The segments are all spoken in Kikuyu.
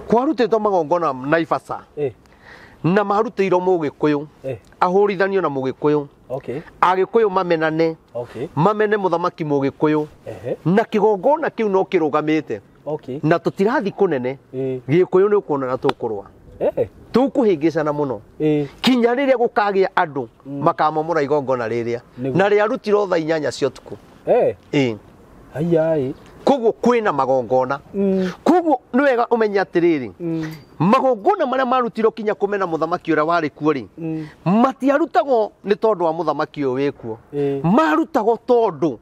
Kwarutĩtwo magongona Naivasha na marutĩirwo Mũgĩkũyũ ahũrithanio na Mũgĩkũyũ. Agĩkũyũ mamenane, mamene mũthamaki Mũgĩkũyũ, na kĩgongona kĩu no kĩrũgamĩte. Na tũtirathi kũnene, Gĩkũyũ nĩ ũkuona na tũkũrũa, tũkũhĩngĩcana mũno kinya rĩrĩa gũkagĩa andũ makamomora igongona rĩrĩa na rĩarutirwo thaa 8 cia ũtukũ. Hayai. Koguo kwĩna magongona. Koguo nĩ wega ũmenye atĩrĩrĩ, magongona marĩa marutirwo kinya kũmena mũthamaki ũrĩa warĩ kuo rĩ, matiarutagwo nĩ tondũ wa mũthamaki ũyũ wĩ kuo. Marutagwo tondũ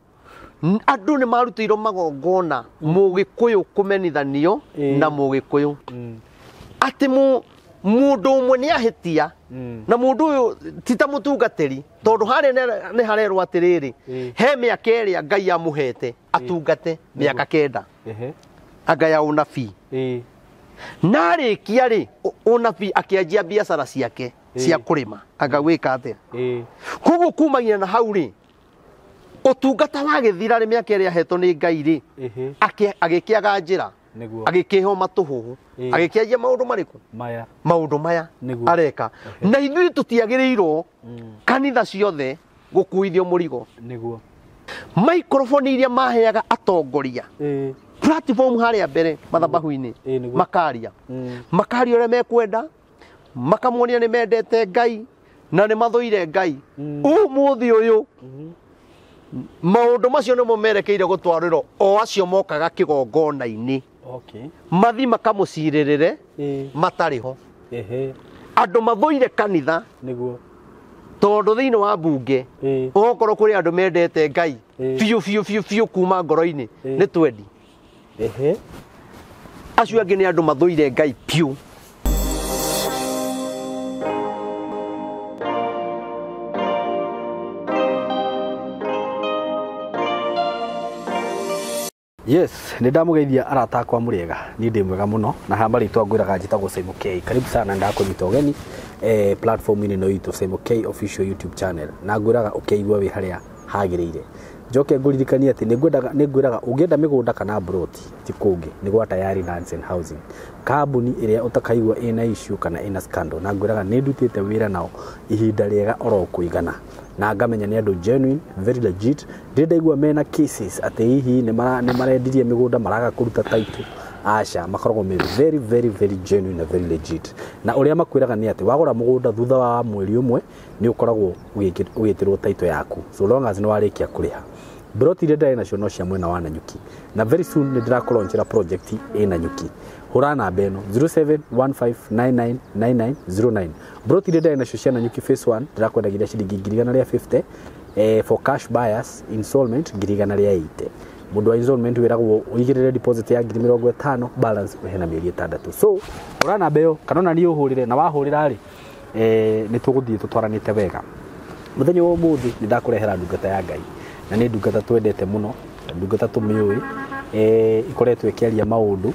andũ nĩ marutĩirwo magongona Mũgĩkũyũ kũmenithanio na Mũgĩkũyũ. Atĩ mũndũ ũmwe nĩ ahĩtia, na mũndũ ũyũ ti ta mũtungatĩri, tondũ harĩa nĩ harerwo atĩrĩrĩ, he mĩaka ĩrĩa Ngai amũhete atungate mĩaka 9 anga ya ũnabii. Na arĩkia rĩ, ũnabii akĩanjia biacara ciake cia kũrĩma, anga gwĩka atĩa. Koguo kumagia na hau rĩ, ũtungata wagĩthira rĩ, mĩaka ĩrĩa ahetwo nĩ Ngai rĩ, agĩkĩaga njĩra, agĩkĩheo matũhũhũ, agĩkĩanjia maũndũ marĩkũ? Maya. Maũndũ maya areka. Na ithuĩ tũtiagĩrĩirwo kanitha ciothe gũkuithio mũrigo. Microphone iria maheaga atongoria platform harĩa mbere mathabahu-inĩ, makaria. Makaria ũrĩa mekwenda, makamuonia nĩ mendete Ngai na nĩ mathũire Ngai. Ũmũthĩ ũyũ maũndũ macio nĩmo merekeire gũtwarĩrwo o acio mokaga kĩgongona-inĩ. Mathi makamũcirĩrĩre matarĩ ho. Andũ mathũire kanitha tondũ thĩinĩ wa mbunge okorwo kũrĩ andũ mendete Ngai biũ biũ biũ biũ kuma ngoro-inĩ nĩ twendi. Acio angĩ nĩ andũ mathũire Ngai biũ. Yes, nĩ ndamũgeithia arata akwa mũrĩega, niĩ ndĩ mwega mũno na haha marĩtwa ngwĩraga njĩtagwo Simon K. Karibu sana, ndakũnyita ũgeni platform-inĩ ĩno itũ Simon K official YouTube channel, na ngwĩraga ũkĩigua wĩ harĩa hagĩrĩire. Njoke ngũririkanie atĩ nĩ ngwĩraga ũngĩenda mĩgũnda kana plot ti kũngĩ nĩ gwa Tayari Lands and Housing, kambuni ĩrĩa ũtakaigua ĩna issue kana ĩna scandal, na ngwĩraga nĩ ndutĩte wĩra nao ihinda rĩega oro kũigana na ngamenya nĩ andũ genuine, very legit. Ndĩ ndaigua mena cases atĩ hihi nĩ marendirie mĩgũnda maraga kũruta title, aca, makoragwo me very very very genuine na very legit. Na ũrĩa makwĩraga nĩ atĩ wagũra mũgũnda thutha wa mweri ũmwe nĩ ũkoragwo ũgĩtĩrwo title yaku, so long as nĩ warĩkia kũrĩha. Broti iria ndĩrarĩ nacio no cia mwena wa Nanyuki, na very soon nĩ ndĩrakũlaunchĩra project ĩ Nanyuki. Hũra namba ĩno 0715999909. Broti iria ndĩrarĩ nacio cia Nanyuki phase 1 ndĩrakwendagĩria ciringi 150,000 for cash buyers, installment 180,000. Mũndũ wa installment wĩragwo ũigĩrĩre deposit ya 50,000, balance ũhe na mĩeri 6. So hũra namba ĩyo kana ona niĩ ũhũrĩre, na wahũrĩra rĩ, nĩ tũgũthiĩ tũtwaranĩte wega. Mũthenya wa ũmũthĩ nĩ ndakũrehera ndungata ya Ngai, na nĩ ndungata twendete mũno, ndungata tũmĩũĩ, ikoretwo ĩkĩaria maũndũ.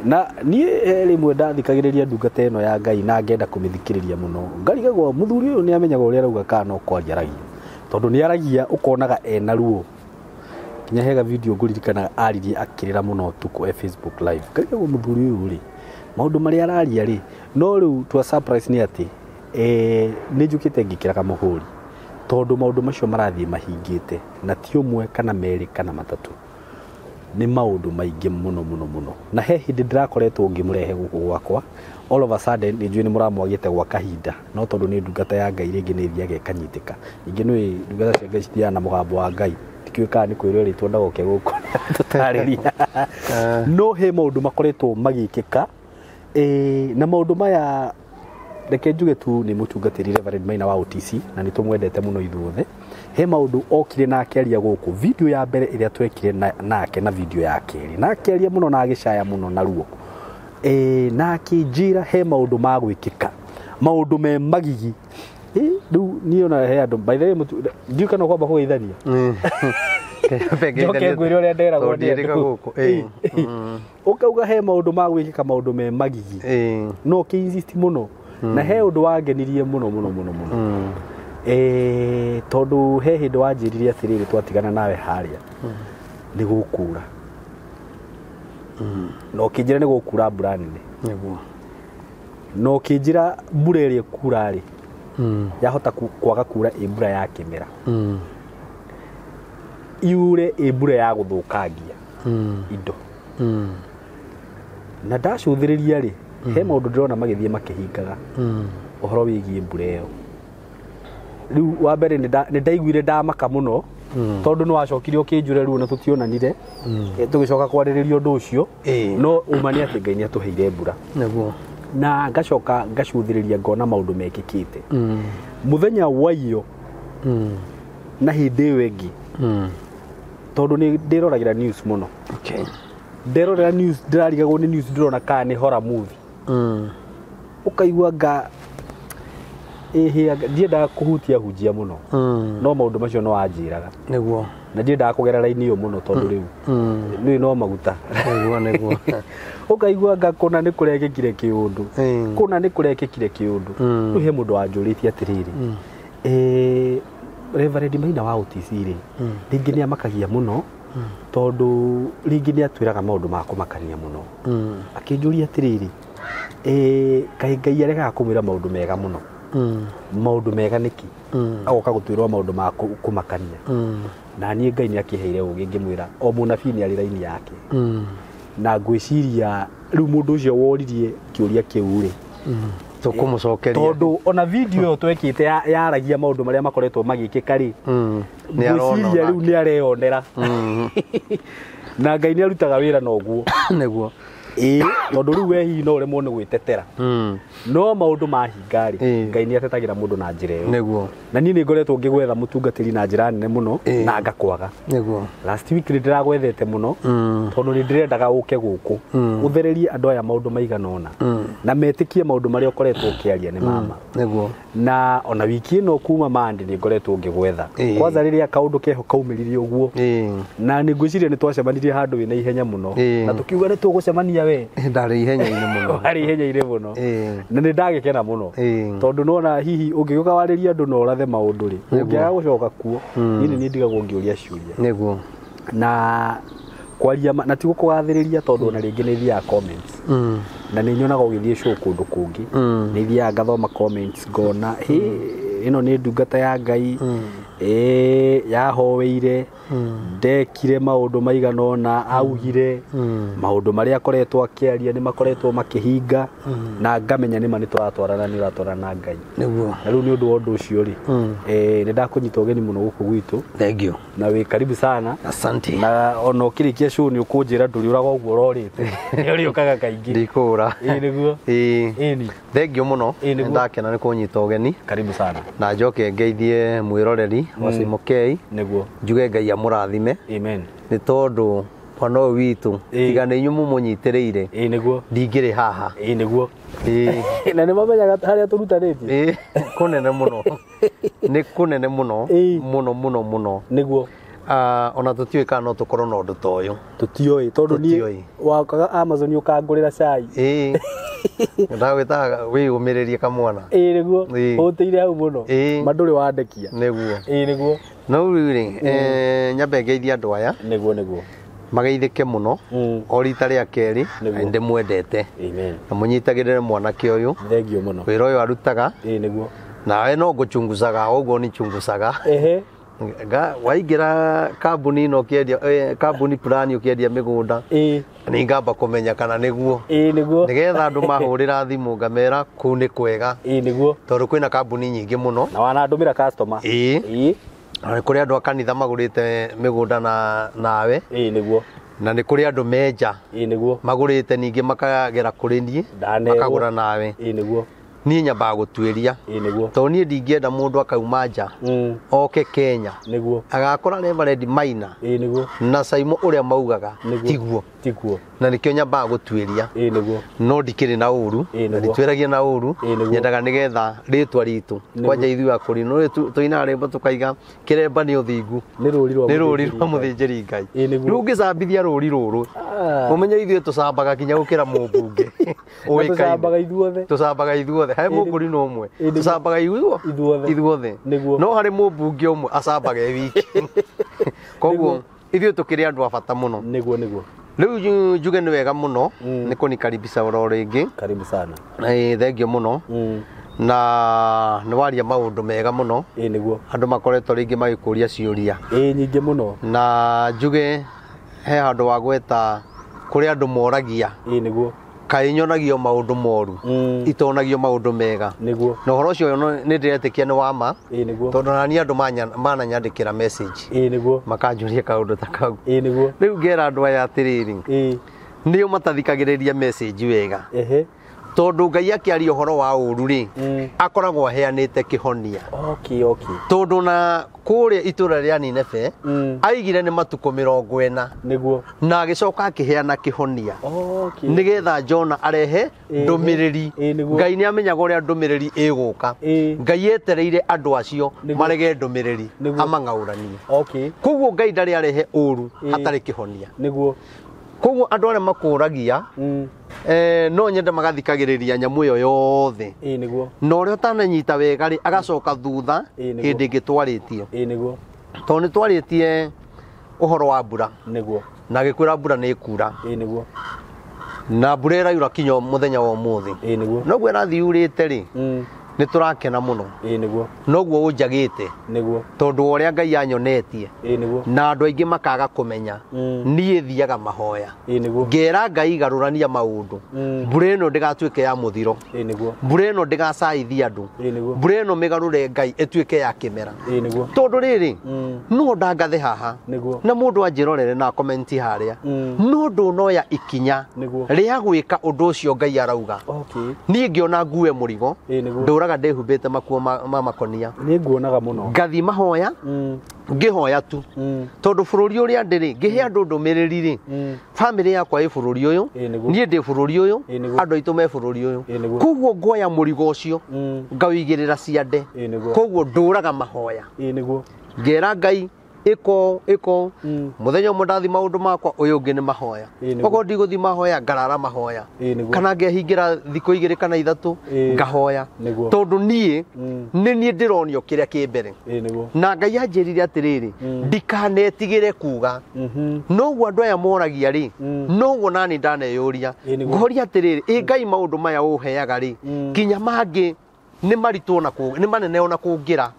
Na niĩ rĩmwe ndathikagĩrĩria ndungata ĩno ya Ngai na ngenda kũmĩthikĩrĩria mũno, ngarigagwo mũthuri ũyũ nĩ amenyaga ũrĩa arauga kana no kwaria aragia, tondũ nĩ aragia ũkonaga ena ruo. Nginya hega video ngũririkanaga aririe akĩrĩra mũno ũtukũ e Facebook live, ngarigagwo mũthuri ũyũ rĩ, maũndũ marĩa araria rĩ. No rĩu twa surprise nĩ atĩ nĩ njũkĩte ngĩkĩraga mũhũri, tondũ maũndũ macio marathiĩ mahingĩte, na ti ũmwe kana merĩ kana matatũ, nĩ maũndũ maingĩ mũno mũno mũno. Na he hĩndĩ ndĩrakoretwo ngĩmũrehe gũkũ gwakwa, all of a sudden nĩ njũĩ nĩ mũramwagĩte gwa kahinda, no tondũ nĩ ndungata ya Ngai rĩngĩ nĩ ĩthiaga ĩkanyitĩka. Ningĩ nĩ ndungata cia Ngai cithiaga na mũgambo wa Ngai, ndikĩũĩ kana nĩ kwĩrwo ĩrĩtwo ndagoke gũkũ tũtarĩria. No he maũndũ makoretwo magĩkĩka, na maũndũ maya reke njuge tu nĩ mũtungatĩri Reverend Maina wa OTC, na nĩ tũmwendete mũno ithuothe. He maũndũ okire na akĩaria gũkũ, video ya mbere ĩrĩa twekire nake na video ya kerĩ, na akĩaria mũno na agĩcaya mũno na ruo, na akĩnjĩra he maũndũ ma gwĩkĩka, maũndũ me magigi. Rĩu niĩ ona he andũ, by the way, ndiũĩ kana ũkwamba kũgeithania njoke ngwĩre ũrĩa nderagwo nĩ andũ. Ũkauga he maũndũ ma gwĩkĩka, maũndũ me magigi, no ũkĩ insist mũno, na he ũndũ wangenirie mũno mũno mũno mũno, tondũ he hĩndĩ wanjĩrire atĩrĩrĩ, twatigana nawe harĩa nĩ gũkura. Na ũkĩnjĩra nĩ gũkura mbura nene. Nĩguo. Na ũkĩnjĩra mbura ĩrĩa ĩkura rĩ, yahota kwaga kura ĩ mbura ya kĩmera, yure ĩ mbura ya gũthũkangia indo. Na ndacũthĩrĩria rĩ, he maũndũ ndĩrona magĩthiĩ makĩhingaga ũhoro wĩgiĩ mbura ĩyo. Rĩu wa mbere nĩ ndaiguire ndamaka mũno, tondũ nĩ wacokire ũkĩnjũra rĩu na tũtionanire, tũgĩcoka kwarĩrĩria ũndũ ũcio. No ũma nĩ atĩ Ngai nĩ atũheire mbura. Nĩguo. Na ngacoka ngacũthĩrĩria ngona maũndũ mekĩkĩte mũthenya wa iyo na hĩndĩ ĩyo ĩngĩ, tondũ nĩ ndĩroragĩra news mũno. Nderorera news, ndĩrarigagwo nĩ news ndĩrona kana nĩ horror movie. Ũkaigua nga ĩhĩ, ndiendaga kũhutia hunjia mũno, no maũndũ macio no anjĩraga. Nĩguo. Na ndiendaga kũgera raini ĩyo mũno tondũ rĩu nĩ no maguta. Nĩguo, nĩguo. Ũkaigua nga kũna nĩ kũrekĩkire kĩũndũ, kũna nĩ kũrekĩkire kĩũndũ. Rĩu he mũndũ wanjũrĩtie atĩrĩrĩ, Reverend Maina wa OTC rĩ, rĩngĩ nĩ amakagia mũno, tondũ rĩngĩ nĩ atwĩraga maũndũ ma kũmakania mũno. Akĩnjũria atĩrĩrĩ, kaĩ Ngai aregaga kũmwĩra maũndũ mega mũno, maũndũ mega nĩkĩ agoka gũtwĩrwo maũndũ ma kũmakania? Na niĩ Ngai nĩ akĩheire ũgĩ ngĩmwĩra o mũnabii nĩ arĩ raini yake. Na ngwĩciria rĩu mũndũ ũcio woririe kĩũria kĩu rĩ, tũkũmũcokeria, tondũ ona video ĩyo twekĩte yaragia maũndũ marĩa makoretwo magĩkĩka rĩ, Nĩ arona. Ngwĩciria rĩu nĩ areyonera, na Ngai nĩ arutaga wĩra na ũguo. Nĩguo. Ĩĩ, tondũ rĩu we hihi no ũremwo nĩ gwĩtetera, no maũndũ mahinga rĩ, Ngai nĩ atetagĩra mũndũ na njĩra ĩyo. Na niĩ nĩ ngoretwo ngĩgwetha mũtungatĩri na njĩra nene mũno, na ngakwaga. Last week nĩ ndĩragwethete mũno, tondũ nĩ ndĩrendaga ũke gũkũ ũthererie andũ aya maũndũ maigana ũna, na metĩkie maũndũ marĩa ũkoretwo ũkĩaria nĩ mama. Na ona wiki ĩno kuma mandi nĩ ngoretwo ngĩgwetha, kwanza rĩrĩa kaũndũ keho kaumĩrire ũguo. Na nĩ ngwĩciria nĩ twacemanirie handũ wĩna ihenya mũno, na tũkiuga nĩ tũgũcemania we. Ndarĩ ihenya-inĩ mũno. Harĩ ihenya-inĩ mũno. Na nĩ ndagĩkena mũno, tondũ nona hihi ũngĩgĩũka warĩrie andũ na ũrathe maũndũ rĩ, ũngĩaga gũcoka kuo, niĩ nĩ niĩ ndigagwo ngĩũria ciũria. Na kwaria na ti gũkũgathĩrĩria, tondũ ona rĩngĩ nĩ thiaga comments, na nĩ nyonaga ũgĩthiĩ show kũndũ kũngĩ, nĩ thiaga ngathoma comments ngona hĩ, ĩno nĩ ndungata ya Ngai, ĩ yahoeire, ndekire maũndũ maigana ũna, augire maũndũ marĩa akoretwo akĩaria nĩ makoretwo makĩhinga, na ngamenya nĩma nĩ tũratwarana, nĩ ũratwarana na Ngai. Na rĩu nĩ ũndũ wa ũndũ ũcio rĩ, nĩ ndakũnyita ũgeni mũno gũkũ gwitũ. Thank you. Na wĩ karibu sana. Asante. Na ona ũkĩrĩkia show nĩ ũkũnjĩra ndũrĩũraga ũguo ũrorĩte, nĩ ũrĩũkaga kaingĩ. Ndikũra. Ĩĩ nĩguo. Ĩni. Thank you mũno. Ĩĩ, nĩguo. Ndakena nĩ kũnyita ũgeni. Karibu sana. Na njoke ngeithie mwĩroreri wa Simo K. Njuge Ngai amũrathime. Amen. Nĩ tondũ mwana ũyũ witũ, tiga nĩ inyuĩ mũmũnyitĩrĩire, Ĩĩ nĩguo. ndingĩrĩ haha. Ĩĩ nĩguo. Ĩĩ. Na nĩ mamenyaga harĩa tũrutanĩtie. Ĩĩ, kũnene mũno, nĩ kũnene mũno. Mũno mũno mũno. Ona tũtiũĩ kana no tũkorwo na ũndũ ta ũyũ. Tũtioĩ, tondũ niĩ Tũtiũĩ. wakaga Amazon ũkangũrĩra cai. Ĩĩ, ndagwĩtaga wĩyũmĩrĩrie kamwana. Ĩĩ nĩguo. Hũtĩire hau mũno. Ma ndũrĩ wandekia. Nĩguo. Ĩĩ nĩguo. No rĩu rĩ, nyambe ngeithie andũ aya. Nĩguo, nĩguo. Mageithĩke mũno. O rita rĩa kerĩ, ndĩmwendete. Amen. Na mũnyitagĩrĩre mwanake ũyũ. Thank you mũno. Wĩra ũyũ arutaga. Ĩĩ nĩguo. Nawe no ngũchungucaga, ũguo nĩ chungucaga. Ehe. Waingĩra kambuni ĩno ũkĩendia, kambuni fulani ũkĩendia mĩgũnda, nĩ ngamba kũmenya kana nĩguo. Ĩĩ nĩguo. Nĩgetha andũ mahũrĩra thimũ ngamera kũu nĩ kwega. Ĩĩ nĩguo. Tondũ kwĩna kambuni nyingĩ mũno. Na wanandũmĩra customer. Ĩĩ. Ĩĩ. Na nĩ kũrĩ andũ a kanitha magũrĩte mĩgũnda nawe. Ĩĩ nĩguo. Na nĩ kũrĩ andũ menja. Ĩĩ nĩguo. Magũrĩte ningĩ makagera kũrĩ niĩ, Ndanerwo. makagũra nawe. Ĩĩ nĩguo. Niĩ nyambaga gũtuĩria. Ĩĩ nĩguo. Tondũ niĩ ndingĩenda mũndũ akauma nja, oke Kenya. Agakora Reverend Maina. Ĩĩ nĩguo. Na Saimo ũrĩa maugaga, tiguo. Tiguo. Na nĩkĩo nyambaga gũtuĩria. Ĩĩ nĩguo. No ndikĩrĩ na ũru, Ĩĩ na nĩguo. nditwĩragia na ũru. Ĩĩ nĩguo. Nyendaga nĩgetha rĩtwa ritũ. Kwanja ithuĩ akũri, no tũinaga rwĩmbo tũkaiga kĩremba nĩ ũthingu. Nĩ rũri rwa Nĩ rũri rwa mũthĩnjĩri mũthĩnjĩri Ngai. Ĩĩ nĩguo. Rĩu ũngĩcambithia rũri rũrũ, ũmenye ithuĩ tũcambaga nginya gũkĩra mũmbunge. Na Ũĩkaine. tũcambaga ithuothe. Tũcambaga ithuothe. Harĩ Ĩĩ nĩguo. mũkũrinũ ũmwe. Ĩĩ nĩguo. Tũcambaga Ithuothe. ithuothe. Nĩguo. No harĩ mũmbunge ũmwe acambaga e wiki. Koguo ithuĩ tũkĩrĩ andũ a bata mũno. Nĩguo, nĩguo. Rĩu njuge nĩ wega mũno nĩ kũnikaribisha oro rĩngĩ. Karibu sana. Thengio mũno. Na nĩ waria maũndũ mega mũno. Ĩĩ nĩguo. Andũ makoretwo rĩngĩ magĩkũria ciũria. Ĩĩ nyingĩ mũno. Na njuge he handũ wa gweta kũrĩ andũ moragia. Ĩĩ nĩguo. Kaĩ nyonagio maũndũ moru. Itonagio maũndũ mega. Nĩguo. Na ũhoro ũcio nĩ ndĩretĩkia nĩ wa ma. Ĩĩ nĩguo. Tondũ nani andũ mananyandĩkĩra message. Ĩĩ nĩguo. Makanjũria kaũndũ ta kau. Ĩĩ nĩguo. Rĩu ngera andũ aya atĩrĩrĩ. Ĩĩ. Nĩo matathikagĩrĩria message wega. Ehe. Tondũ Ngai akĩaria ũhoro wa ũru rĩ, akoragwo aheanĩte kĩhonia. Okay, okay. Tondũ na kũrĩa itũra rĩa Nineve, aigire nĩ matukũ 40. Nĩguo. Na agĩcoka akĩheana kĩhonia. Okay. Nĩgetha Jona arehe ndũmĩrĩri. Ngai nĩ amenyaga ũrĩa ndũmĩrĩri ĩgũka. Ngai etereire andũ acio marege ndũmĩrĩri amang'aũranie. Okay. Koguo Ngai ndarĩ arehe ũru hatarĩ kĩhonia. Nĩguo. Koguo andũ arĩa makũragia no nyende magathikagĩrĩria nyamũ ĩyo yothe. Ĩĩ nĩguo. Na ũrĩa ũtananyita wega rĩ agacoka thutha hĩndĩ ĩngĩ twarĩtie. Ĩĩ nĩguo. Tondũ nĩ twarĩtie ũhoro wa mbura. Nĩguo. Na gĩkwĩra mbura nĩ ĩkura. Ĩĩ nĩguo. Na mbura ĩraura kinya mũthenya wa ũmũthĩ. Ĩĩ nĩguo. Noguo ĩrathiĩ yurĩte rĩ, nĩ tũrakena mũno. Ĩĩ nĩguo. Noguo ũnjagĩte. Nĩguo. Tondũ ũrĩa Ngai anyonetie. Ĩĩ nĩguo. Na andũ aingĩ makaga kũmenya. Niĩ thiaga mahoya. Ĩĩ nĩguo. Ngera Ngai garũrania maũndũ. Mbura ĩno ndĩgatuĩke ya mũthiro. Ĩĩ nĩguo. Mbura ĩno ndĩgacaithie andũ. Ĩĩ nĩguo. Mbura ĩno mĩgarũre Ngai ĩtuĩke ya kĩmera. Ĩĩ nĩguo. Tondũ rĩrĩ, no ndangathe haha. Nĩguo. Na mũndũ anjĩrorere na comment harĩa. No ndũnoya ikinya rĩa gwĩka ũndũ ũcio Ngai arauga. Okay. Niĩ ngĩona ngue mũrigo. Ĩĩ nĩguo. Ndũraga ndĩhumbĩte makuo ma makonia. Nĩ nguonaga mũno. Ngathi mahoya. Ngĩhoya tu. Tondũ bũrũri ũrĩa ndĩrĩ, ngĩhe andũ ndũmĩrĩri rĩ, bamĩrĩ yakwa ĩ bũrũri ũyũ, niĩ ndĩ bũrũri ũyũ, andũ aitũ me bũrũri ũyũ. Koguo ngoya mũrigo ũcio, ngawĩigĩrĩra ciande. Koguo ndũraga mahoya. Ĩĩ nĩguo. Ngera Ngai ĩko ĩko mũthenya ũmwe ndathi maũndũ makwa ũyũ ũngĩ nĩ mahoya. Okorwo ndigũthi mahoya ngarara mahoya. Kana ngehingĩra thikũ 2 kana 3 ngahoya. Tondũ niĩ nĩ niĩ ndĩronio kĩrĩa kĩ mbere. Na Ngai anjĩrire atĩrĩrĩ, ndikanetigĩre kuga. Noguo andũ aya moragia rĩ, noguo nani ndaneyũria. Ngoria atĩrĩrĩ, ĩ Ngai maũndũ maya ũheaga rĩ, kinya mangĩ nĩ maritũ ona nĩ manene ona kũngĩra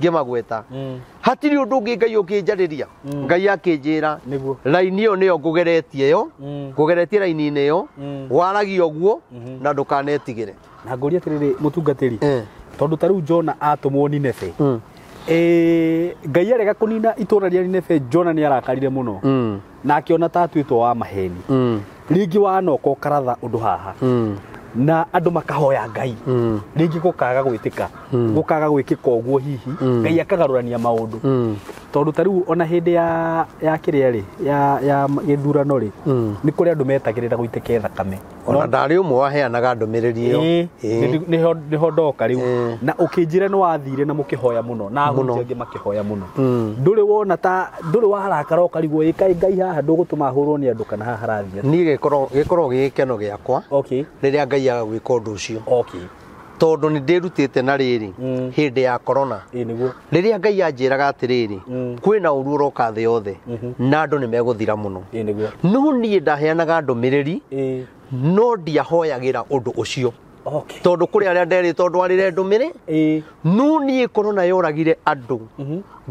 ngĩmagweta. Hatirĩ ũndũ ũngĩ Ngai ũkĩnjarĩria. Ngai akĩnjĩra raini ĩyo nĩyo ngũgeretie ĩyo, ngũgeretie raini-inĩ ĩyo, waragia ũguo na ndũkanetigĩre. Na ngũria atĩrĩrĩ mũtungatĩri, tondũ ta rĩu Jona atũmwo Nineve, Ngai arega kũnina itũra rĩa Nineve, Jona nĩ arakarire mũno na akĩona ta atuĩtwo wa maheni. Rĩngĩ wanoka ũkaratha ũndũ haha na andũ makahoya Ngai rĩngĩ gũkaga gwĩtĩka gũkaga gwĩkĩka ũguo hihi Ngai akagarũrania maũndũ. Tondũ ta rĩu ona hĩndĩ ya kĩrĩa rĩ ya gĩthurano rĩ, nĩ kũrĩ andũ metagĩrĩra gũitĩke thakame. Ona ndarĩ ũmwe waheanaga ndũmĩrĩri ĩyo. Nĩho ndoka rĩu. Na ũkĩnjĩra nĩ wathire na mũkĩhoya mũno na ahunjia angĩ makĩhoya mũno. Ndũrĩ wona ta ndũrĩ warakara ũkarigwo ĩ kaĩ Ngai haha ndũgũtũma hũrwo nĩ andũ kana haha harathiĩ. Niĩ gĩkorwo gĩ gĩkeno gĩakwa rĩrĩa Ngai aga gwĩka ũndũ ũcio. Tondũ nĩ ndĩrutĩte na rĩrĩ hĩndĩ ya corona. Rĩrĩa Ngai anjĩraga atĩrĩrĩ, kwĩna ũru ũroka thĩ yothe na andũ nĩ megũthira mũno. No niĩ ndaheanaga ndũmĩrĩri no ndiahoyagĩra ũndũ ũcio. Tondũ kũrĩ arĩa nderĩtwo ndwarĩre ndũmĩrĩ, no niĩ corona yoragire andũ.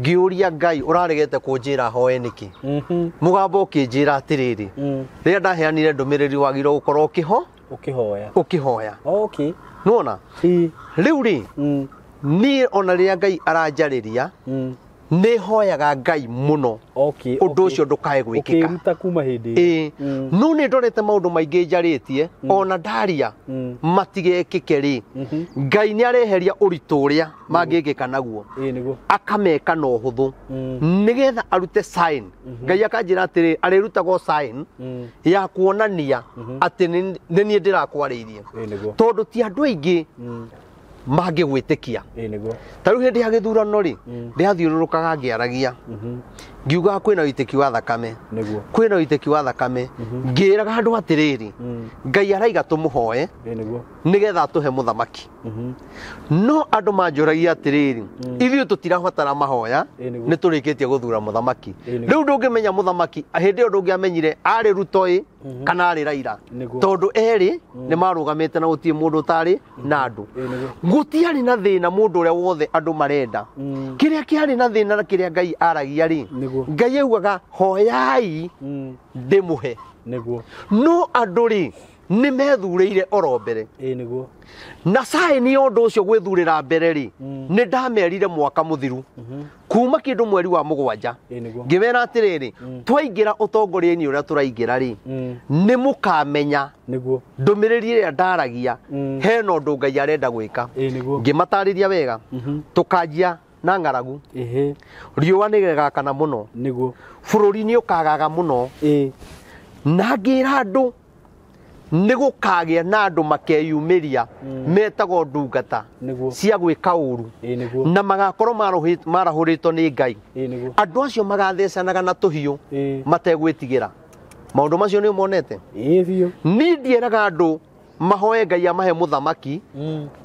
Ngĩũria Ngai ũraregete kũnjĩra hoe nĩkĩ? Mũgambo ũkĩnjĩra atĩrĩrĩ, rĩrĩa ndaheanire ndũmĩrĩri wagĩrĩirwo gũkorwo ũkĩhoya. Ũkĩhoya. Okay. Nĩwona? Rĩu rĩ, niĩ ona rĩrĩa Ngai aranjarĩria, nĩ hoyaga Ngai mũno. Ũndũ ũcio ndũkae gwĩkĩka. Ũkĩruta kuma hĩndĩ ĩyo. No nĩ ndorete maũndũ maingĩ njarĩtie, ona ndaria matigekĩke rĩ, Ngai nĩ areheria ũritũ ũrĩa mangĩkĩka naguo. Akameka na ũhũthũ. Nĩgetha arute sign. Ngai akanjĩra atĩrĩ, arĩrutagwo sign ya kuonania atĩ nĩ niĩ ndĩrakwarĩirie. Tondũ ti andũ aingĩ Mangĩgwĩtĩkia. Ĩĩ nĩguo. Ta rĩu hĩndĩ ya gĩthurano rĩ, ndĩrathiũrũrũkaga ngĩaragia, ngiugaga kwĩna ũitĩki wa thakame. Nĩguo. Kwĩna ũitĩki wa thakame, ngĩraga andũ atĩrĩrĩ, Ngai araiga tũmũhoe Ĩĩ nĩguo. nĩgetha atũhe mũthamaki. No andũ manjũragia atĩrĩrĩ, ithuĩ tũtirabatara mahoya, Ĩĩ nĩguo. nĩ tũrĩkĩtie gũthura mũthamaki. Ĩĩ nĩguo. Rĩu ndũngĩmenya mũthamaki hĩndĩ ĩyo, ndũngĩamenyire arĩ Ruto ĩ kana arĩ Raila, Nĩguo. tondũ erĩ nĩ marũgamĩte na gũtirĩ mũndũ ũtarĩ na andũ. Ĩĩ nĩguo. Gũtiarĩ na thĩna mũndũ ũrĩa wothe andũ marenda. Kĩrĩa kĩarĩ na thĩna na kĩrĩa Ngai aragia rĩ, Nĩguo. Ngai augaga hoyai ndĩmũhe. Nĩguo. No andũ rĩ, nĩ methurĩire oro mbere. Ĩĩ nĩguo. Na caĩni ya ũndũ ũcio gwĩthurĩra mbere rĩ, nĩ ndamerire mwaka mũthiru kuma kĩndũ mweri wa 7, Ĩĩ nĩguo. ngĩmera atĩrĩrĩ, twaingĩra ũtongoria-inĩ ũrĩa tũraingĩra rĩ, nĩ mũkamenya Nĩguo. ndũmĩrĩri ĩrĩa ndaragia hena ũndũ Ngai arenda gwĩka. Ĩĩ nĩguo. Ngĩmatarĩria wega, tũkanjia na ng'aragu, Ĩhĩ. riũa nĩ rĩgakana mũno, Nĩguo. bũrũri nĩ ũkagaga mũno, Ĩĩ. na ngĩra andũ nĩ gũkagĩa na andũ makeyumĩria metagwo ndungata Nĩguo. cia gwĩka ũru, Ĩĩ nĩguo. na magakorwo marahũrĩtwo nĩ Ngai. Ĩĩ nĩguo. Andũ acio magathecanaga na tũhiũ Ĩĩ. mategwĩtigĩra. Maũndũ macio nĩ ũmonete? Ĩĩ biũ. Niĩ ndieraga andũ mahoe Ngai amahe mũthamaki,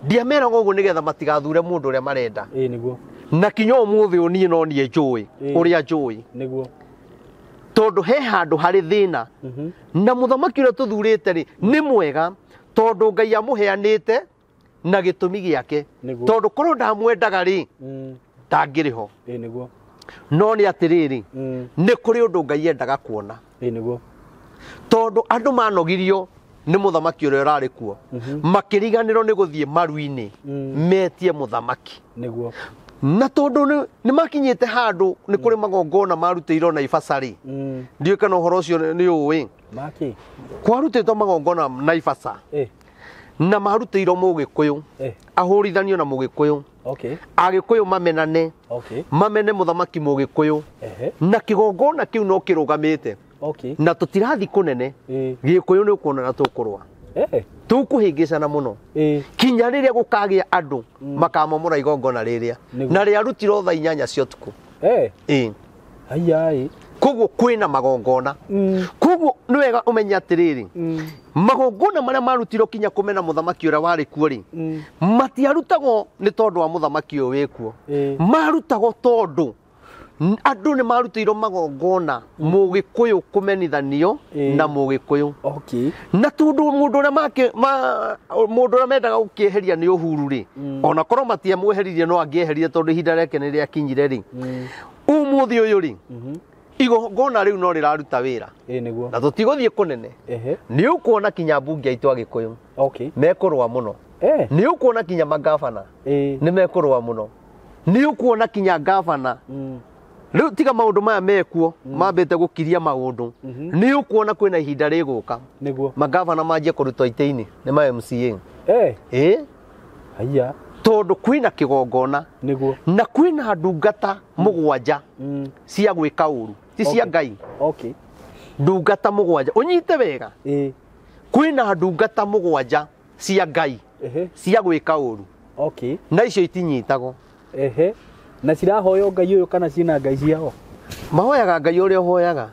ndiameraga ũguo nĩgetha matigathure mũndũ ũrĩa marenda. Ĩĩ nĩguo. Na kinya ũmũthĩ ũyũ niĩ no niĩ njũĩ ũrĩa njũĩ, Nĩguo. tondũ he handũ harĩ thĩna, na mũthamaki ũrĩa tũthurĩte rĩ nĩ mwega, tondũ Ngai amũheanĩte na gĩtũmi gĩake. Nĩguo. Tondũ korwo ndamwendaga rĩ, ndangĩrĩ ho. Ĩĩ nĩguo. No nĩ atĩrĩrĩ, nĩ kũrĩ ũndũ Ngai endaga kuona. Ĩĩ nĩguo. Tondũ andũ manogirio nĩ mũthamaki ũrĩa ũrarĩ kuo, makĩriganĩrwo nĩ gũthiĩ maru-inĩ metie mũthamaki. Nĩguo. Na tondũ nĩ makinyĩte handũ nĩ kũrĩ magongona marutĩirwo Naivasha rĩ, ndiũĩ kana ũhoro ũcio nĩ ũĩ. Maki. Kwarutĩtwo magongona Naivasha na marutĩirwo Mũgĩkũyũ ahũrithanio na Mũgĩkũyũ, Okay. Agĩkũyũ mamenane, Okay. mamene mũthamaki Mũgĩkũyũ, Ehe. na kĩgongona kĩu no kĩrũgamĩte. Okay. Na tũtirathi kũnene, Gĩkũyũ nĩ ũkuona na tũkũrũa, tũkũhĩngĩcana mũno kinya rĩrĩa gũkagĩa andũ makamomora igongona rĩrĩa Nĩguo. na rĩarutirwo thaa 8 cia ũtukũ. Ĩĩ. Haya. Koguo kwĩna magongona. Koguo nĩ wega ũmenye atĩrĩrĩ, magongona marĩa marutirwo kinya kũmena mũthamaki ũrĩa warĩ kuo rĩ, matiarutagwo nĩ tondũ wa mũthamaki ũyũ wĩ kuo. Marutagwo tondũ andũ nĩ marutĩirwo magongona Mũgĩkũyũ kũmenithanio na Mũgĩkũyũ. Okay. Na tondũ mũndũ ũrĩa mũndũ ũrĩa mendaga gũkĩeheria nĩ Uhuru rĩ, ona korwo matiamweheririe no angĩeherire tondũ ihinda rĩake nĩ rĩakinyire rĩ, ũmũthĩ ũyũ rĩ, igongona rĩu no rĩraruta wĩra. Ĩĩ nĩguo. Na tũtigũthiĩ kũnene. Ehe. Nĩ ũkuona kinya mbunge aitũ Agĩkũyũ Okay. mekũrũa mũno. Nĩ ũkuona kinya mangabana nĩ mekũrũa mũno. Nĩ ũkuona kinya ngabana rĩu tiga maũndũ maya mekuo mambĩte gũkiria maũndũ, nĩ ũkuona kwĩna ihinda rĩgũka Nĩguo. mangabana manjie kũrutwo itĩ-inĩ nĩ ma MCA. Ĩĩ. Haya. Tondũ kwĩna kĩgongona. Nĩguo. Na kwĩna ndungata 7 cia gwĩka ũru, ti cia Ngai. Okay. Ndungata 7, ũnyite wega. Kwĩna ndungata 7 cia Ngai cia gwĩka ũru. Okay. Na icio itinyitagwo. Ehe. Na cirahoyo Ngai ũyũ kana ciĩna Ngai ciao? Mahoyaga Ngai ũrĩa ũhoyaga.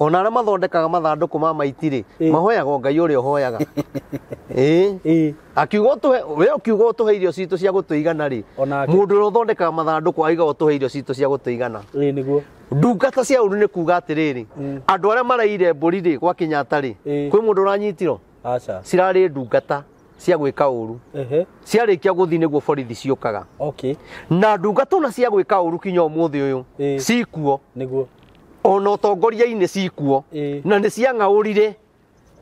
Ona arĩa mathondekaga mathandũkũ ma maiti rĩ, mahoyaga Ngai ũrĩa ũhoyaga. Ĩĩ. Akiuga ũtũhe, we ũkiuga ũtũhe irio citũ cia gũtũigana rĩ, mũndũ ũrĩa ũthondekaga mathandũkũ aiga ũtũhe irio citũ cia gũtũigana. Ĩĩ nĩguo. Ndungata cia ũru nĩ kuga atĩrĩrĩ, andũ arĩa maraire mbũri rĩ gwa Kenyatta rĩ, kwĩ mũndũ ũranyitirwo? Aca. Cirarĩ ndungata cia gwĩka ũru. Ciarĩkia gũthiĩ nĩguo borithi ciũkaga. Okay. Na ndungata ona cia gwĩka ũru kinya ũmũthĩ ũyũ cikuo. Nĩguo. Ona ũtongoria-inĩ cikuo. Na nĩ ciang'aũrire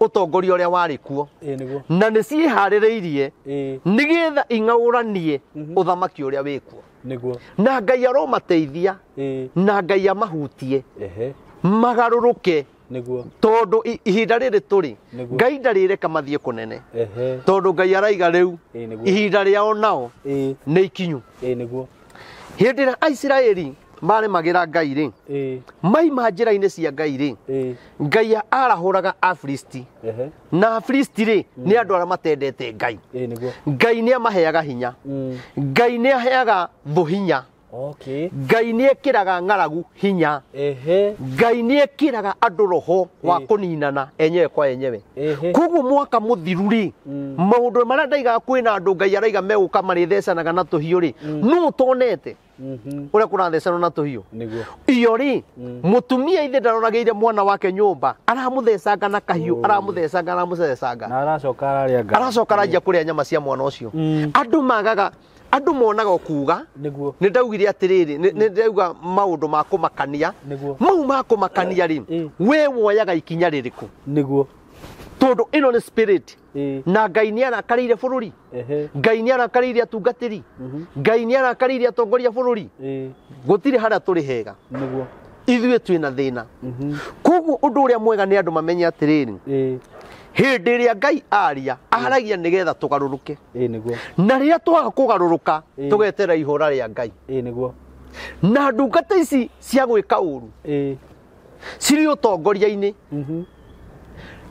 ũtongoria ũrĩa warĩ kuo. Nĩguo. Na nĩ ciĩharĩrĩirie nĩgetha ing'aũranie ũthamaki ũrĩa wĩ kuo. Nĩguo. Na Ngai aromateithia, na Ngai amahutie, magarũrũke. Nĩguo. Tondũ ihinda rĩrĩ tũrĩ, Ngai ndarĩreka mathiĩ kũnene. Tondũ Ngai araiga rĩu ihinda rĩao nao nĩ ikinyu. Nĩguo. Hĩndĩ ĩrĩa Aisiraeli maremagĩra Ngai rĩ, maima njĩra-inĩ cia Ngai rĩ, Ngai arahũraga Afilisti. Na Afilisti rĩ, nĩ andũ arĩa matendete Ngai. Ngai nĩ amaheaga hinya. Ngai nĩ aheaga thũ hinya. Ngai nĩ ekĩraga ng'aragu hinya. Ngai nĩ ekĩraga andũ roho wa kũninana enyewe kwa enyewe. Koguo mwaka mũthiru rĩ, maũndũ marĩa ndaigaga kwĩna andũ Ngai araiga megũka marĩthecanaga na tũhiũ rĩ, nũ ũtonete ũrĩa kũrathecana na tũhiũ? Iyo rĩ, mũtumia ithe ndaroragĩire mwana wake nyũmba, aramũthecanga na kahiũ, aramũthecanga, aramũthecanga. Na aracoka ararĩa ngai. Aracoka aranjia kũrĩa nyama cia mwana ũcio. Andũ magaga, andũ monaga o kuga. Nĩ ndaugire atĩrĩrĩ, nĩ ndauga maũndũ ma kũmakania. Mau ma kũmakania rĩ, we woyaga ikinya rĩrĩkũ? Tondũ ĩno nĩ spirit. Na Ngai nĩ arakarĩire bũrũri. Ngai nĩ arakarĩire atungatĩri. Ngai nĩ arakarĩire atongoria bũrũri. Gũtirĩ harĩa tũrĩ hega. Ithuĩ twĩna thĩna. Koguo ũndũ ũrĩa mwega nĩ andũ mamenye atĩrĩrĩ, hĩndĩ ĩrĩa Ngai aria, aragia nĩgetha tũgarũrũke. Na rĩrĩa twaga kũgarũrũka, tũgetera ihũra rĩa Ngai. Na ndungata ici cia gwĩka ũru cirĩ ũtongoria-inĩ.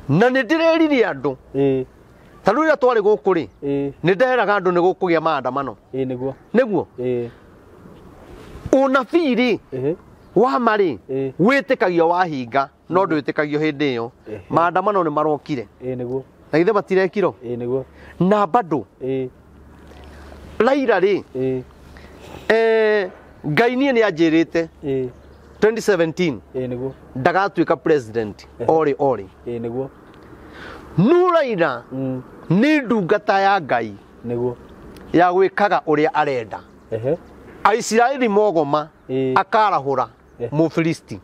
Na nĩ ndĩrerire andũ, ta rĩu rĩrĩa twarĩ gũkũ rĩ, nĩ nderaga andũ nĩ gũkũgĩa maandamano. Nĩguo? Ũnabii rĩ, wa ma rĩ, wĩtĩkagio wahinga, no ndwĩtĩkagio hĩndĩ ĩyo. Maandamano nĩ marokire. Na githĩ matirekirwo? Na bado Raila rĩ, Ngai niĩ nĩ anjĩrĩte 2017 ndagatuĩka president orĩ orĩ. No Raila nĩ ndungata ya Ngai ya gwĩkaga ũrĩa arenda. Aisiraeli mogoma akarahũra Mũfilisti.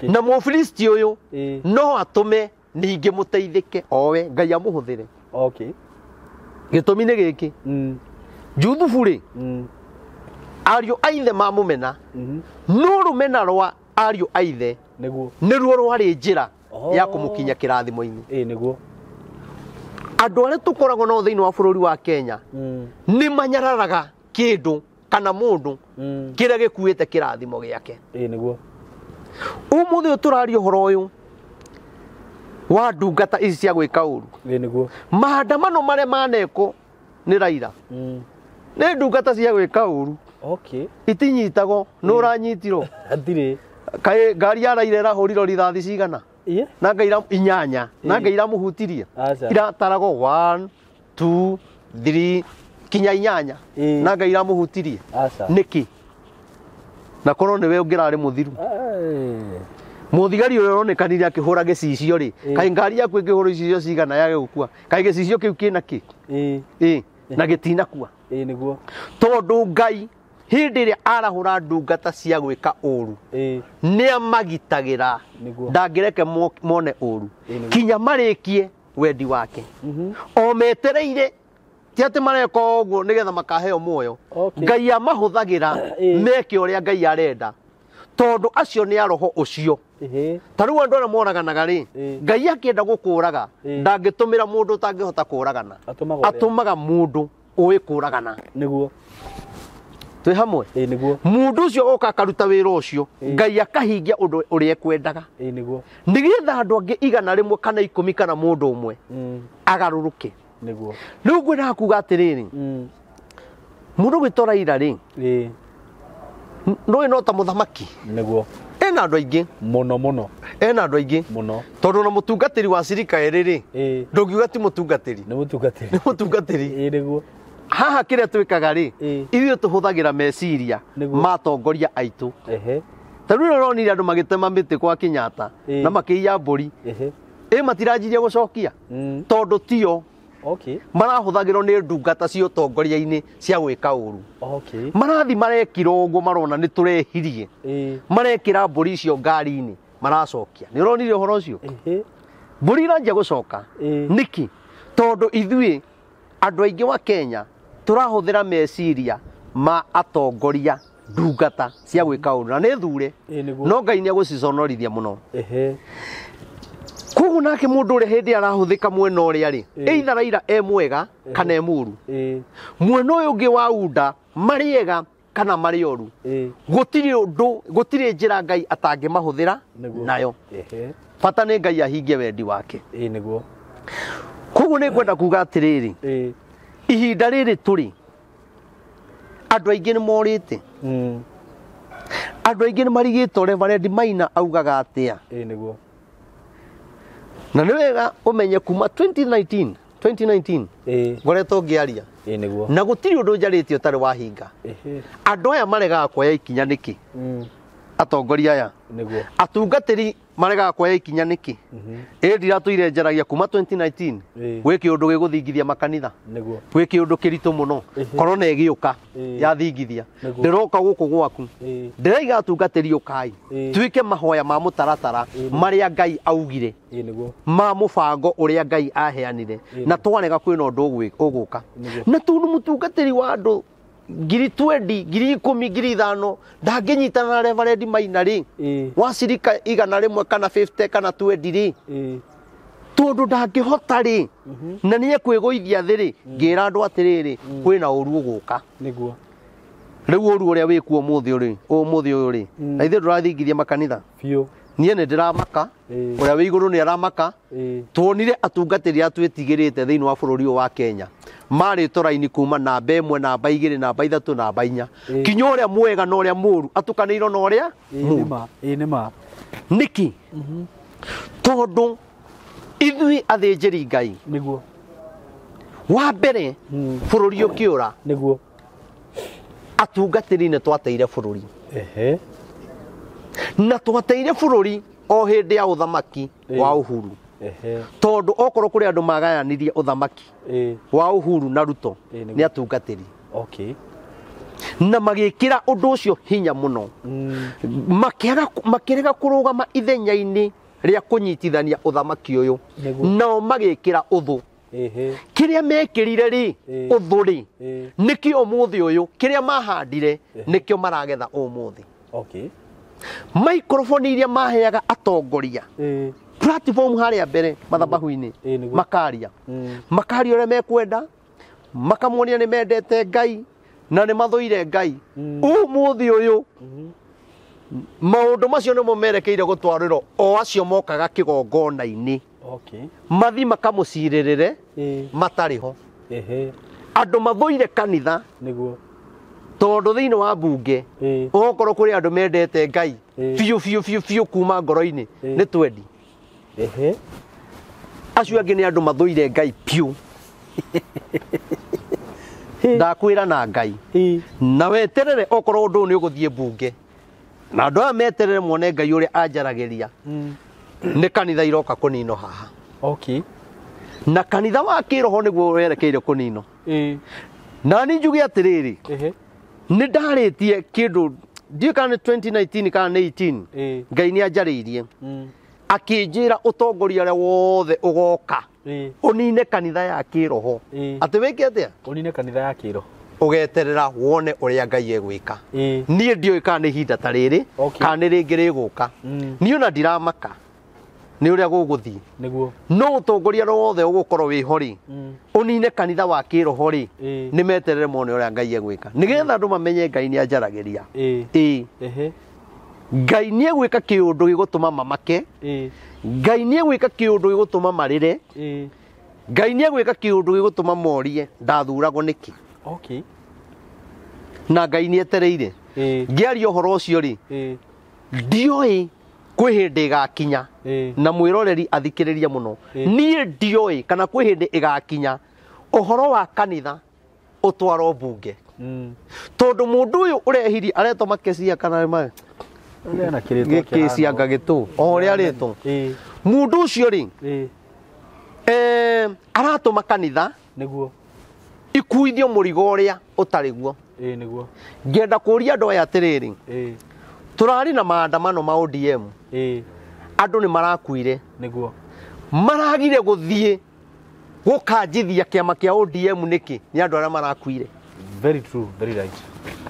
Na Mũfilisti ũyũ no atũme ningĩ mũteithĩke owe Ngai amũhũthĩre. Gĩtũmi nĩ gĩkĩ. Juthubu rĩ, ariũ a ithe mamũmena, no rũmena rwa ariũ a ithe nĩruo rwarĩ njĩra ya kũmũkinya kĩrathimo-inĩ. Andũ arĩa tũkoragwo nao thĩinĩ wa bũrũri wa Kenya nĩ manyararaga kĩndũ kana mũndũ kĩrĩa gĩkuĩte kĩrathimo gĩake. Ũmũthĩ ũyũ tũraria ũhoro ũyũ wa ndungata ici cia gwĩka ũru. Maandamano marĩa manekwo nĩ Raila nĩ ndungata cia gwĩka ũru. Itinyitagwo, nũ ũranyitirwo? Kaĩ ngari ya Raila ĩrahũrirwo rithathi cigana? Na ngai inyanya, na ngai iramũhutirie. Irataragwo 1 2 3 kinya inyanya, na ngai iramũhutirie. Nĩkĩ? Na korwo nĩwe ũngĩrarĩ mũthiru. Mũthigari ũrĩa ũronekanire akĩhũra gĩcicio rĩ, kaĩ ngari yaku ĩngĩhũrwo icicio cigana yage gũkua? Kaĩ gĩcicio kĩu kĩna kĩ? Na gĩtinakua. Tondũ Ngai hĩndĩ ĩrĩa arahũra ndungata cia gwĩka ũru, nĩ amagitagĩra, ndangĩreke mone ũru kinya marĩkie wendi wake. O metereire, ti atĩ mareka ũguo nĩgetha makaheo muoyo. Ngai amahũthagĩra meke ũrĩa Ngai arenda, tondũ acio nĩ a roho ũcio. Ta rĩu andũ arĩa moraganaga rĩ, Ngai akĩenda gũkũraga, ndangĩtũmĩra mũndũ ũtangĩhota kũragana. Atũmaga mũndũ ũĩ kũragana. Twĩ hamwe? Mũndũ ũcio oka akaruta wĩra ũcio, Ngai akahingia ũndũ ũrĩa ekwendaga. Nĩgetha andũ angĩ 100 kana 10 kana mũndũ ũmwe agarũrũke. Rĩu ngwendaga kuga atĩrĩrĩ, mũndũ gwĩtwo Raila rĩ, nũĩ no ta mũthamaki. Ena andũ aingĩ. Mũno mũno. Ena andũ aingĩ. Mũno. Tondũ na mũtungatĩri wa cirika ĩrĩ rĩ, ndũngiuga ti mũtungatĩri. Nĩ mũtungatĩri. Nĩ mũtungatĩri. Haha kĩrĩa twĩkaga rĩ, ithuĩ tũhũthagĩra meciria ma atongoria aitũ. Ta rĩu ũronire andũ magĩtema mĩtĩ kwa Kenyatta na makĩiya mbũri. Matiranjirie gũcokia tondũ tio marahũthagĩrwo nĩ ndungata cia ũtongoria-inĩ cia gwĩka ũru. Marathi marekirwo ũguo marona nĩ tũrehirie. Marekĩra mbũri icio ngari-inĩ maracokia. Nĩ ũronire ũhoro ũcio? Mbũri iranjia gũcoka. Nĩkĩ? Tondũ ithuĩ andũ aingĩ wa Kenya tũrahũthĩra meciria ma atongoria ndungata cia gwĩka ũru na nĩ thure. No Ngai nĩ egũciconorithia mũno. Koguo nake mũndũ ũrĩa hĩndĩ arahũthĩka mwena ũrĩa rĩ, either Raila e mwega kana e mũru. Mwena ũyũ ũngĩ wa UNDA marĩ ega kana marĩ oru, gũtirĩ ũndũ, gũtirĩ njĩra Ngai atangĩmahũthĩra nayo. Bata nĩ Ngai ahingie wendi wake. Nĩguo. Koguo nĩ ngwenda kuga atĩrĩrĩ, ihinda rĩrĩ tũrĩ, andũ aingĩ nĩ morĩte, andũ aingĩ nĩ marigĩtwo Reverend Maina augaga atĩa. Nĩguo. Na nĩ wega ũmenye kuma 2019 ngoretwo ngĩaria. Nĩguo. Na gũtirĩ ũndũ njarĩtie ũtarĩ wahinga. Andũ aya maregaga kuoya ikinya nĩkĩ? Atongoria aya. Nĩguo. Atungatĩri maregaga kuoya ikinya nĩkĩ? Ĩ ndiratũire njaragia kuma 2019 gwĩ kĩũndũ gĩgũthingithia makanitha. Nĩguo. Gwĩ kĩũndũ kĩritũ mũno. Korona ĩgĩũka yathingithia. Ndĩroka gũkũ gwaku. Ndĩraiga atungatĩri ũkai. Tuĩke mahoya ma mũtaratara marĩa Ngai augire. Nĩguo. Ma mũbango ũrĩa Ngai aheanire. Na twarega kwĩna ũndũ ũgũka. Na tondũ mũtungatĩri wa andũ ngiri 20, ngiri 10, ngiri 5 ndangĩnyitana na Reverend Maina rĩ, wa cirika 100 kana 50 kana 20 rĩ, tondũ ndangĩhota rĩ, na nĩ ekwĩgũithia thĩ rĩ, ngĩra andũ atĩrĩrĩ, kwĩna ũru ũgũka. Nĩguo. Rĩu ũru ũrĩa wĩkuo ũmũthĩ ũrĩ, ũmũthĩ ũyũ rĩ, na ithuĩ ndũrathingithia makanitha. Biũ. Niĩ nĩ ndĩramaka, ũrĩa wĩ igũrũ nĩ aramaka. Tuonire atungatĩri arĩa twĩtigĩrĩte thĩinĩ wa bũrũri ũyũ wa Kenya marĩ tũraini kuma namba 1, namba 2, namba 3, namba 4, kinya ũrĩa mwega na ũrĩa mũru atukanĩirwo na ũrĩa mũru. Nĩ ma. Nĩkĩ? Tondũ ithuĩ athĩnjĩri Ngai, Nĩguo. wa mbere bũrũri ũkĩũra, Nĩguo. atungatĩri nĩ twateire bũrũri. Na twateire bũrũri o hĩndĩ ya ũthamaki wa Uhuru. Tondũ okorwo kũrĩ andũ magayanirie ũthamaki wa Uhuru na Ruto nĩ atungatĩri. Okay. Na magĩkĩra ũndũ ũcio hinya mũno. Makĩrega kũrũgama ithenya-inĩ rĩa kũnyitithania ũthamaki ũyũ. Nao magĩkĩra ũthũ. Kĩrĩa mekĩrire rĩ, ũthũ rĩ, nĩkĩo ũmũthĩ ũyũ, kĩrĩa mahandire nĩkĩo maragetha ũmũthĩ. Okay. Microphone iria maheaga atongoria platform harĩa mbere mathabahu-inĩ, makaria. Makaria ũrĩa mekwenda, makamuonia nĩ mendete Ngai na nĩ mathũire Ngai. Ũmũthĩ ũyũ maũndũ macio nĩmo merekeire gũtwarĩrwo o acio mokaga kĩgongona-inĩ. Okay. Mathi makamũcirĩrĩre matarĩ ho. Andũ mathũire kanitha. Nĩguo. Tondũ thĩinĩ wa mbunge okorwo kũrĩ andũ mendete Ngai biũ biũ biũ biũ kuma ngoro-inĩ nĩ twendi. Acio angĩ nĩ andũ mathũire Ngai biũ. Ndakwĩra na Ngai. Na weterere okorwo ũndũ ũyũ nĩ ũgũthiĩ mbunge. Na andũ aya meterere mone Ngai ũrĩa anjaragĩria. Nĩ kanitha iroka kũninwo haha. Okay. Na kanitha wa kĩroho nĩguo werekeire kũninwo. Na niĩ njuge atĩrĩrĩ, nĩ ndarĩtie kĩndũ ndiũĩ kana nĩ 2019 kana nĩ 18, Ngai nĩ anjarĩirie akĩnjĩra ũtongoria ũrĩa wothe ũgoka ũnine kanitha ya kĩroho. Atĩ wĩke atĩa? Ũnine kanitha ya kĩroho. Ũgeterera wone ũrĩa Ngai egwĩka. Niĩ ndiũĩ kana nĩ ihinda ta rĩrĩ kana nĩ rĩngĩ rĩgũka. Niĩ ona ndiramaka nĩ ũrĩa gũgũthiĩ. Nĩguo. No ũtongoria ũrĩa wothe ũgũkorwo wĩho rĩ, ũnine kanitha wa kĩroho rĩ, nĩ meterere mone ũrĩa Ngai egwĩka. Nĩgetha andũ mamenye Ngai nĩ anjaragĩria. Ngai nĩ egwĩka kĩũndũ gĩgũtũma mamake. Ngai nĩ egwĩka kĩũndũ gĩgũtũma marĩre. Ngai nĩ egwĩka kĩũndũ gĩgũtũma morie ndathuragwo nĩkĩ. Okay. Na Ngai nĩ etereire. Ngĩaria ũhoro ũcio rĩ, ndioĩ kwĩ hĩndĩ ĩgakinya na mwĩroreri athikĩrĩrie mũno. Niĩ ndioĩ kana kwĩ hĩndĩ ĩgakinya ũhoro wa kanitha ũtwarwo mbunge. Tondũ mũndũ ũyũ ũrehirie aretwo Makecia kana gĩkĩcianga gĩtũ o ũrĩa arĩtwo. Mũndũ ũcio rĩ, aratũma kanitha Nĩguo. ikuithio mũrigo ũrĩa ũtarĩ guo. Nĩguo. Ngĩenda kũũria andũ aya atĩrĩrĩ, tũrarĩ na maandamano ma ODM. Andũ nĩ marakuire. Nĩguo. Maragire gũthiĩ gũkanjithia kĩama kĩa ODM nĩkĩ? Nĩ andũ arĩa marakuire. Very true, very right.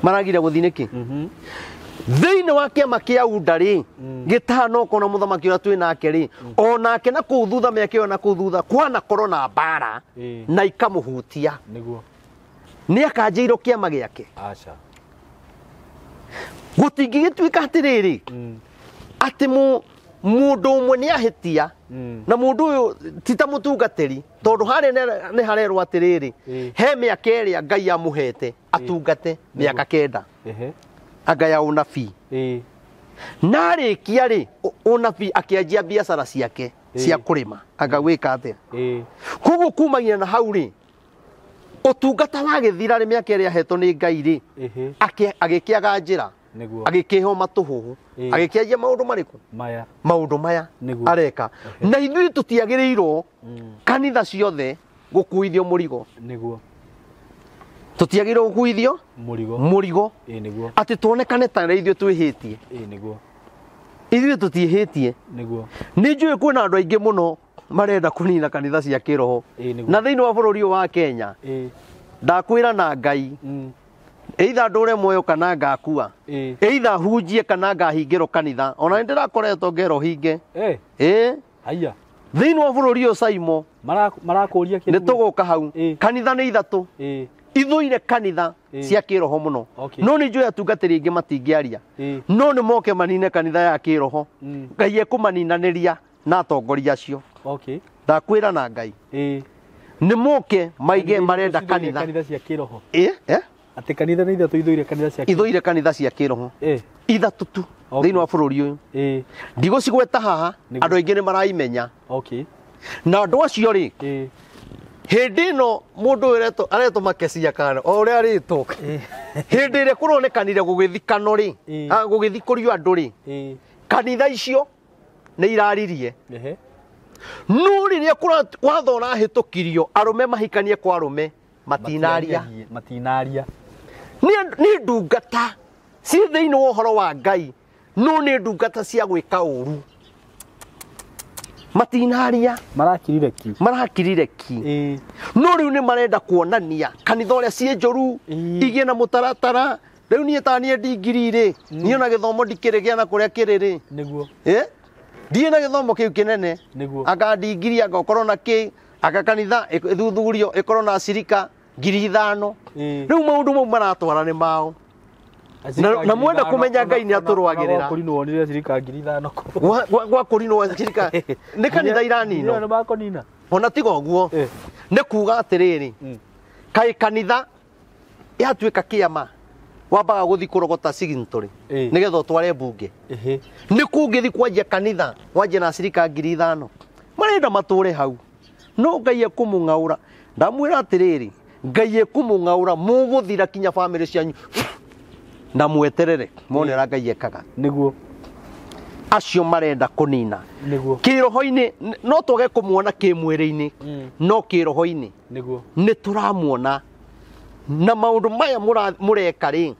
Maragire gũthiĩ nĩkĩ? Thĩinĩ wa kĩama kĩa UDA rĩ, gĩtano kona mũthamaki ũrĩa twĩ nake rĩ, onake na kũu thutha mĩaka ĩyo na kũu thutha kwanakorwo na mbara na ikamũhutia. Nĩguo. Nĩ akanjĩirwo kĩama gĩake. Aca. Gũtingĩgĩtuĩka atĩrĩrĩ atĩ mũndũ ũmwe nĩ ahĩtia na mũndũ ũyũ ti ta mũtungatĩri tondũ harĩa nĩ harerwo atĩrĩrĩ he mĩaka ĩrĩa Ngai amũhete atungate mĩaka 9 anga ya ũnabii na arĩkia rĩ ũnabii akĩanjia biacara ciake cia kũrĩma anga gwĩka atĩa. Koguo kumagia na hau rĩ ũtungata wagĩthira rĩ mĩaka ĩrĩa ahetwo nĩ Ngai rĩ agĩkĩaga njĩra agĩkĩheo matũhũhũ agĩkĩanjia maũndũ marĩkũ maya maũndũ maya areka. Na ithuĩ tũtiagĩrĩirwo kanitha ciothe gũkuithio mũrigo. Nĩguo tũtiagĩrĩirwo gũkuithio mũrigo nĩguo atĩ tuonekane ta ithuĩ twĩhĩtie. Nĩguo ithuĩ tũtiĩhĩtie. Nĩguo nĩ njũĩ kwĩna andũ aingĩ mũno marenda kũnina kanitha cia kĩroho na thĩinĩ wa bũrũri ũyũ wa Kenya ndakwĩra na Ngai either ndũre muoyo kana ngakua either hunjie kana ngahingĩrwo kanitha ona nĩ ndĩrakoretwo ngerwo hinge. Haiya thĩinĩ wa bũrũri ũyũ Saimo marakũria nĩ tũgũka hau kanitha nĩ ithatũ ithũire kanitha cia kĩroho mũno. No nĩ njũĩ atungatĩri aingĩ matingĩaria no nĩ moke manine kanitha ya kĩroho. Ngai ekũmaninanĩria na atongoria acio. Ndakwĩra na Ngai nĩ moke maige marenda kanitha cia kĩroho. Atĩ kanitha nĩ ithatũ ithũire kanitha cia ithũire kanitha cia kĩroho ithatũ tu thĩinĩ wa bũrũri ũyũ. Ndigũcigweta haha andũ aingĩ nĩ maraimenya. Na andũ acio rĩ hĩndĩ ĩno mũndũ ũyũ aretwo Makecia kana o ũrĩa arĩtwo hĩndĩ ĩrĩa kũronekanire gũgĩthikano rĩ gũgĩthikũrio andũ rĩ kanitha icio nĩ iraririe. No rĩrĩa watho ũrahĩtũkirio arũme mahikanie kwa arũme matinaria. Matinaria nĩ ndungata ci thĩinĩ wa ũhoro wa Ngai no nĩ ndungata cia gwĩka ũru. Matinaria marakirire ki marakirire ki. No rĩu nĩ marenda kuonania kanitha ũrĩa ciĩ njũru igĩe na mũtaratara. Rĩu niĩ ta niĩ ndingiri rĩ niĩ ona gĩthomo ndikĩrĩ gĩa na kũrĩa kĩrĩ rĩ nĩguo ndirĩ na gĩthomo kĩu kĩnene anga ndingiri anga ũkorwo na kĩ anga kanitha ĩthuthurio ĩkorwo na acirika 5,000. Rĩu maũndũ mau maratwara nĩ mao. Na mwenda kũmenya Ngai nĩ atũrũagĩrĩra. Gwa kũrinwo acirika nĩ kanitha iraninwo ona tiga ũguo nĩ kuga atĩrĩrĩ kaĩ kanitha yatuĩka kĩama wambaga gũthiĩ kũrogota signatory nĩgetha ũtware mbunge. Nĩ kũngĩthiĩ kwanjia kanitha wanjie na acirika 5,000 marenda matũre hau no Ngai ekũmũng'aũra. Ndamwĩra atĩrĩrĩ Ngai ekũmũng'aũra mũgũthira kinya bamĩrĩ cianyu na mweterere mone ũrĩa Ngai ekaga. Nĩguo acio marenda kũnina nĩguo kĩroho-inĩ no twage kũmuona kĩmwĩrĩ-inĩ no kĩroho-inĩ nĩguo nĩ tũramuona. Na maũndũ maya mũreka rĩ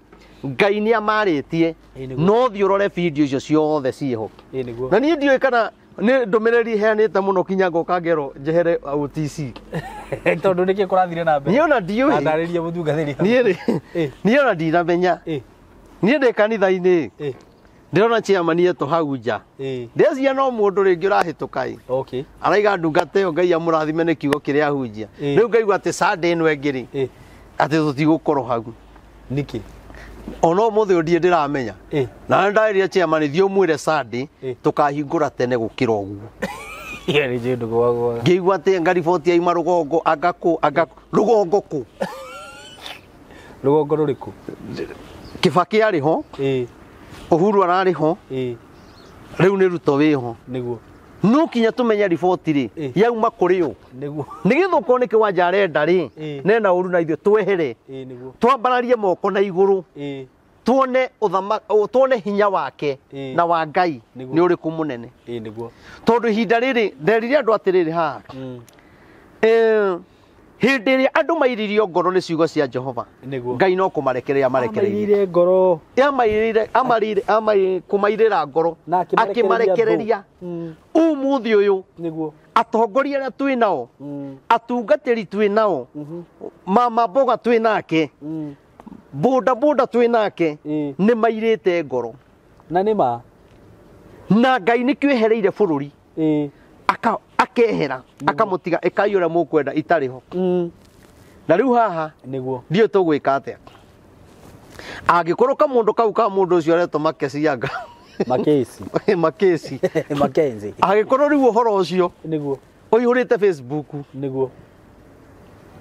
Ngai nĩ amarĩtie. No thiĩ ũrore video icio ciothe ciĩho. Na niĩ ndiũĩ kana nĩ ndũmĩrĩri heanĩte mũno kinya ngoka ngerwo njehere OTC tondũ nĩkĩ kũrathire na mbere niĩ ona ndiũĩ ndarĩrie mũtungatĩri niĩ rĩ niĩ ona ndinamenya niĩ ndĩ kanitha-inĩ ndĩrona chairman etwo hau nja ndĩreciria no mũndũ rĩngĩ ũrahĩtũka ĩ araiga ndungata ĩyo Ngai amũrathime nĩ kiugo kĩrĩa ahunjia. Rĩu ngaigua atĩ Sunday ĩno ĩngĩ rĩ atĩ tũtigũkorwo hau nĩkĩ ona ũmũthĩ ũyũ ndirĩ ndĩramenya. Na nĩ ndarĩria chairman thiĩ ũmwĩre Sunday tũkahingũra tene gũkĩra ũguo. Ngĩigua atĩ ngariboti yauma rũgongo anga kũ anga rũgongo kũ rũgongo rũrĩkũ Kibaki arĩ ho Uhuru ararĩ ho rĩu nĩ Ruto wĩho nĩguo no kinya tũmenye riboti rĩ yauma kũrĩ ũ nĩguo nĩgetha ũkorwo nĩ kĩwanja arenda rĩ nena ũru na ithuĩ twehere nĩguo twambararie moko na igũrũ tuone tuone hinya wake na wa Ngai nĩ ũrĩkũ mũnene. Nĩguo tondũ ihinda rĩrĩ nderire andũ atĩrĩrĩ haha hĩndĩ ĩrĩa andũ mairirio ngoro nĩ ciugo cia Jehova Ngai no kũmarekereria amarekereirie ngoro amairire amarire kũmairĩra ngoro akĩmarekereria ũmũthĩ ũyũ nĩguo atongoria arĩa twĩ nao atungatĩri twĩ nao mama mboga twĩ nake boda boda twĩ nake nĩ mairĩte ngoro na nĩ ma na Ngai nĩkĩo ehereire bũrũri akehera akamũtiga ĩkai ũrĩa mũkwenda itarĩ ho. Na rĩu haha nĩguo ndiũĩ tũgwĩka atĩa. Angĩkorwo kamũndũ kau ka mũndũ ũcio aretwo Makesianga Makesi Makesi Makenzi angĩkorwo rĩu ũhoro ũcio nĩguo ũihũrĩte Facebook nĩguo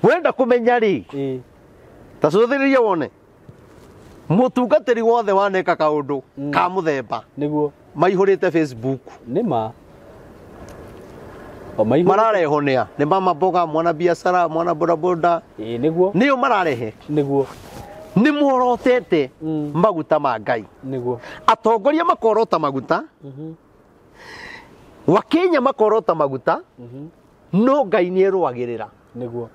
wenda kũmenya rĩ ĩĩ ta cũthĩrĩria wone mũtungatĩri wothe waneka kaũndũ ka mũthemba nĩguo maihũrĩte Facebook nĩ ma o maihũrĩte mararehwo nĩa nĩ mama mboga mwana biacara mwana bodaboda ĩĩ nĩguo nĩo mararehe nĩguo nĩ morotete maguta ma Ngai nĩguo atongoria makorota maguta Wakenya makorota maguta no Ngai nĩ erũagĩrĩra nĩguo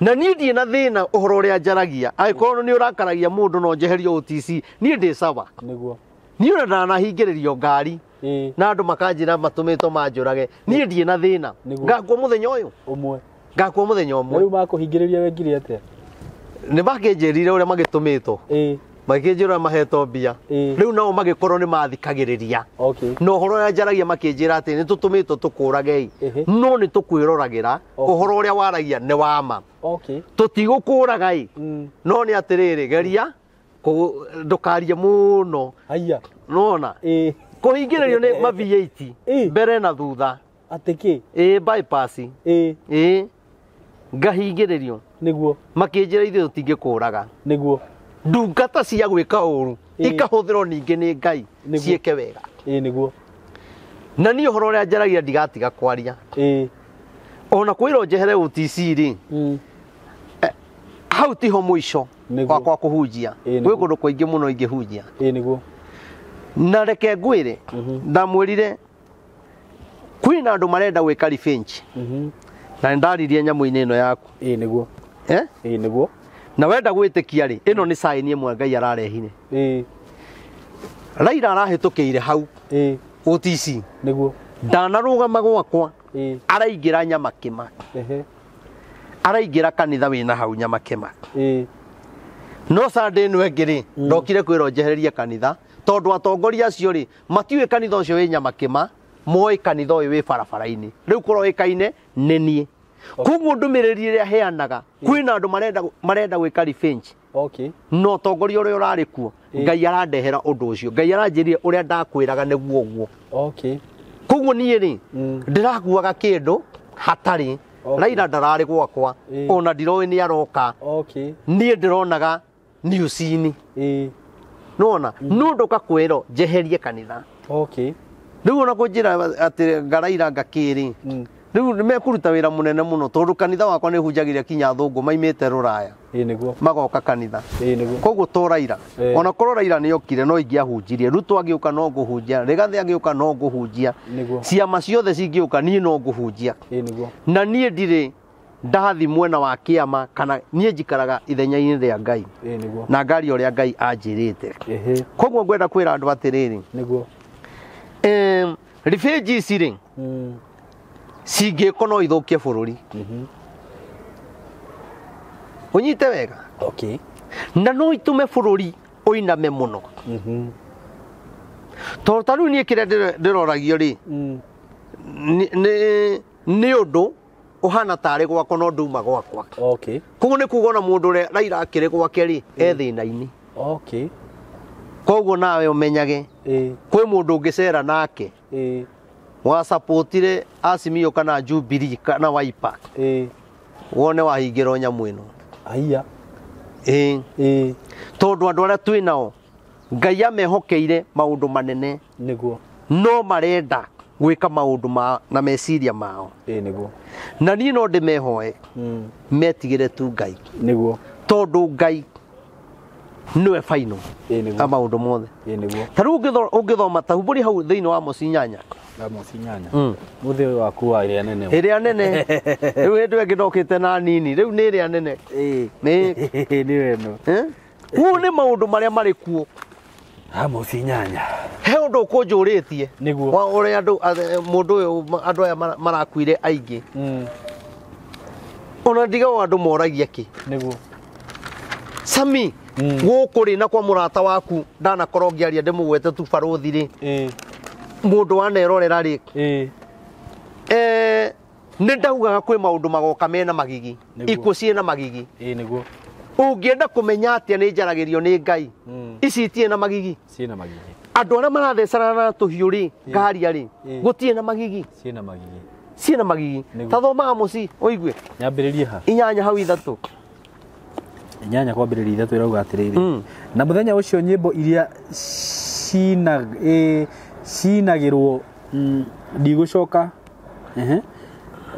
na niĩ ndirĩ na thĩna ũhoro ũrĩa njaragia angĩkorwo nĩ ũrakaragia mũndũ no njeherio OTC niĩ ndĩ sawa nĩguo niĩ ona ndanahingĩrĩrio ngari ĩĩ na andũ makanjĩra matũmĩtwo manjũrage niĩ ndirĩ na thĩna Nĩguo. ngakua mũthenya ũyũ ũmwe ngakua mũthenya na ũmwe rĩu makũhingĩrĩria wekire atĩa nĩ makĩnjĩrire ũrĩa magĩtũmĩtwo ĩĩ makĩnjĩra mahetwo mbia Ĩĩ. rĩu nao magĩkorwo nĩ mathikagĩrĩria okay na ũhoro ũrĩa njaragia makĩnjĩra atĩ nĩ tũtũmĩtwo tũkũragei Ĩhĩ. no nĩ tũkwĩroragĩra Okay. ũhoro ũrĩa waragia nĩ wa ma okay tũtigũkũraga ĩ no nĩ atĩrĩrĩ geria ndũkarie mũno haiya nona ĩĩ kũhingĩrĩrio nĩ ma V8 Ĩĩ. mbere na thutha atĩ kĩ ĩĩ bypass ĩĩ ĩĩ ngahingĩrĩrio nĩguo makĩnjĩra ithuĩ tũtingĩkũraga nĩguo ndungata cia gwĩka ũru Ĩĩ. ikahũthĩrwo ningĩ nĩ Ngai Nĩguo. ciĩke wega ĩĩ nĩguo na niĩ ũhoro ũrĩa njaragia ndigatiga kwaria ĩĩ ona kwĩrwo njehere OTC rĩ hau tiho mũico Nĩguo. wakwa kũhunjia Ĩĩ, gwĩ nĩguo. kũndũ kũingĩ mũno ingĩhunjia ĩĩ nĩguo na reke ngwĩre ndamwĩrire kwĩna andũ marenda gwĩka revenge na nĩndaririe nyamũ-inĩ ĩno yaku ĩĩ nĩguo eh? ĩĩ nĩguo na wenda gwĩtĩkia rĩ ĩno nĩ sign ĩmwe Ngai ararehire ĩĩ Raila arahĩtũkĩire hau ĩĩ OTC nĩguo ndanarũgama gwakwa ĩĩ araingĩra Nyamakĩma ehe araingĩra kanitha wĩna hau Nyamakĩma ĩĩ no Sunday ĩno ĩngĩ rĩ ndokire kwĩrwo njehererie kanitha tondũ atongoria acio rĩ matiũĩ kanitha ũcio wĩ Nyamakĩma moĩ kanitha ũyũ wĩ barabara-inĩ rĩu kũroĩkaine nĩ niĩ koguo ndũmĩrĩri ĩrĩa heanaga kwĩna andũ marenda gwĩka revenge okay no ũtongoria ũrĩa ũrarĩ kuo Ngai arandehera ũndũ ũcio Ngai aranjĩrire ũrĩa ndakwĩraga nĩguo ũguo okay koguo niĩ rĩ ndĩrakuaga kĩndũ hatarĩ Okay. Raila ndararĩ gwakwa Ĩĩ. ona ndiroĩ nĩ aroka okay niĩ ndĩronaga news-inĩ ĩĩ nĩwona no ndoka kwĩrwo njeherie kanitha okay rĩu ona kũnjĩra atĩ ngaraira ngakĩrĩ rĩu nĩmekũruta wĩra mũnene mũno tondũ kanitha wakwa nĩ hunjagĩria kinya athũngũ maimĩte rũraya ĩĩ nĩguo magoka kanitha ĩĩ nĩguo koguo to Raila Ĩĩ. ona korwo Raila nĩ okire no ingĩahunjirie Ruto agĩũka no ngũhunjia Rigathĩ agĩũka no ngũhunjia Nĩguo. ciama ciothe cingĩũka niĩ no ngũhunjia ĩĩ nĩguo na niĩ ndirĩ ndathi mwena wa kĩama kana niĩ njikaraga ithenya-inĩ rĩa Ngai ĩĩ nĩguo na ngari ũrĩa Ngai anjĩrĩte ehe koguo ngwenda kwĩra andũ atĩrĩrĩ nĩguo ribĩnji ici rĩ cingĩkwo no ithũkie bũrũri ũnyite wega okay na no itũme bũrũri ũiname mũno tondũ ta rĩu niĩ kĩrĩa ndĩroragio rĩ nĩ ũndũ ũhana tarĩ gwakwa no nduma gwakwa okay koguo nĩ kuga ona mũndũ ũrĩa Raila akĩrĩ gwake rĩ e thĩna-inĩ okay koguo nawe ũmenyage ĩĩ kwĩ mũndũ ũngĩcera nake ĩĩ wasapotire Azimio kana Jubilee kana Wiper ĩĩ wone wahingĩrwo nyamũ ĩno haiya ĩĩ ĩĩ tondũ andũ arĩa twĩ nao Ngai amehokeire maũndũ manene nĩguo no marenda gwĩka maũndũ ma na meciria mao ĩĩ nĩguo na niĩ no ndĩmehoe metigĩre tu Ngai nĩguo tondũ Ngai nĩwe final ĩĩ nĩguo a maũndũ mothe ĩĩ nĩguo ta rĩu ũngĩthoma ta humbũri hau thĩinĩ wa Amosi 8 Amosi 8 mũthĩ ũyũ waku wa ĩrĩa nene ĩrĩa nene rĩu hĩndĩ ĩngĩ ndokĩte na nini rĩu nĩ ĩrĩa nene ĩĩ nĩ nĩ ĩno ũũ nĩ maũndũ marĩa marĩ kuo Amosi 8 he ũndũ ũkũnjũrĩtie Nĩguo. wa ũrĩa andũ mũndũ ũyũ andũ aya marakuire aingĩ ona ndigagwo andũ moragia kĩ nĩguo Sami gũkũ rĩ na kwa mũrata waku ndanakorwo ngĩaria ndĩmũgwete tu barũthi rĩ ĩĩ mũndũ wanerorera rĩ ĩĩ nĩ ndaugaga kwĩ maũndũ magoka mena magigi Nĩguo. ikuũ ciĩna magigi ĩĩ nĩguo Ũngĩenda kũmenya atĩa nĩ njaragĩrio nĩ Ngai, ici itirĩ na magigi. Ciĩna magigi. Andũ arĩa marathecana na tũhiũ rĩ, ngaria rĩ, gũtirĩ na magigi. Ciĩna magigi. Ciĩna magigi. Ta thomaga mũci ũigue. Nyambĩrĩrie ha? 8 hau 3. 8 kwambĩrĩria 3 ĩrauga atĩrĩrĩ. Na mũthenya ũcio nyĩmbo iria cinagĩrwo ndigũcoka.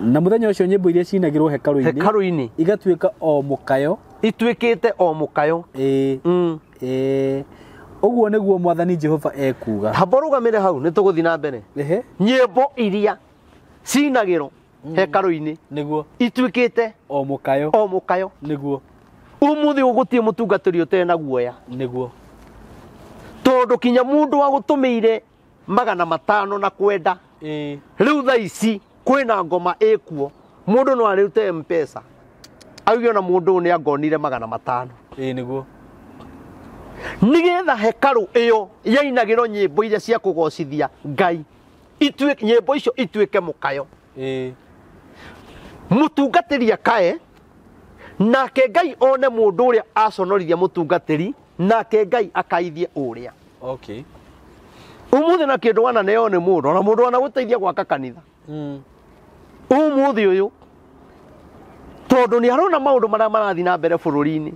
Na mũthenya ũcio nyĩmbo iria cinagĩrwo hekarũ-inĩ igatuĩka o mũkayo. Ituĩkĩte o mũkayo. Ũguo nĩguo Mwathani Jehova ekuuga. Hamba ũrũgamĩre hau nĩ tũgũthiĩ na mbere. Nyĩmbo iria cinagĩrwo hekarũ-inĩ nĩguo ituĩkĩte o mũkayo. O mũkayo. Nĩguo. Ũmũthĩ ũgũtirĩ mũtungatĩri ũtarĩ na guoya. Nĩguo. Tondũ kinya mũndũ wagũtũmĩire 500 na kwenda. Rĩu thaa ici kwĩna ngoma ĩkuo. Mũndũ no arĩrute M-Pesa. Auge ona mũndũ ũyũ nĩ angonire 500. Nĩguo. Nĩgetha hekarũ ĩyo yainagĩrwo nyĩmbo iria cia kũgocithia Ngai, nyĩmbo icio ituĩke mũkayo. Mũtungatĩri akae, nake Ngai one mũndũ ũrĩa aconorithia mũtungatĩri, nake Ngai akaithie ũrĩa. Okay. Ũmũthĩ na kĩndũ wananeo nĩ mũndũ, ona mũndũ wanagũteithia gwaka kanitha. Ũmũthĩ ũyũ tondũ nĩ arona maũndũ marĩa marathiĩ na mbere bũrũri-inĩ,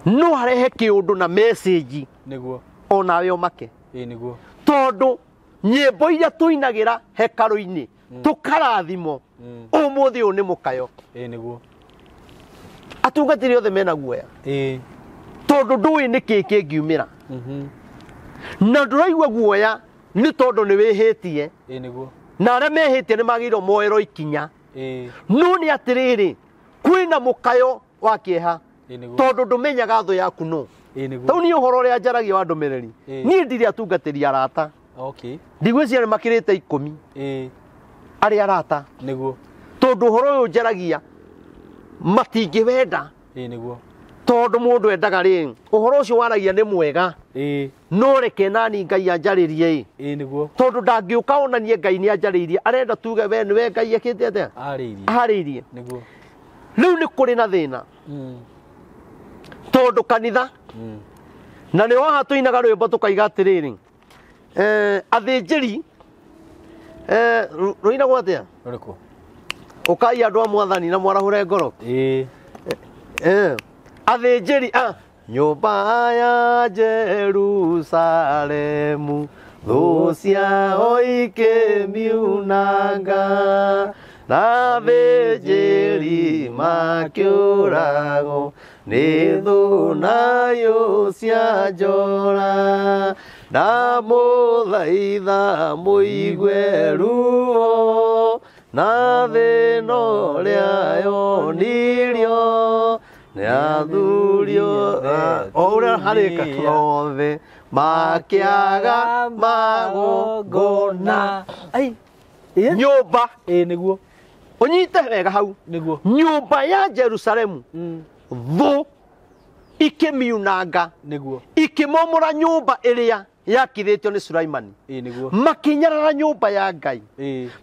no arehe kĩũndũ na message nĩguo onawe ũmake. Nĩguo. Tondũ nyĩmbo iria tũinagĩra hekarũ-inĩ tũkarathimwo, ũmũthĩ ũyũ nĩ mũkayo. Nĩguo. Atungatĩri othe mena guoya. Tondũ ndũĩ nĩ kĩĩ kĩngiumĩra. Na ndũraigua guoya nĩ tondũ nĩ wĩhĩtie. Nĩguo. Na arĩa mehĩtie nĩ magĩrĩirwo moerwo ikinya. No nĩ atĩrĩrĩ, kwĩna mũkayo wa kĩeha. Tondũ ndũmenyaga thũ yaku nũ. Tau niĩ ũhoro ũrĩa njaragia wa ndũmĩrĩri, niĩ ndirĩ atungatĩri arata. Okay. Ndigwĩciria nĩ makĩrĩte 10. Arĩa arata. Nĩguo. Tondũ ũhoro ũyũ njaragia matingĩwenda. Nĩguo. Tondũ mũndũ endaga rĩ, ũhoro ũcio waragia nĩ mwega. No reke nani Ngai anjarĩrie ĩ. Nĩguo. Tondũ ndangĩũka onanie Ngai nĩ anjarĩirie, arenda tuge we nĩwe Ngai ekĩte atĩa? Arĩirie. Nĩguo. Rĩu nĩ kũrĩ na thĩna. Tondũ kanitha na nĩ haha tũinaga rwĩmbo tũkaiga atĩrĩrĩ, athĩnjĩri rũinagwo atĩa? Rũrĩkũ? Ũkai andũ a Mwathani na mwarahũre ngoro. Athĩnjĩri nyũmba ya Jerusalemu thũ ciao ikĩmiunanga, na athĩnjĩri makĩũragwo nĩ thũ nayo cia njora. Ndamũthaitha mũigue ruo na thĩna ũrĩa yonirio nĩ athurio o ũrĩa harĩka othe makĩaga magongona. Nyũmba. Nĩguo. Ũnyite wega hau. Nĩguo. Nyũmba ya Jerusalemu thũ ikĩmiunanga, Nĩguo. ikĩmomora nyũmba ĩrĩa yakithĩtio nĩ Sulaimani. Nĩguo. Makĩnyarara nyũmba ya Ngai,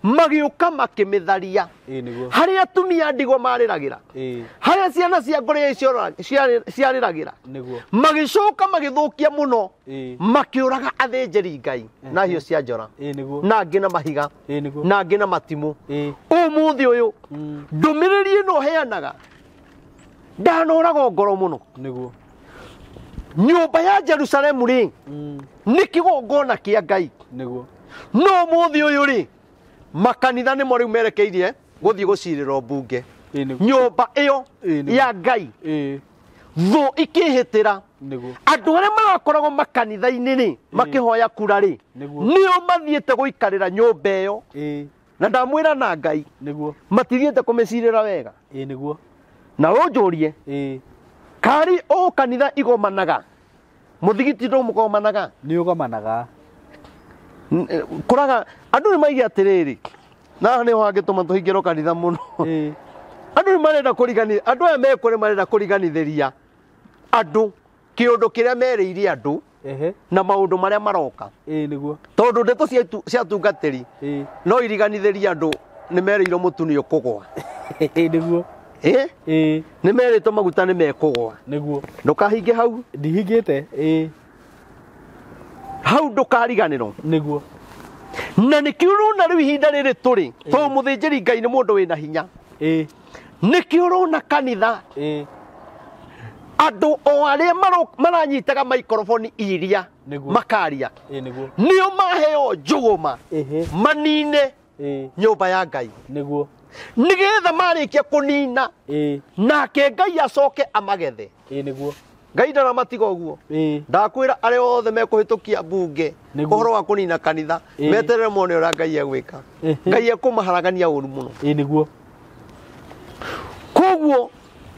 magĩũka makĩmĩtharia. Nĩguo. Harĩa atumia ndigwa marĩragĩra, harĩa ciana cia ngũrĩe ciarĩragĩra, Nĩguo. magĩcoka magĩthũkia mũno, makĩũraga athĩnjĩri Ngai na hiũ cia njora, Nĩguo. na angĩ na mahiga, Nĩguo. na angĩ na matimũ. Ũmũthĩ ũyũ ndũmĩrĩri ĩno heanaga ndanoragwo ngoro mũno. Nĩguo. Nyũmba ya Jerusalemu rĩ, nĩ kĩgongona kĩa Ngai. Nĩguo. No ũmũthĩ ũyũ rĩ, makanitha nĩmo rĩu merekeirie gũthiĩ gũcirĩrwo mbunge. Nyũmba ĩyo ya Ngai thũ ikĩhĩtĩra. Nĩguo. Andũ arĩa marakoragwo makanitha-inĩ rĩ, makĩhoya kura rĩ, nĩo mathiĩte gũikarĩra nyũmba ĩyo. Na ndamwĩra na Ngai, Nĩguo. matithiĩte kũmĩcirĩra wega. Nĩguo. Na ũnjũrie, kari o kanitha igomanaga, mũthigiti ndũmũgomanaga? Nĩ ũgomanaga. Kũraga andũ nĩ maige atĩrĩrĩ, na nĩho hangĩtũma tũhingĩrwo kanitha mũno. Andũ nĩ marenda kũrigani, andũ aya mekuo nĩ marenda kũriganithĩria andũ kĩũndũ kĩrĩa merĩire andũ na maũndũ marĩa maroka. Nĩguo. Tondũ ndeto cia atungatĩri no iriganithĩrie andũ nĩ merĩirwo mũtu nĩ ũkũgwa. Nĩguo. Ĩ Ĩĩ. nĩ merĩtwo maguta nĩ mekũgwa. Nĩguo. Ndũkahinge hau. Ndihingĩte. Ĩĩ. Hau ndũkariganĩrwo. Nĩguo. Na nĩkĩo ũrona rĩu ihinda rĩrĩ tũrĩ, tondũ mũthĩnjĩri Ngai nĩ mũndũ wĩna hinya. Ĩĩ. Nĩkĩo ũrona kanitha Ĩĩ. andũ o arĩa maranyitaga maikoroboni iria Nĩguo. makaria Ĩĩ nĩguo. nĩo maheo njũgũma Ĩhĩ. manine Ĩĩ. nyũmba ya Ngai Nĩguo. nĩgetha marĩkia kũnina Ĩĩ. nake Ngai acoke amagethe. Ĩĩ nĩguo. Ngai ndaramatiga ũguo. Ĩĩ. Ndakwĩra arĩa othe mekũhĩtũkia mbunge Nĩguo. ũhoro wa kũnina kanitha Ĩĩ. meterere mone ũrĩa Ngai egwĩka. Ĩhĩ. Ngai ekũmaharagania ũru mũno. Ĩĩ nĩguo. Koguo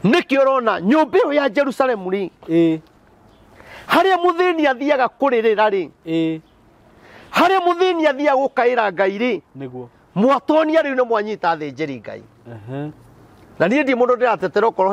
nĩkĩo ũrona nyũmba ĩyo ya Jerusalemu rĩ, Ĩĩ. harĩa mũthĩni athiaga kũrĩrĩra rĩ, Ĩĩ. harĩa mũthĩni athiaga gũkaĩra Ngai rĩ, Nĩguo. mwatonia rĩu nĩ mwanyita athĩnjĩri Ngai. Ehe. Na niĩ ndirĩ mũndũ ndĩratetera okorwo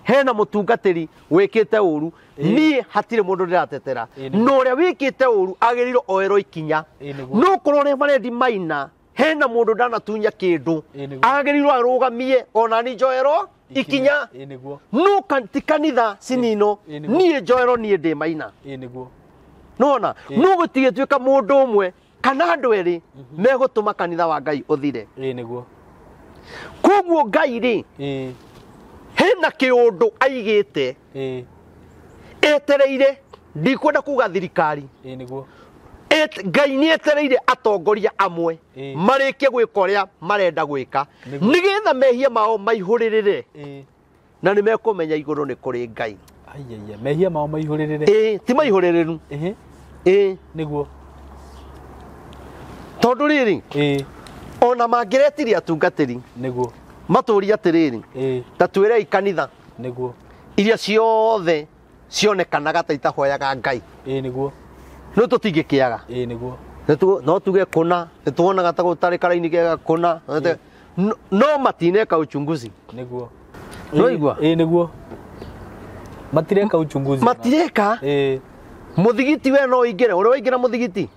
hena mũtungatĩri wĩkĩte ũru, niĩ hatirĩ mũndũ ndĩratetera. Ĩĩ nĩguo. Na ũrĩa wĩkĩte ũru agĩrĩirwo oerwo ikinya. Ĩĩ nĩguo. No korwo Reverend Maina hena mũndũ ndanatunya kĩndũ, Ĩĩ nĩguo. agĩrĩirwo arũgamie ona ni njoerwo ikinya. Ĩĩ nĩguo. No ti kanitha cinino, Ĩĩ nĩguo. niĩ njoerwo niĩ ndĩ Maina. Ĩĩ nĩguo. Nona no gũtigĩtuĩka mũndũ ũmwe kana andũ erĩ megũtũma kanitha wa Ngai ũthire. Ĩĩ nĩguo. Koguo Ngai rĩ, Ĩĩ. hena kĩũndũ aigĩte Ĩĩ. etereire, ndikwenda kuga thirikari. Ĩĩ nĩguo. Ngai nĩ etereire atongoria amwe Ĩĩ. marĩkie gwĩka ũrĩa marenda gwĩka Nĩguo. nĩgetha mehia mao maihũrĩrĩre Ĩĩ. na nĩ mekũmenya igũrũ nĩ kũrĩ Ngai. Aiaiya. Mehia mao maihũrĩrĩre. Ĩĩ, ti maihũrĩrĩru. Ĩhĩ. Ĩĩ. Nĩguo. Tondũ rĩrĩ, Ĩĩ. ona mangĩretirie atungatĩri Nĩguo. matũrie atĩrĩrĩ, Ĩĩ. ta twĩrei kanitha Nĩguo. iria ciothe cionekanaga ta itahoyaga Ngai, Ĩĩ nĩguo. no tũtingĩkĩaga. Ĩĩ nĩguo. No tuge kũna nĩtuonaga ta gũtarĩ karaini kega kũna, no matineka uchunguzi. Nĩguo. Nĩwaigua? Ĩĩ nĩguo. Matireka uchunguzi. Matireka. Ĩĩ. Mũthigiti we no ũingĩre, ũrĩa waingĩra mũthigiti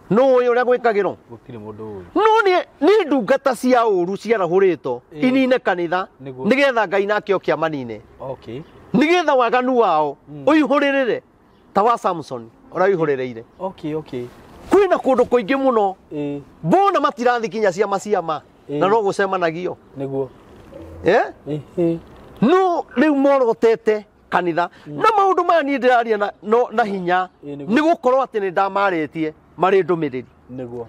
no ũĩ ũrĩa gwĩkagĩrwo. Gũtirĩ mũndũ ũĩ. No nĩ ndungata cia ũru ciarahũrĩtwo Ĩĩ. inine kanitha Nĩguo. nĩgetha Ngai nake oke amanine, Okay. nĩgetha waganu wao ũihũrĩrĩre ta wa Samson ũrĩa ũihũrĩrĩire. Okay, okay. Kwĩna kũndũ kũingĩ mũno Ĩĩ. mbona matirathi kinya ciama ciama Ĩĩ. na no gũcemanagio. Nĩguo. Eh? Ĩhĩ. No rĩu morotete kanitha na maũndũ maya niĩ ndĩraria na hinya Ĩĩ, nĩguo. nĩ gũkorwo atĩ nĩ ndamarĩtie marĩ ndũmĩrĩri. Nĩguo.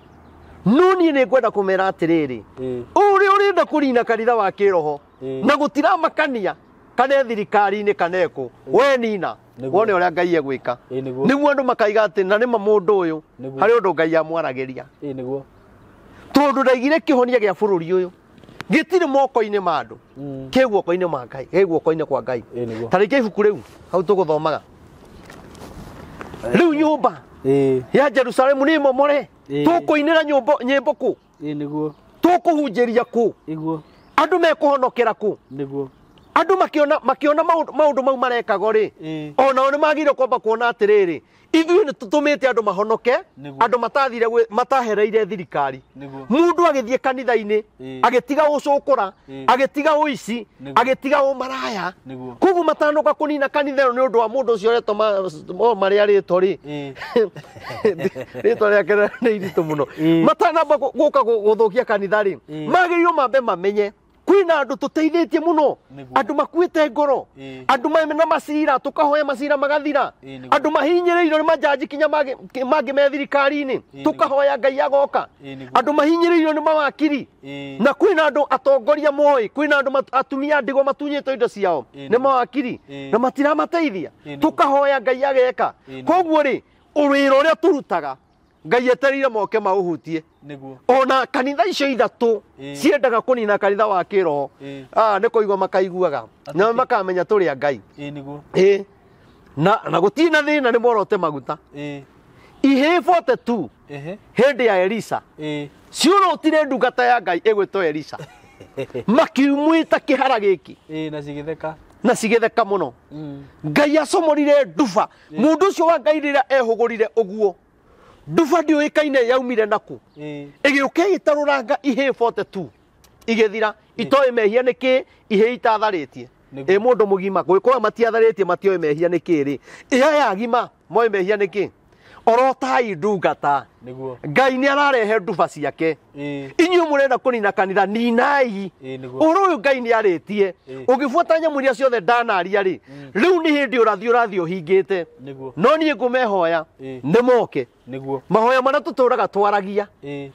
No niĩ nĩ ngwenda kũmera atĩrĩrĩ, Ĩĩ. ũrĩa ũrenda kũnina kanitha wa kĩroho Ĩĩ. na gũtiramakania kana thirikari-inĩ kana ĩkũ, we nina Nĩguo. wone ũrĩa Ngai egwĩka. Ĩĩ nĩguo. Nĩguo andũ makaiga atĩ na nĩma mũndũ ũyũ Nĩguo. harĩ ũndũ Ngai amwaragĩria. Ĩĩ nĩguo. Tondũ ndaigire kĩhonia gĩa bũrũri ũyũ gĩtirĩ moko-inĩ ma andũ, kĩ guoko-inĩ ma Ngai, kĩ guoko-inĩ kwa Ngai. Ĩĩ nĩguo. Ta rĩngĩ ibuku rĩu hau tũgũthomaga rĩu nyũmba Ĩĩ. ya Jerusalemu nĩ momore, Ĩĩ. tũkũinĩra nyĩmbo kũ, Ĩĩ nĩguo. tũkũhunjĩria kũ, Ĩguo. andũ mekũhonokera kũ, Nĩguo. andũ makiona maũndũ mau marekagwo rĩ, Ĩĩ. onao nĩ magĩrĩirwo kwamba kuona atĩrĩrĩ, ithuĩ nĩ tũtũmĩte andũ mahonoke, Nĩguo. andũ matathire matahereire thirikari. Nĩguo. Mũndũ agĩthiĩ kanitha-inĩ Ĩĩ. agĩtiga ũcũkũra, Ĩĩ. agĩtiga ũici, Nĩguo. agĩtiga ũmaraya. Nĩguo. Koguo matanoka kũnina kanitha ĩyo nĩ ũndũ wa mũndũ ũcio ũretwo marĩa rĩtwa rĩ, Ĩĩ. rĩtwa rĩake nĩ iritũ mũno. Ĩĩ. Matanamba gũka gũthũkia kanitha rĩ, Ĩĩ. magĩrĩirwo mambe mamenye kwĩna andũ tũteithĩtie mũno, Nĩguo. andũ makuĩte ngoro, Ĩĩ. andũ mena macira, tũkahoya macira magathira, Ĩĩ, nĩguo. andũ mahinyĩrĩirio nĩ majaji kinya mangĩ me thirikari-inĩ, Ĩĩ, tũkahoya Ngai agoka, Ĩĩ, nĩguo. andũ mahinyĩrĩirio nĩ mawakiri, Ĩĩ. na kwĩna andũ atongoria moĩ, kwĩna andũ atumia ndigwa matunyĩtwo indo ciao Ĩĩ, nĩ nĩguo. mawakiri Ĩĩ. na matiramateithia, Ĩĩ, nĩguo. tũkahoya Ngai ageka. Ĩĩ, nĩguo. Koguo rĩ, wĩra ũrĩa tũrutaga Ngai etereire moke maũhutie. Nĩguo. Ona kanitha icio ithatũ Ĩĩ. ciendaga kũnina kanitha wa kĩroho, Ĩĩ. nĩ kũigua makaiguaga na makamenya tũrĩ a Ngai. Ĩĩ nĩguo. Ĩĩ. Na gũtirĩ na thĩna nĩ morote maguta. Ĩĩ. Ihĩĩ 42 Ehe. hĩndĩ ya Elisa Ĩĩ. ciũrũtire ndungata ya Ngai ĩgwĩtwo Elisa, makiumwĩta kĩhara gĩkĩ Ĩĩ na cigĩtheka. na cigĩtheka mũno. Ngai acomorire nduba, mũndũ ũcio wa Ngai rĩrĩa ehũgũrire ũguo, nduba ndĩũĩkaine yaumire nakũ, Ĩĩ. ĩgĩũka ĩgĩtarũranga ihĩĩ 42 igĩthira, Itoĩ mehia nĩ kĩ, ihĩ itatharĩtie. Nĩguo. Ĩ mũndũ mũgima gwĩkũra matiatharĩtie matioĩ mehia nĩ kĩ rĩ. Ĩ aya agima moĩ mehia nĩ kĩ? Orotai ndungata. Nĩguo. Ngai nĩ ararehe nduba ciake. Ĩĩ. Inyuĩ mũrenda kũnina kanitha ninai. Ĩĩ, nĩguo. Ũhoro ũyũ Ngai nĩ arĩtie. Ĩĩ. Ũngĩbuata nyamũ iria ciothe ndanaria rĩ, rĩu nĩ hĩndĩ ũrathi ũrathiĩ ũhingĩte. Nĩguo. No niĩ ngũmehoya Ĩĩ. nĩ moke. Nĩguo. Mahoya marĩa tũtũraga twaragia Ĩĩ.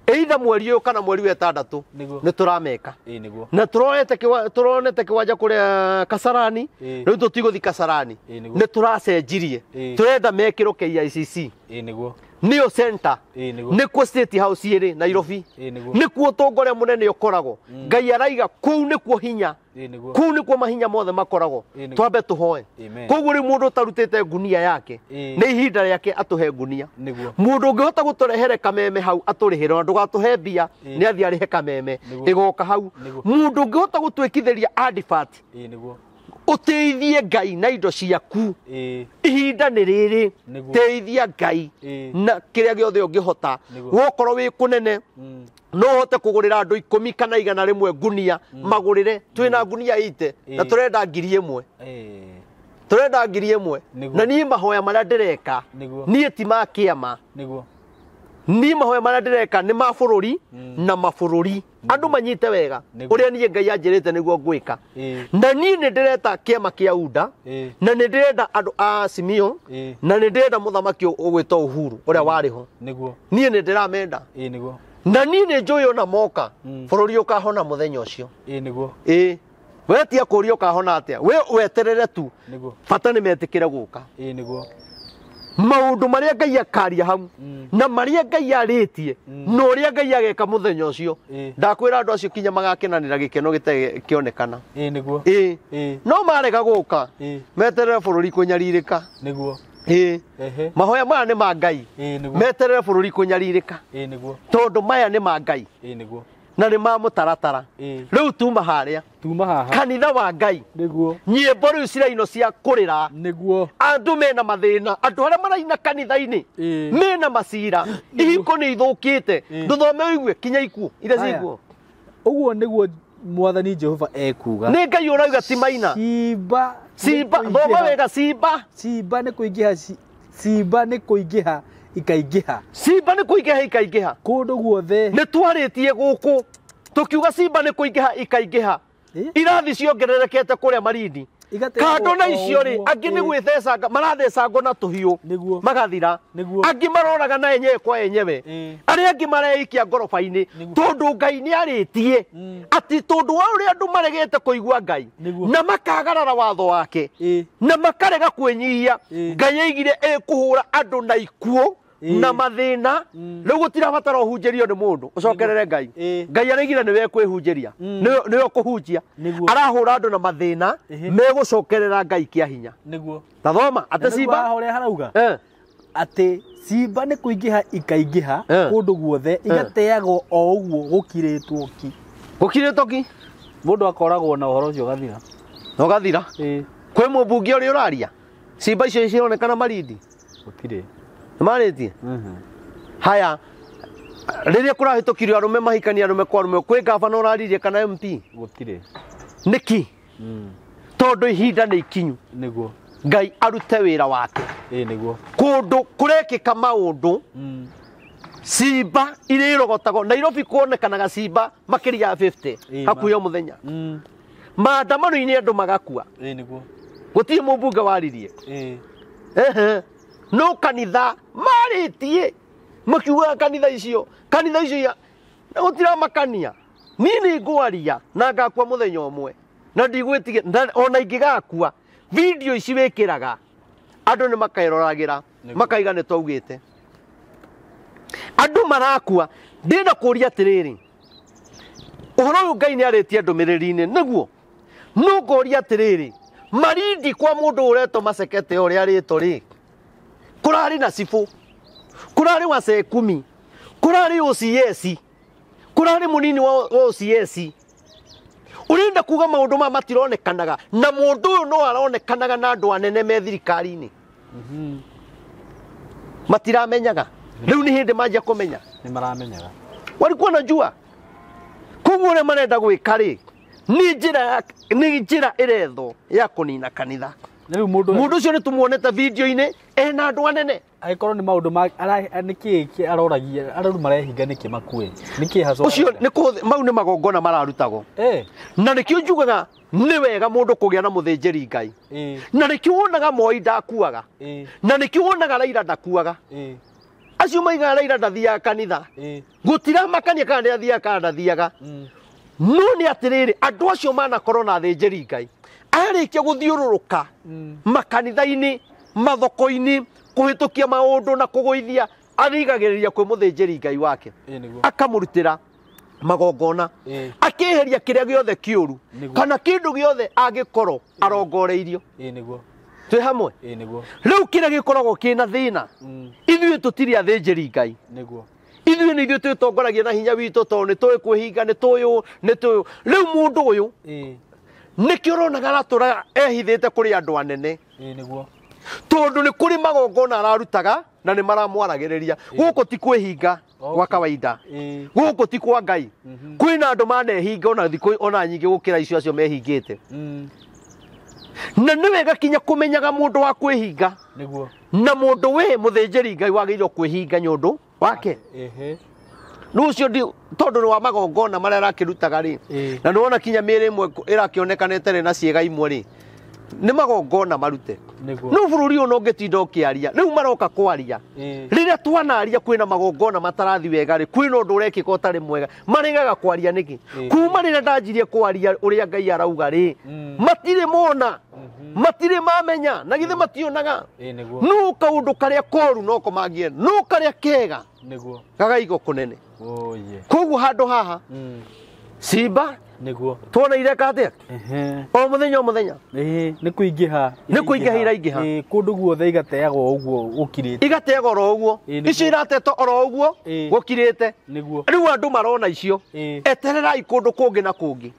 either mweri ũyũ kana mweri wa ĩtandatũ Nĩguo. nĩ tũrameka. Ĩĩ, nĩguo. Na tũronete kĩwanja kũrĩa Kasarani. Ĩĩ. Rĩu tũtigũthiĩ Kasarani. Ĩĩ, nĩguo. Nĩ tũracenjirie. Ĩĩ. Tũrenda mekĩrwo KICC. Ĩĩ, nĩguo. Nĩyo center. Ĩĩ, nĩguo. Nĩkuo State House ĩrĩ Nairobi. Ĩĩ, nĩguo. Nĩkuo ũtonga ũrĩa mũnene ũkoragwo. Ngai araiga kũu nĩkuo hinya. Ĩĩ, nĩguo. Kũu nĩkuo mahinya mothe makoragwo. Ĩĩ, nĩguo. Twambe tũhoe. Amen. Koguo rĩu mũndũ ũtarutĩte ngunia yake Ĩĩ. nĩ ihinda rĩake atũhe ngunia. Nĩguo. Mũndũ ũngĩhota gũtũrehere kameme hau atũrĩhĩre ona ndũgatũhe mbia Ĩĩ. nĩ athiĩ arĩhe kameme Nĩguo. ĩgoka hau. Nĩguo. Mũndũ ũngĩhota gũtwĩkithĩria advert Ĩĩ, nĩguo. ũteithie Ngai na indo ciaku. Ĩĩ. Ihinda nĩ rĩrĩ. Nĩguo. Teithia Ngai Ĩĩ. na kĩrĩa gĩothe ũngĩhota. Nĩguo. Wokorwo wĩ kũnene no ũhote kũgũrĩra andũ 10 kana 100 ngunia magũrĩre. Twĩna ngunia 80 na Ĩĩ. tũrenda 1000. Ĩĩ. Tũrenda 1000. Nĩguo. Na niĩ mahoya marĩa ndĩreka Nĩguo. niĩ ti ma kĩama. Nĩguo. Niĩ mahoya marĩa ndĩreka nĩ ma bũrũri na mabũrũri. Andũ manyite wega Nĩguo. ũrĩa niĩ Ngai anjĩrĩte nĩguo ngwĩka. Ĩĩ. Na niĩ nĩ ndĩreta kĩama kĩa UDA Ĩĩ. na nĩ ndĩrenda andũ a Simio Ĩĩ. na nĩ ndĩrenda mũthamaki ũgwĩtwo Uhuru ũrĩa warĩ ho. Nĩguo. Niĩ nĩ ndĩramenda. Ĩĩ, nĩguo. Na niĩ nĩ njũĩ ona moka bũrũri ũkahona mũthenya ũcio. Ĩĩ, nĩguo. Ĩĩ. Wetia kũũria ũkahona atĩa? We weterere tu. Nĩguo. Bata nĩ metĩkĩre gũka. Ĩĩ, nĩguo. Maũndũ marĩa Ngai akaria hau na marĩa Ngai arĩtie na ũrĩa Ngai ageka mũthenya ũcio. Ĩĩ. Ndakwĩra andũ acio kinya magakenanĩra gĩkeno gĩtarĩ kĩonekana. Ĩĩ, nĩguo. Ĩĩ. Ĩĩ. No marega gũka Ĩĩ. meterere bũrũri kũnyarirĩka. Nĩguo. Ĩĩ. Ehe. Mahoya maya nĩ ma Ngai. Ĩĩ, nĩguo. Meterere bũrũri kũnyarirĩka. Ĩĩ, nĩguo. Tondũ maya nĩ ma Ngai Ĩĩ, nĩguo. na nĩ ma mũtaratara. Ĩĩ. Rĩu tuma harĩa Tuma haha. kanitha wa Ngai. Nĩguo. Nyĩmbo rĩu ciraino cia kũrĩra. Nĩguo. Andũ mena mathĩna, andũ arĩa maraina kanitha-inĩ Ĩĩ. mena macira, ihiko nĩ ithũkĩte, Ĩĩ. ndũthome ũigue kinya ikuũ iria Haya. cikuo. Ũguo nĩguo Mwathani Jehova ekuga. Nĩ Ngai ũrauga ti maina. Ciimba. Cimba, nĩ thoma kũingĩha- wega cimba. Ciimba nĩ kũingĩha ciimba nĩ kũingĩha ikaingĩha. Cimba nĩ kũingĩha ikaingĩha. Kũndũ guothe. Nĩ twarĩtie gũkũ tũkiuga cimba nĩ kũingĩha ikaingĩha. Ĩĩ. Irathi ciongererekete kũrĩa Malindi. Igateagwo Kando na o icio rĩ, ũguo. angĩ nĩ Ĩĩ. gwĩthecanga marathecangwo na tũhiũ Nĩguo. magathira. Nĩguo. Angĩ maroraga na enyewe kwa enyewe. Ĩĩ. Arĩa angĩ mareikia ngoroba-inĩ Nĩguo. tondũ Ngai nĩ arĩtie atĩ tondũ wa ũrĩa andũ maregete kũigua Ngai Nĩguo. na makagarara watho wake Ĩĩ. na makarega kwĩnyihia. Ĩĩ. Ngai aigire ĩkũhũra andũ na ikuũ Ĩĩ. na mathĩna. Rĩu gũtirabatara ũhunjĩrio nĩ mũndũ ũcokerere Ngai. Ĩĩ. Ngai araigire nĩwe kwĩhunjĩria, nĩwe ũkũhunjia. Nĩguo. Arahũra andũ na mathĩna Ĩhĩ. megũcokerera Ngai kĩa hinya. Nĩguo. Ta thoma atĩ Na nĩguo cimba haha ũrĩa harauga. Eh. Atĩ ciimba nĩ kũingĩha ikaingĩha Eh. kũndũ guothe igateagwo o ũguo gũkirĩtwo ki. Gũkirĩtwo ki Mũndũ akoragwo na ũhoro ũcio ũgathira. na ũgathira. Ĩĩ. Kwĩ mũmbunge ũrĩa ũraria cimba icio cironekana Malindi. Gũtirĩ. Nĩmarĩtie. Haya, rĩrĩa kũrahĩtũkirio arũme mahikania arũme kwa arũme, kwĩ gavana ũraririe kana MP? Gũtirĩ. Nĩkĩ? Tondũ ihinda nĩ ikinyu Nĩguo. Ngai arute wĩra wake. Ĩĩ, nĩguo. Kũndũ kũrekĩka maũndũ cimba iria irogotagwo Nairobi kuonekanaga cimba makĩria ya 50 Ĩĩ, hakuhĩ o mũthenya. Maandamano-inĩ andũ magakua. Ĩĩ, nĩguo. Gũtirĩ mũmbunge waririe. Ĩĩ. Ehe. No kanitha marĩtie makiugaga kanitha icio na gũtiramakania. Niĩ nĩ ngwaria na ngakua mũthenya ũmwe na ndigwĩtigĩra ona ingĩgakua. Video ici wĩkĩraga andũ nĩ makeroragĩra Nĩguo. makaiga nĩ twaugĩte. Andũ marakua. Ndĩrenda kũũria atĩrĩrĩ, ũhoro ũyũ Ngai nĩ arĩtie ndũmĩrĩri-inĩ nĩguo no ngoria atĩrĩrĩ, Malindi kwa mũndũ ũretwo Macekete ũrĩa arĩtwo rĩ, kũrarĩ na cibũ, kũrarĩ wa cekumi, kũrarĩ OCS, kũrarĩ mũnini wa OCS. Ũrenda kuga maũndũ maya matironekanaga na mũndũ ũyũ no aronekanaga na andũ anene me thirikari-inĩ. Matiramenyaga. Rĩu nĩ hĩndĩ manjia kũmenya. Nĩ maramenyaga. Walikuwa najua. Koguo ũrĩa marenda gwĩka rĩ, nĩ njĩra ĩrethwo ya kũnina kanitha. Na rĩu mũndũ ũcio nĩ tũmuonete video-inĩ ena andũ anene. Angĩkorwo nĩ maũndũ ma nĩkĩ aroragia arũru marehinga nĩkĩ makue nĩkĩ haco ũcio nĩ mau nĩ magongona mararutagwo. Na nĩkĩo njugaga nĩ wega mũndũ kũgĩa na mũthĩnjĩri Ngai. Na nĩkĩo wonaga Moi ndakuaga. Na nĩkĩo wonaga Raila ndakuaga. Acio maigaga Raila ndathiaga kanitha. Gũtiramakania kana nĩ athiaga kana ndathiaga. No nĩ atĩrĩrĩ, andũ acio manakorwo na athĩnjĩri Ngai arĩkia gũthiũrũrũka makanitha-inĩ, mathoko-inĩ, kũhĩtũkia maũndũ na kũgũithia, arigagĩrĩria kwĩ mũthĩnjĩri Ngai wake akamũrutĩra magongona, akĩeheria kĩrĩa gĩothe kĩũru kana kĩndũ gĩothe angĩkorwo arongoreirio. Twĩ hamwe. Rĩu kĩrĩa gĩkoragwo kĩna thĩna, ithuĩ tũtirĩ athĩnjĩri Ngai. Ithuĩ nĩ ithuĩ twĩtongoragia na hinya witũ tondũ nĩ tũĩ kwĩhinga, nĩ tũĩ nĩ tũĩ. Rĩu mũndũ ũyũ nĩkĩo ũronaga aratũra ehithĩte kũrĩ andũ anene. Tondũ nĩ kũrĩ magongona ararutaga na nĩ maramwaragĩrĩria. Gũkũ ti kwĩhinga gwa kawaida, gũkũ ti kwa Ngai. Kwĩna andũ manehinga ona thikũ ona nyingĩ gũkĩra icio acio mehingĩte. Na nĩ wega kinya kũmenyaga mũndũ wa kwĩhinga na mũndũ wĩ mũthĩnjĩri Ngai wagĩrĩirwo kwĩhinga nĩ ũndũ wake. Rĩu ũcio tondũ nĩ wa magongona marĩa arakĩrutaga rĩ, na nĩ wona kinya mĩĩrĩ ĩmwe ĩrakĩonekana ĩtarĩ na ciĩga imwe rĩ, nĩ magongona marute. No bũrũri ũyũ no ũngĩtinda ũkĩaria, rĩu maroka kwaria. Rĩrĩa twanaria kwĩna magongona matarathi wega rĩ, kwĩna ũndũ ũrekĩka ũtarĩ mwega, maregaga kwaria nĩkĩ? Kuma rĩrĩa ndanjirie kwaria ũrĩa Ngai arauga rĩ, matirĩ mona, matirĩ mamenya, na githĩ mationaga. No kaũndũ karĩa koru noko mangie, no karĩa kega gagaigwo kũnene. Koguo handũ haha Simba tuona ireka atia o mũthenya o mũthenya. Nĩ kũingĩha, nĩ kũingĩha iraingĩha. Kũndũ guothe igateagwo ũguo gũkirĩte, igateagwo oro ũguo, icio iratetwo oro ũguo gũkirĩte. Rĩu andũ marona icio, etererai kũndũ kũngĩ na kũngĩ.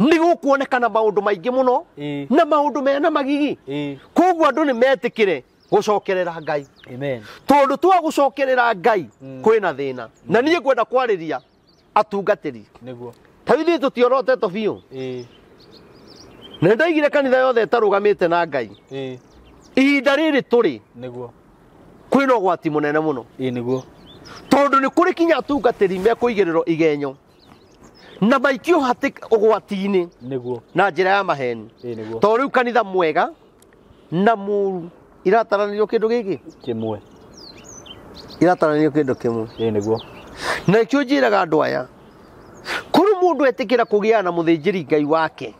Nĩ gũkuonekana maũndũ maingĩ mũno na maũndũ mena magigi. Koguo andũ nĩ metĩkĩre gũcokerera Ngai. Tondũ twa gũcokerera Ngai kwĩna thĩna. Na niĩ ngwenda kwarĩria atungatĩri. Ta ithuĩ tũtiorotetwo biũ. Na ndaigire kanitha yothe ĩtarũgamĩte na Ngai. Ihinda rĩrĩ tũrĩ kwĩna ũgwati mũnene mũno. Tondũ nĩ kũrĩ kinya atungatĩri mekũigĩrĩrwo igenyo na maikio hatĩ ũgwati-inĩ na njĩra ya maheni. Tondũ rĩu kanitha mwega na mũru irataranĩrio kĩndũ gĩkĩ kĩmwe, irataranĩrio kĩndũ kĩmwe. Na nĩkĩo njĩraga andũ aya, kũrĩ mũndũ etĩkĩra kũgĩa na mũthĩnjĩri Ngai wake.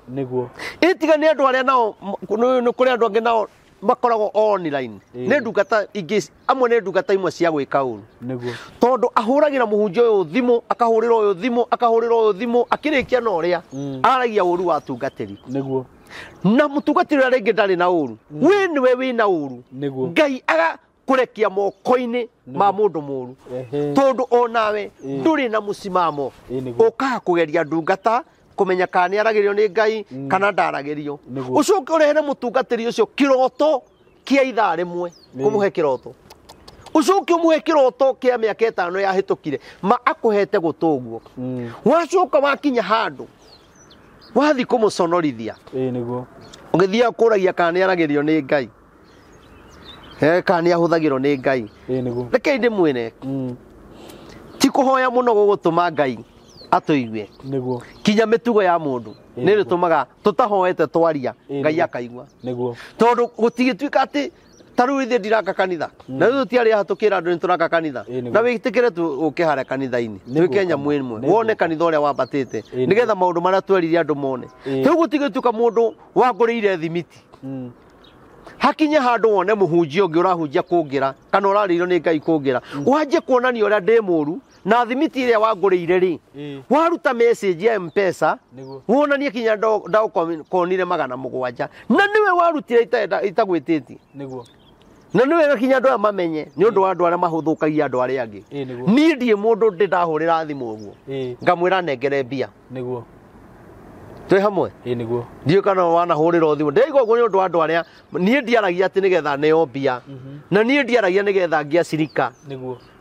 Ĩtiga nĩ andũ arĩa nao nĩ kũrĩ andũ angĩ nao makoragwo online. Nĩ ndungata ingĩ, amwe nĩ ndungata imwe cia gwĩka ũru. Tondũ ahũragĩra mũhunjia ũyũ thimũ, akahũrĩra ũyũ thimũ, akahũrĩra ũyũ thimũ, akĩrĩkia na ũrĩa aragia ũru wa atungatĩri. Na mũtungatĩri ũrĩa rĩngĩ ndarĩ na ũru, we nĩwe wĩna ũru. Ngai agakũrekia moko-inĩ ma mũndũ mũru. Tondũ onawe ndũrĩ na mũcimamo, ũkaga kũgeria ndungata kũmenya kana nĩ aragĩrio nĩ Ngai kana ndaragĩrio. Ũcoke ũrehere mũtungatĩri ũcio kĩroto kĩa ithaa rĩmwe, kũmũhe kĩroto. Ũcoke ũmũhe kĩroto kĩa mĩaka 5 yahĩtũkire, ma akũhete gũtũ ũguo. Wacoka wakinya handũ wathi kũmũconorithia. Ũgĩthiaga kũragia kana nĩ aragĩrio nĩ Ngai, kana nĩ ahũthagĩrwo nĩ Ngai. Rekei ndĩmwĩre, ti kũhoya mũno gũgũtũma Ngai atũigue. Kinya mĩtugo ya mũndũ nĩ ĩrĩtũmaga tũtahoete twaria Ngai akaigua. Tondũ gũtigĩtuĩka atĩ ta rĩu ithuĩ ndiraka kanitha, na rĩu tũtiarĩ haha tũkĩra andũ nĩ tũraka kanitha, na wĩtĩkĩre tu ũke harĩa kanitha-inĩ twĩke nyamũ ĩmwe, wone kanitha ũrĩa wambatĩte, nĩgetha maũndũ marĩa twerire andũ mone. Rĩu gũtigĩtuĩka mũndũ wangũrĩire thimiti hakinye handũ wone mũhunjia ũngĩ ũrahunjia kũngĩra kana ũrarĩirwo nĩ Ngai kũngĩra, wanjie kuonania ũrĩa ndĩ mũru na thimiti ĩrĩa wangũrĩire rĩ, waruta message ya M-Pesa wonanie kinya ndaũkonire 700 na nĩwe warutire itagwĩtĩtie. Na nĩ wega kinya andũ aya mamenye nĩ ũndũ wa andũ arĩa mahũthũkagia andũ arĩa angĩ. Niĩ ndiĩ mũndũ ndĩ ndahũrĩra thimũ ũguo ngamwĩra nengere mbia. Twĩ hamwe. Ndiũĩ kana wanahũrĩrwo thimũ. Ndĩraigua ũguo nĩ ũndũ wa andũ arĩa niĩ ndiaragia atĩ nĩgetha neo mbia, na niĩ ndiaragia nĩgetha ngĩe cirika.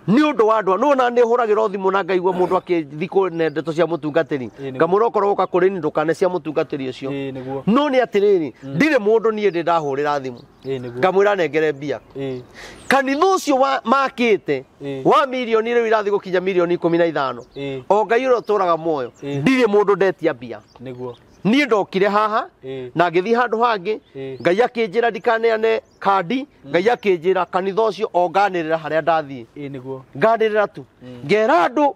Nĩ ũndũ wa andũ nĩwona nĩ hũragĩrwo thimũ na ngaigua mũndũ akĩthi kũne ndeto cia mũtungatĩri. Ĩĩ, nĩguo. Ngamwĩra okorwo ũka kũrĩ niĩ ndũkane cia mũtungatĩri ũcio. Ĩĩ, nĩguo. No nĩ atĩrĩrĩ, ndirĩ mũndũ niĩ ndĩ ndahũrĩra thimũ. Ĩĩ, nĩguo. Ngamwĩra nengere mbia. Ĩĩ. Kanitha ũcio makĩte Ĩĩ. wa mirioni rĩu irathiĩ gũkinya mirioni 15. Ĩĩ. O Ngai ũrĩa ũtũraga muoyo, Ĩĩ. ndirĩ mũndũ ndetia mbia. Nĩguo. Niĩ ndokire haha Ĩĩ. na ngĩthiĩ handũ hangĩ. Ĩĩ. Ngai akĩnjĩra ndikaneane kandi. Ngai akĩnjĩra kanitha ũcio o nganĩrĩra harĩa ndathiĩ. Ĩĩ, nĩguo. Nganĩrĩra tu ngera andũ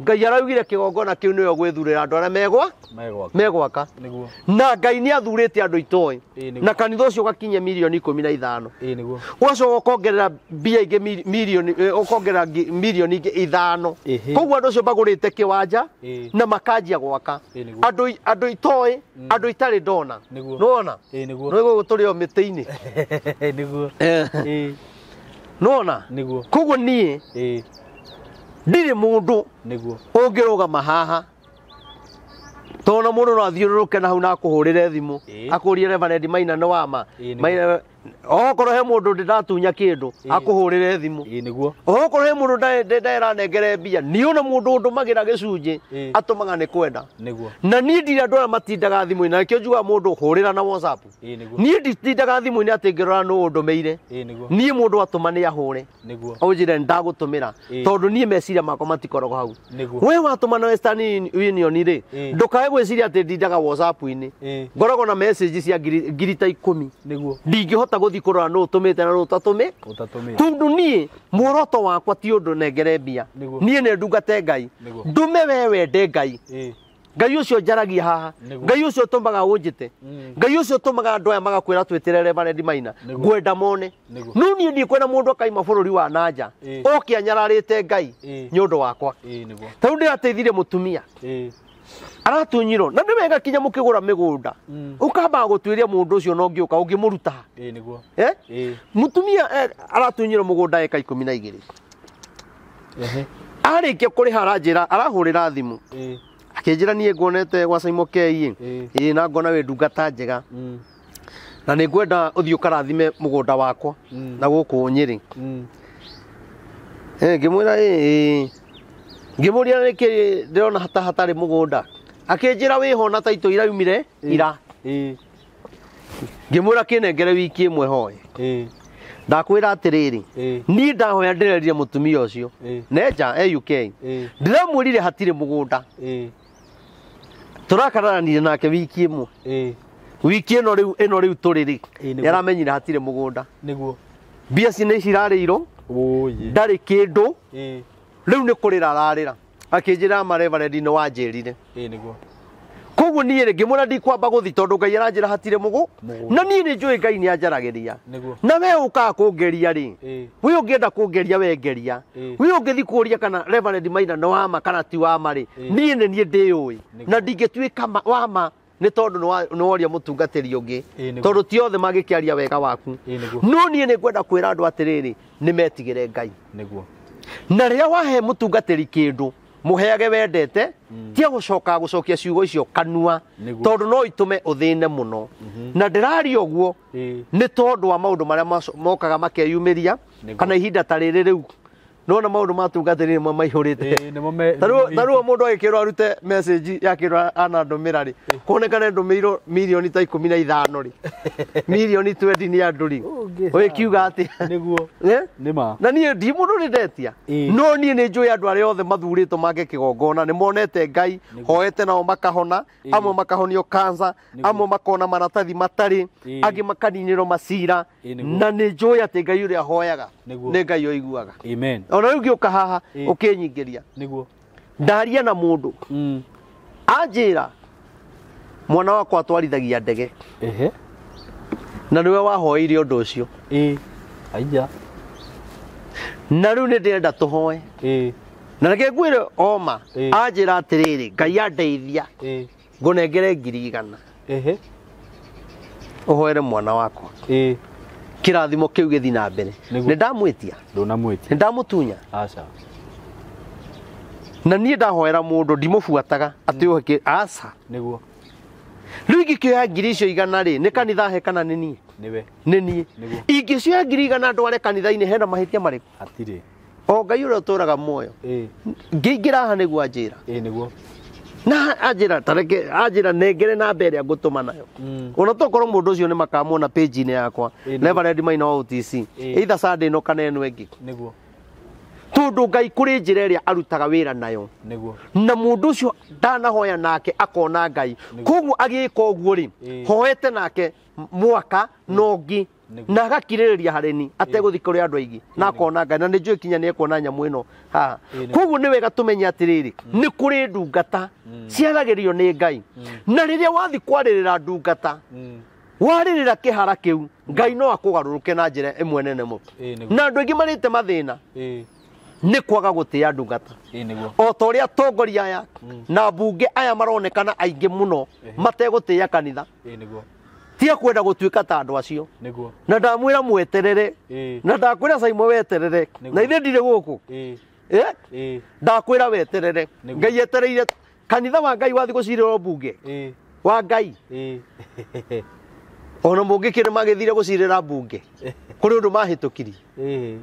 Ngai araugire kĩgongona kĩu nĩwe gwĩthurĩra andũ arĩa Megwaka. megwaka. Nĩguo. Na Ngai nĩ athurĩte andũ itoĩ. Ĩĩ, nĩguo. Na kanitha ũcio ũgakinyia mirioni 15. Ĩĩ, nĩguo. Ũgacoka ũkongerera mbia ingĩ mirioni ũkongerera mirioni ingĩ 5. Ĩhĩ. Koguo andũ acio magũrĩte kĩwanja Ĩĩ. na makanjia gwaka. Ĩĩ, nĩguo. Andũ itoĩ, andũ itarĩ ndona. Nĩguo. Nĩwona? Ĩĩ, nĩguo. Nĩ gũkũ tũrĩ o mĩtĩ-inĩ. Nĩguo. Ĩĩ. Nĩwona? Nĩguo. Koguo niĩ Ĩĩ. ndirĩ mũndũ Nĩguo. ũngĩrũgama haha tondũ mũndũ no athiũrũrũke na hau na akũhũrĩre thimũ Ĩĩ. akũrie Reverend Maina nĩ wama. Ĩĩ, nĩguo. Maina okorwo he mũndũ ndĩratunya kĩndũ akũhũrĩre thimũ. Ĩĩ, nĩguo. Okorwo he mũndũ nderanengere mbia niĩ ona mũndũ ũndũmagĩra gĩcunjĩ Ĩĩ. atũmaga nĩ kwenda. Nĩguo. Na niĩ ndirĩ andũ arĩa matindaga thimũ-inĩ na nĩkĩo njugaga mũndũ hũrĩra na WhatsApp. Ĩĩ, nĩguo. Niĩ nditindaga thimũ-inĩ atĩ ngĩrora nũ ũndũmĩire. Ĩĩ, nĩguo. Niĩ mũndũ atũma nĩ ahũre. Nĩguo. Ũnjĩre ndagũtũmĩra Ĩĩ. tondũ niĩ meciria makwa matikoragwo hau. Nĩguo. We watũma na Western Union rĩ, Ĩĩ. ndũkae gwĩciria atĩ ndindaga WhatsApp-inĩ. Ĩĩ. Ngoragwo na message cia ngiri ta 10. Nĩguo. Ndingĩhota gũthiĩ kũrora nũ ũtũmĩte na nũ ũtatũmĩ. Ũtatũmĩte. Tondũ niĩ muoroto wakwa ti ũndũ nengere mbia. Nĩguo. Niĩ nĩ ndungate Ngai. Nĩguo. Ndũme we wende Ngai. Ĩĩ. Ngai ũcio njaragia haha. Nĩguo. Ngai ũcio ũtũmaga ũnjĩte. Ngai ũcio ũtũmaga andũ aya magakwĩra twĩtĩre Reverend Maina. Nĩguo. Ngwenda mone. Nĩguo. No niĩ ndikwenda mũndũ akaima bũrũri wa nanja. Ĩĩ. Oke anyararĩte Ngai Ĩĩ. nĩ ũndũ wakwa. Ĩĩ, nĩguo. Ta rĩu ndĩrateithirie mũtumia. Ĩĩ. Aratunyirwo na nĩ wega kinya mũkĩgũra mĩgũnda. Ũkambaga gũtuĩria mũndũ ũcio na ũngĩũka ũngĩmũruta. Ĩĩ, nĩguo. Eh? Ĩĩ. Mũtumia aratunyirwo mũgũnda eka 12. Ehe. Arĩkia kũrĩha aranjĩra arahũrĩra thimũ. Ĩĩ. Akĩnjĩra niĩ nguonete gwa Simon K Ĩĩ. ĩ na ngona wĩ ndungata njega na nĩ ngwenda ũthiĩ ũkarathime mũgũnda wakwa na gũkũ Nyĩrĩ. Ngĩmwĩra ĩ ngĩmũria nĩkĩ ndĩrona ta hatarĩ mũgũnda. Akĩnjĩra wĩho na taitũ iraumire ira. Ĩĩ. Ngĩmwĩra kĩnengere wiki ĩmwe hoe. Ĩĩ. Ndakwĩra atĩrĩrĩ, Ĩĩ. niĩ ndahoya ndĩrerire mũtumia ũcio Ĩĩ. nenja e UK. Ĩĩ. Ndĩramwĩrire hatirĩ mũgũnda. Ĩĩ. Tũrakararanirie nake wiki ĩmwe. Ĩĩ. Wiki ĩno rĩu ĩno rĩu tũrĩ rĩ Ĩĩ, nĩguo. nĩaramenyire hatirĩ mũgũnda. Nĩguo. Mbia ci nĩ cirarĩirwo, Ũũyĩ. ndarĩ kĩndũ, Ĩĩ. rĩu nĩ kũrĩra ararĩra. Akĩnjĩra ma Reverend nĩ wanjĩrire. Ĩĩ, nĩguo. Koguo niĩ rĩ ngĩmwĩra ndikwamba gũthiĩ tondũ Ngai aranjĩra hatirĩ Mũgũnda. Na niĩ nĩ njũĩ Ngai nĩ anjaragĩria. Nĩguo. Na we ũkaga kũngeria rĩ, Ĩĩ. we ũngĩenda kũngeria we ngeria. Ĩĩ. We ũngĩthiĩ kũũria kana Reverend Maina nĩ wama kana ti wama rĩ, Ĩĩ. niĩ nĩ niĩ ndĩũĩ. Nĩguo. Na ndingĩtuĩka wama nĩ tondũ nĩ woria mũtungatĩri ũngĩ. Ĩĩ, nĩguo. Tondũ ti othe mangĩkĩaria wega waku. Ĩĩ, nĩguo. No niĩ nĩ ngwenda kwĩra andũ atĩrĩrĩ, nĩ metigĩre Ngai. Nĩguo. Na rĩrĩa wahe mũtungatĩri kĩndũ mũheage wendete tia gũcoka gũcokia ciugo icio kanua Nĩguo. tondũ no itũme ũthĩne mũno. Na ndĩraria ũguo Ĩĩ. nĩ tondũ wa maũndũ marĩa mokaga makeyumĩria Nĩguo. kana ihinda ta rĩrĩ rĩu nona maũndũ ma tungatĩri nĩmo maihũrĩte. Ĩĩ, nĩmo me Ta rĩu mũndũ agĩkĩrwo arute message yakĩrwo anandũmĩra rĩ kuonekane ndũmĩirwo mirioni ta 15 rĩ mirioni 20 nĩ andũ rĩ ũgĩkiuga atĩa? Nĩguo. Eh? Nĩ ma. Na niĩ ndi mũndũ nĩ ndetia. Ĩĩ. No niĩ nĩ njũĩ andũ arĩa othe mathurĩtwo make kĩgongona nĩ monete Ngai hoete nao makahona, amwe makahonio cancer, amwe makona maratathi matarĩ, Ĩĩ. angĩ makaninĩrwo macira. Ĩĩ, nĩguo. Na nĩ njũĩ atĩ Ngai ũrĩa hoyaga Nĩguo. nĩ Ngai ũiguaga. Amen. Ona rĩu ngĩũka haha Ĩĩ. ũkĩnyingĩria Nĩguo. ndaria na mũndũ anjĩra mwana wakwa atwarithagia ndege Ehe. na nĩwe wahoeire ũndũ ũcio. Ĩĩ. Aija. Na rĩu nĩ ndĩrenda tũhoe. Ĩĩ. Na reke ngwĩre oma Ĩĩ. anjĩra atĩrĩrĩ Ngai andeithia Ĩĩ. ngũnengere 100,000 Ehe. ũhoere mwana wakwa. Ĩĩ. Kĩrathimo kĩu gĩthiĩ na mbere. Nĩguo. Nĩ ndamwĩtia, Ndũnamwĩtia. nĩ ndamũtunya. Aca. Na niĩ ndahoera mũndũ ndimũbuataga atĩ ũhe aca. Nĩguo. Rĩu ingĩkĩoya 100,000 rĩ nĩ kanitha he kana nĩ niĩ? Nĩwe. Nĩ niĩ. Nĩguo. Ingĩcioya 100,000 ndware kanitha-inĩ hena mahĩtia marĩkũ? Hatirĩ. O Ngai ũrĩa ũtũraga muoyo. Ngĩingĩra haha nĩguo anjĩra. Nĩguo. Na anjĩra tareke anjĩra nengere namba ĩrĩa ngũtũma nayo. Ona tokorwo mũndũ ũcio nĩ makamuona page-inĩ yakwa. Reverend Maina wa OTC. Either Sunday ĩno kana ĩno ĩngĩ. Nĩguo. Tondũ Ngai kũrĩ njĩra ĩrĩa arutaga wĩra nayo. Nĩguo. Na mũndũ ũcio ndanahoya nake akona Ngai. Koguo agĩka ũguo rĩ, hoete nake mwaka na ũngĩ na agakirĩrĩria harĩ ni ategũthiĩ kũrĩ andũ aingĩ na akona Ngai na nĩ njũĩ kinya nĩ ekuona nyamũ ĩno haha. Koguo nĩ wega tũmenye atĩrĩrĩ, nĩ kũrĩ ndungata ciaragĩrio nĩ Ngai, na rĩrĩa wathiĩ kwarĩrĩra ndungata warĩrĩra kĩhara kĩu Ngai no akũgarũrũke na njĩra ĩmwe nene mũno. Na andũ aingĩ marĩte mathĩna nĩ kwaga gũtĩĩa ndungata. O ta ũrĩa atongoria aya na mbunge aya maronekana aingĩ mũno mategũtĩĩa kanitha, tia kwenda gũtuĩka ta andũ acio. Na ndamwĩra mweterere, na ndakwĩra Saimo weterere, na ithe ndirĩ gũkũ. Ndakwĩra weterere. Ngai etereire kanitha wa Ngai wathiĩ gũcirĩrwo mbunge wa Ngai. Ona mũngĩkĩrĩ magĩthire gũcirĩra mbunge kũrĩ ũndũ mahĩtũkirie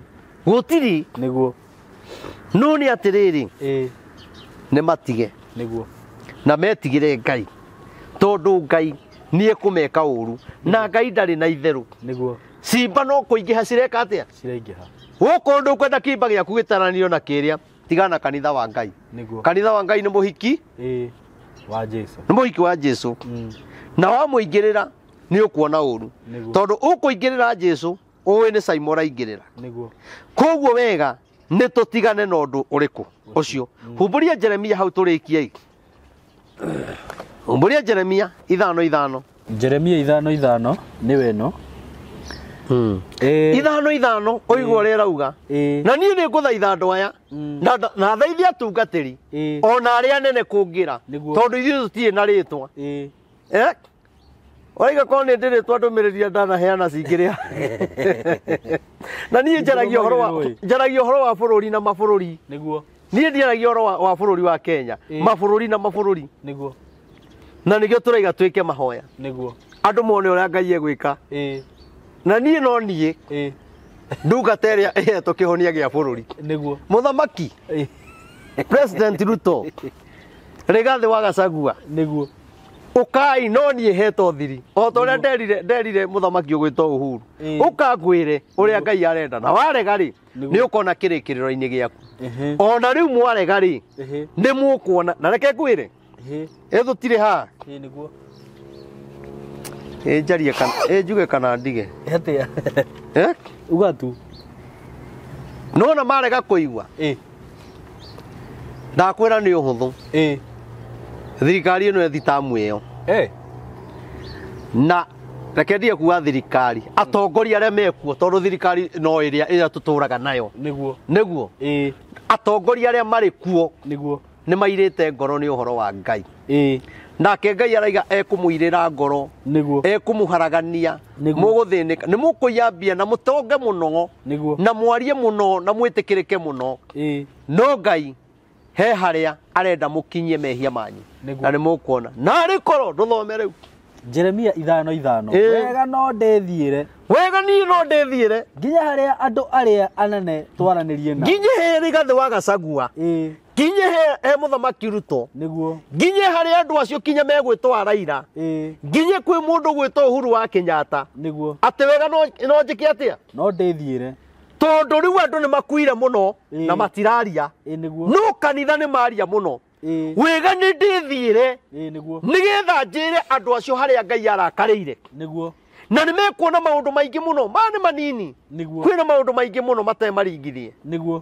gũtirĩ. Nĩguo. No nĩ atĩrĩrĩ, nĩ matige. Nĩguo. Na metigĩre Ngai, tondũ Ngai nĩ ekũmeka ũru, na Ngai ndarĩ na itherũ. Nĩguo. Cimba no kũingĩha cireka atĩa? Ciraingĩha. Gũkũ ndũkwenda kĩimba gĩaku gĩtaranio na kĩrĩa, tigana na kanitha wa Ngai. Nĩguo. Kanitha wa Ngai nĩ mũhiki. Wa Jesu. Nĩ mũhiki wa Jesu. Na wamũingĩrĩra nĩ ũkuona ũru. Tondũ ũkũingĩrĩra Jesu ũĩ nĩ Saimo ũraingĩrĩra. Nĩguo. Koguo wega nĩ tũtigane na ũndũ ũrĩkũ ũcio. Humbũria Jeremia hau tũrĩkie. Humbũria Jeremia 5:5. Jeremia 5:5 nĩwe ĩno. 5:5 ũigua ũrĩa ĩrauga. Na niĩ nĩ ngũthaitha andũ aya na thaithia atungatĩri ona arĩa anene kũngĩra, tondũ ithuĩ tũtirĩ na rĩtwa. Oraiga korwo nĩ ndĩrĩtwa ndũmĩrĩri ndanaheana cingĩrĩa. Na niĩ njaragia ũhoro wa bũrũri na mabũrũri. Nĩguo. Niĩ ndiaragia ũhoro wa bũrũri wa Kenya, mabũrũri na mabũrũri. Nĩguo. Na nĩkĩo tũraiga twĩke mahoya. Nĩguo. Andũ mone ũrĩa Ngai egwĩka. Na niĩ no niĩ ndungata ĩrĩa ĩhetwo kĩhonia gĩa bũrũri. Nĩguo. Mũthamaki President Ruto, Rigathĩ wa Gachagua. Nĩguo. Ũkai no niĩ hetwo thiri. O ta ũrĩa nderire mũthamaki ũgwĩtwo Uhuru. Ũkangwĩre ũrĩa Ngai arenda, na warega rĩ nĩ ũkona kĩrĩkĩrĩro-inĩ gĩaku. Ona rĩu mwarega rĩ nĩ mũkuona. Na reke ngwĩre, ĩtũtirĩ haha. Nĩguo. Njarie kana njuge kana ndige. Atĩa? Uga tu. Nona marega kũigua. Ndakwĩra nĩ ũhũthũ. Thirikari ĩno ĩthitamu ĩyo. Na reke ndige kuga thirikari, atongoria arĩa mekuo, tondũ thirikari no ĩrĩa ĩrĩa tũtũraga nayo. Nĩguo. Nĩguo. Atongoria arĩa marĩ kuo Nĩguo. nĩ mairĩte ngoro nĩ ũhoro wa Ngai. Nake Ngai araiga ekũmũirĩra ngoro. Nĩguo. Ekũmũharagania. Mũgũthĩnĩka. Nĩ mũkũiya mbia na mũtonge mũno. Nĩguo. Na mwarie mũno na mwĩtĩkĩrĩke mũno. No Ngai he harĩa arenda mũkinyie mehia manyu. Na nĩ mũkuona. Na arĩ korwo ndũthome rĩu. Jeremia 5:5. Wega no ndĩthiĩre. Wega niĩ no ndĩthiĩre. Nginya harĩa andũ arĩa anene twaranĩrie nao. Nginya he Rigathĩ wa Gachagua. Nginya he mũthamaki Ruto. Nĩguo. Nginya harĩa andũ acio kinya megwĩtwo Raila. Nginya kwĩ mũndũ gwĩtwo Uhuru wa Kenyatta. Nĩguo. Atĩ wega no njĩke atĩa? No ndĩthiĩre. Tondũ rĩu andũ nĩ makuire mũno na matiraria. Nĩguo. No kanitha nĩ maria mũno. Wega nĩ ndĩthiĩre. Nĩguo. Nĩgetha njĩre andũ acio harĩa Ngai arakarĩire. Nĩguo. Na nĩ mekuona maũndũ maingĩ mũno, maya nĩ manini. Nĩguo. Kwĩna maũndũ maingĩ mũno matemaringithie. Nĩguo.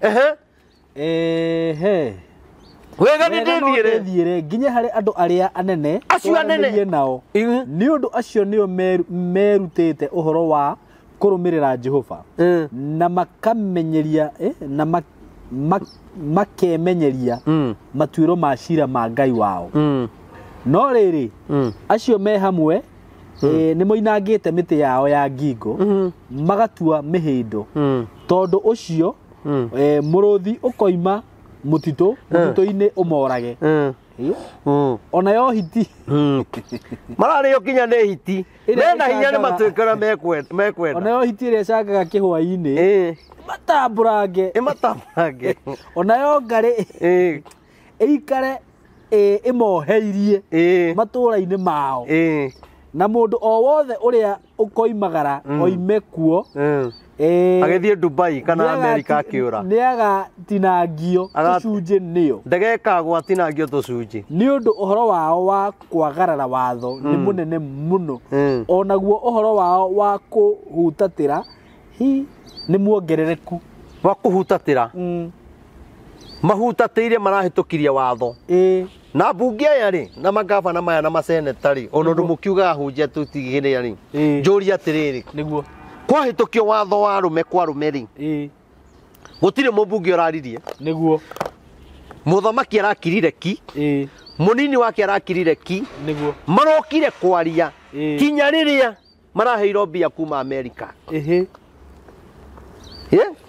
Wega nĩ ndĩthiĩre. Nginya harĩ andũ arĩa anene acio anene nao. Nĩ ũndũ acio nĩo merutĩte ũhoro wa kũrũmĩrĩra Jehova. Na makamenyeria na makemenyeria matuĩro ma cira ma Ngai wao. No rĩrĩ, acio me hamwe nĩ moinangĩte mĩtĩ yao ya ngingo, magatua mĩhĩndo. Tondũ ũcio mũrũthi ũkoima mũtitũ-inĩ ũmorage. Onayo hiti. Mararĩo kinya nĩ hiti. Ĩrĩa Mena hinya nĩ ĩcangaga- matuĩke ũrĩa mekwenda. Onayo hiti ĩrĩa ĩcangaga kĩhwainĩ. Ĩmatambũrange. Ĩmatambũrange. Onayo ngarĩ ĩikare ĩmoheirie matũũra-inĩ mao. Na mũndũ o wothe ũrĩa ũkoimagara oime kuo Agĩthiĩ Dubai kana Amerika akĩũra. Nĩagatinangio tũcunjĩ nĩo. Ndege ĩkagwa atinangio tũcunjĩ. Nĩ ũndũ ũhoro wao wa kwagarara watho nĩ mũnene mũno. Onaguo ũhoro wao wa kũhutatĩra hi nĩ muongerereku. Wa kũhutatĩra. Mahutatĩire marahĩtũkirie watho. Na mbunge aya rĩ na magavana maya na maseneta rĩ ona ũndũ mũkiugaga hunjia tũtigĩrĩa rĩ njũria atĩrĩrĩ Nĩguo. Kwahĩtũkio watho wa arũme kwa arũme rĩ gũtirĩ mũmbunge ũraririe. Nĩguo. Mũthamaki arakirire ki. Mũnini wake arakirire ki. Nĩguo. Marokire kwaria kinya rĩrĩa maraheirwo mbia kuma Amerika.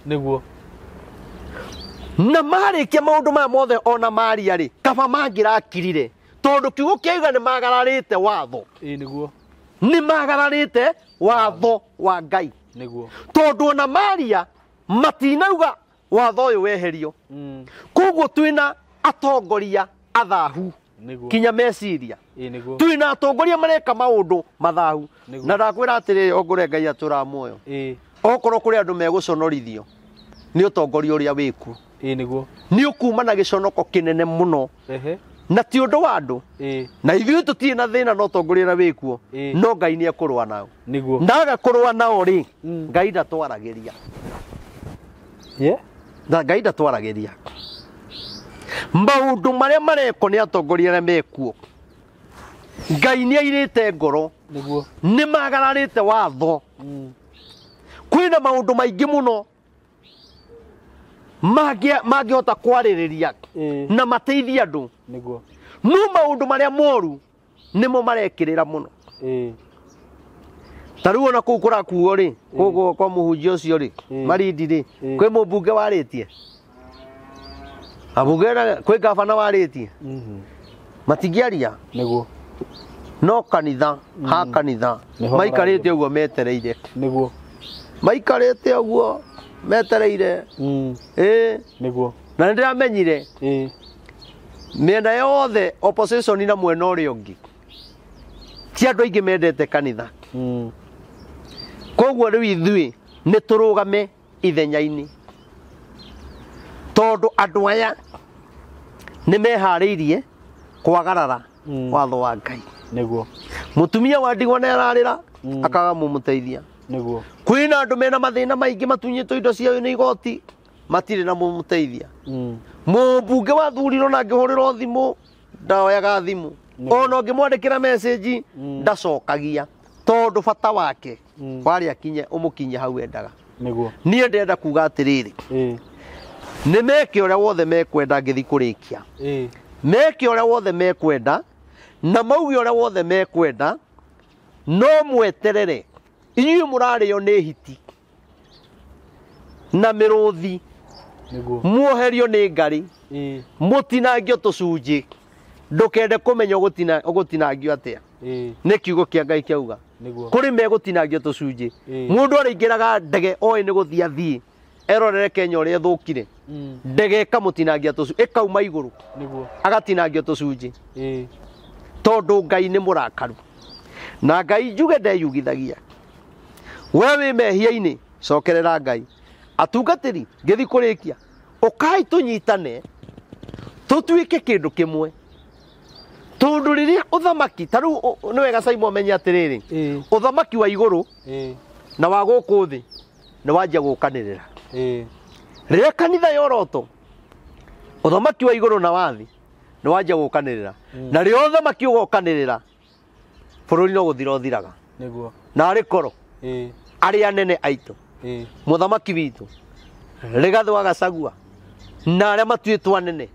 Nĩguo. Na marĩkia maũndũ maya mothe ona maria rĩ kaba mangĩrakirire tondũ kiugo kĩauga nĩ magararĩte watho. Nĩguo. Nĩ magararĩte watho wa Ngai. Nĩguo. Tondũ ona maria matinauga watho ũyũ weherio. Koguo twĩna atongoria athahu. Nĩguo. Kinya meciria. Nĩguo. Twĩna atongoria mareka maũndũ mathahu. Nĩguo. Na ndakwĩra atĩrĩrĩ ongore Ngai atũra muoyo. Okorwo kũrĩ andũ megũconorithio nĩ ũtongoria ũrĩa wĩkuo. Nĩguo. Nĩ ũkuma na gĩconoko kĩnene mũno. Na ti ũndũ wa andũ. Na ithuĩ tũtirĩ na thĩna na ũtongoria ũrĩa wĩkuo. No Ngai nĩ ekũrũa nao. Nĩguo. Ndaga kũrũa nao rĩ, Ngai ndatwaragĩria. Na Ngai ndatwaragĩria. Maũndũ marĩa marekwo nĩ atongoria arĩa mekuo. Ngai nĩ airĩte ngoro. Nĩguo. Nĩ magararĩte watho. Kwĩna maũndũ maingĩ mũno mangĩhota kwarĩrĩria na mateithie andũ. Nĩguo. No maũndũ marĩa moru nĩmo marekĩrĩra mũno. Ta rĩu ona kũu kũrakuo rĩ, kũu kwa mũhunjia ũcio rĩ, Marindi rĩ, kwĩ mũmbunge warĩtie. Ambunge na kwĩ gavana warĩtie. Matingĩaria. Nĩguo. No kanitha, ha kanitha, Nĩho maikarĩte ũguo metereire. Nĩguo. Maikarĩte ũguo metereire. Nĩguo. Na nĩ ndĩramenyire. Mĩena yothe opposition na mwena ũrĩa ũngĩ. Ti andũ aingĩ mendete kanitha. Koguo rĩu ithuĩ nĩ tũrũgame ithenya-inĩ. Tondũ andũ aya nĩ meharĩirie kwagarara watho wa Ngai. Nĩguo. Mũtumia wa ndigwa nĩ ararĩra akaga mũmũteithia. Nĩguo. Kwĩna andũ mena mathĩna maingĩ matunyĩtwo indo ciao nĩ igoti matirĩ na mũmũteithia. Mũmbunge wathurirwo na angĩhũrĩrwo thimũ ndaoyaga thimũ. Ona ũngĩmwandĩkĩra message ndacokagia tondũ bata wake warĩ akinye ũmũkinye hau endaga. Nĩguo. Niĩ ndĩrenda kuga atĩrĩrĩ. Nĩ meke ũrĩa wothe mekwenda ngĩthiĩ kũrĩkia. Meke ũrĩa wothe mekwenda na mauge ũrĩa wothe mekwenda no mweterere. Inyuĩ mũrarĩo nĩ hiti na mĩrũthi. Nĩguo. Muoherio nĩ ngarĩ. Mũtinangio tũcunjĩ. Ndũkende kũmenya ũgũtinangio atĩa. Nĩ kiugo kĩa Ngai kĩauga. Nĩguo. Kũrĩ megũtinangio tũcunjĩ. Mũndũ arĩingĩraga ndege oĩ nĩ gũthiĩ athiĩ. Erorere Kenya ũrĩa ĩthũkire. Ndege ĩkamũtinangia tũcunjĩ, ĩkauma igũrũ. Nĩguo. Agatinangio tũcunjĩ. Tondũ Ngai nĩ mũrakaru. Na Ngai njuge ndeyugithagia. We wĩ mehia-inĩ, cokerera Ngai. Atungatĩri, ngĩthiĩ kũrĩkia. Ũkai tũnyitane, tũtuĩke kĩndũ kĩmwe. Tondũ rĩrĩa ũthamaki, ta rĩu nĩ wega Simon ũmenye atĩrĩrĩ, ũthamaki wa igũrũ na wa gũkũ thĩ nĩ wanjia gũkanĩrĩra. Rĩrĩa kanitha yoroto, ũthamaki wa igũrũ na wa thĩ nĩ wanjia gũkanĩrĩra. Na rĩrĩa ũthamaki ũgokanĩrĩra, bũrũri no gũthira ũthiraga. Nĩguo. Na arĩ korwo, arĩa anene aitũ, mũthamaki witũ, Rigathĩ wa Gachagua, na arĩa matuĩtwo anene,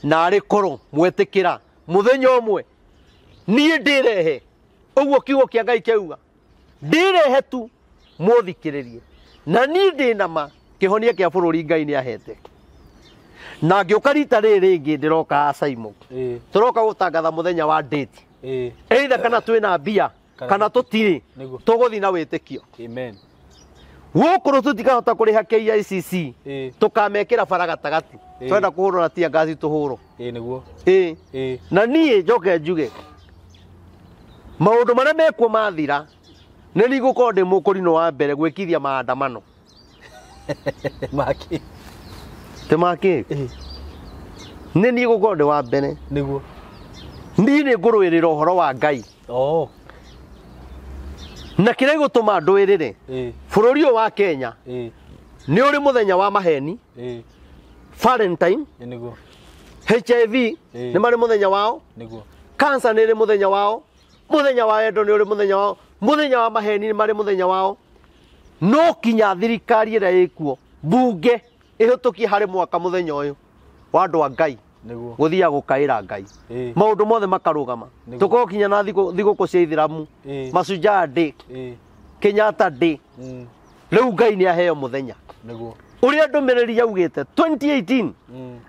na arĩ korwo mwetĩkĩra mũthenya ũmwe niĩ ndĩrehe ũguo kiugo kĩa Ngai kĩauga, ndĩrehe tu mũthikĩrĩrie. Na niĩ ndĩ na ma kĩhonia kĩa bũrũri Ngai nĩ ahete. Na ngĩũka rita rĩrĩ rĩngĩ ndĩroka Saimo. Tũroka gũtangatha mũthenya wa date. Either kana twĩna mbia kana tũtirĩ, tũgũthiĩ na wĩtĩkio. Amen. Gũkũ tũtikahota kũrĩha KICC, tũkamekĩra bara gatagatĩ. Twenda kũhũrwo na tear gas tũhũrwo. Nĩguo. Na niĩ njoke njuge maũndũ marĩa mekuo mathira, nĩ niĩ ngũkorwo ndĩ mũkũrinũ wa mbere gwĩkithia maandamano. Maki. Ti makĩ? Nĩ niĩ ngũkorwo ndĩ wa mbere. Nĩguo. Niĩ nĩ ngũrũĩrĩra ũhoro wa Ngai. Na kĩrĩa gĩgũtũma ndũĩrĩre, bũrũri ũyũ wa Kenya nĩ ũrĩ mũthenya wa maheni, Valentine, Nĩguo. HIV nĩ marĩ mũthenya wao, Nĩguo. cancer nĩ ĩrĩ mũthenya wao, mũthenya wa wendo nĩ ũrĩ mũthenya wao, mũthenya wa maheni nĩ marĩ mũthenya wao. No kinya thirikari ĩrĩa ĩkuo, mbunge ĩhĩtũkie harĩ mwaka mũthenya ũyũ wa andũ a Ngai Nĩguo. gũthiaga gũkaĩra Ngai, maũndũ mothe makarũgama. Tũkorwo kinya na thigũkũ cia Ithĩramu, Mashujaa Day, Kenyatta Day. Rĩu Ngai nĩ aheo mũthenya. Nĩguo. Ũrĩa ndũmĩrĩri yaugĩte 2018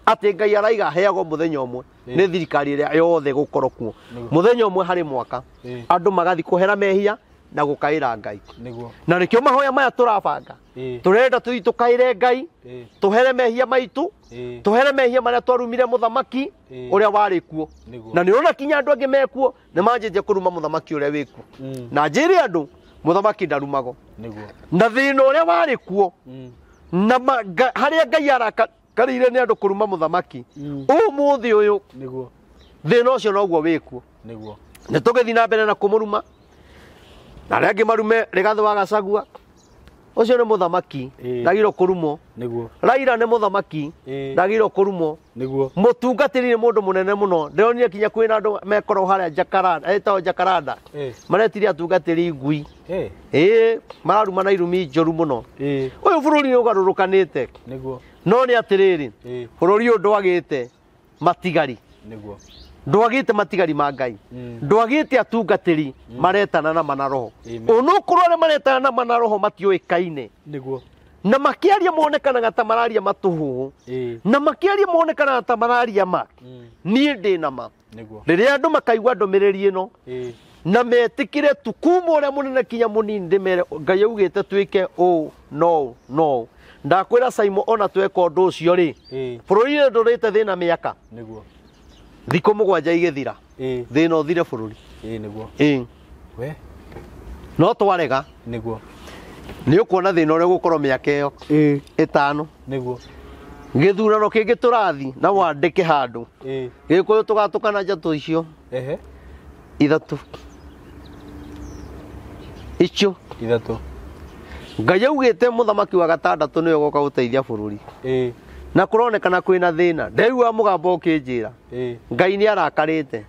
atĩ Ngai araiga aheagwo mũthenya ũmwe nĩ thirikari ĩrĩa yothe gũkorwo kuo, mũthenya ũmwe harĩ mwaka, andũ magathiĩ kũhera mehia na gũkaĩra Ngai. Nĩguo. Na nĩkĩo mahoya maya tũrabanga, tũrenda tũthiĩ tũkaĩre Ngai, tũhere mehia maitũ, tũhere mehia marĩa twarumire mũthamaki ũrĩa warĩ kuo. Na nĩ ũrona kinya andũ angĩ mekuo nĩ manjĩtie kũruma mũthamaki ũrĩa wĩkuo. Na njĩre andũ mũthamaki ndarumagwo. Nĩguo. Na thĩna ũrĩa warĩ kuo, na harĩa Ngai arakarĩire nĩ andũ kũruma mũthamaki, ũmũthĩ ũyũ Nĩguo. thĩna ũcio noguo wĩkuo. Nĩguo. Nĩ tũgĩthiĩ na mbere na kũmũruma, na arĩa angĩ marume Rigathĩ wa Gachagua. Ũcio nĩ mũthamaki, ndagĩrĩirwo kũrumwo. Nĩguo. Raila nĩ mũthamaki, ndagĩrĩirwo kũrumwo. Nĩguo. Mũtungatĩri nĩ mũndũ mũnene mũno. Ndĩronire kinya kwĩna andũ mekorwo harĩa Jacaranda, etagwo Jacaranda. Maretire atungatĩri ngui. Mararuma na irumi njũru mũno. Ũyũ bũrũri nĩ ũgarũrũkanĩte. Nĩguo. No nĩ atĩrĩrĩ, bũrũri ũyũ ndwagĩte matigari. Nĩguo. Ndwagĩte matigari ma Ngai. Ndwagĩte atungatĩri maretana na manaroho. Onokorwo arĩa maretana na manaroho matiũĩkaine. Nĩguo. Na makĩaria monekanaga ta mararia matũhũhũ. Na makĩaria monekanaga ta mararia ma. Niĩ ndĩ na ma. Nĩguo. Rĩrĩa andũ makaigua ndũmĩrĩri ĩno, na metĩkĩre tu kuma ũrĩa mũnene kinya mũnini, ndĩmere Ngai augĩte twĩke ũũ no no. Ndakwĩra Saimo, ona tweka ũndũ ũcio rĩ, bũrũri-inĩ ndũrĩte thĩna mĩaka. Nĩguo. Thikũ mũgwanja igĩthira, thĩna ũthire bũrũri. Nĩguo. We. No twarega. Nĩguo. Nĩ ũkuona thĩna ũrĩa ũgũkorwo mĩaka ĩyo ĩtano. Nĩguo. Gĩthurano kĩngĩ tũrathi na wandĩke handũ. Gĩkũyũ tũgatũkana njatũ icio. Ithatũ. Icio. Ithatũ. Ngai augĩte mũthamaki wa gatandatũ nĩwe ũgoka gũteithia bũrũri. Na kũronekana kwĩna thĩna. Ndĩraigua mũgambo ũkĩnjĩra. Ngai nĩ arakarĩte.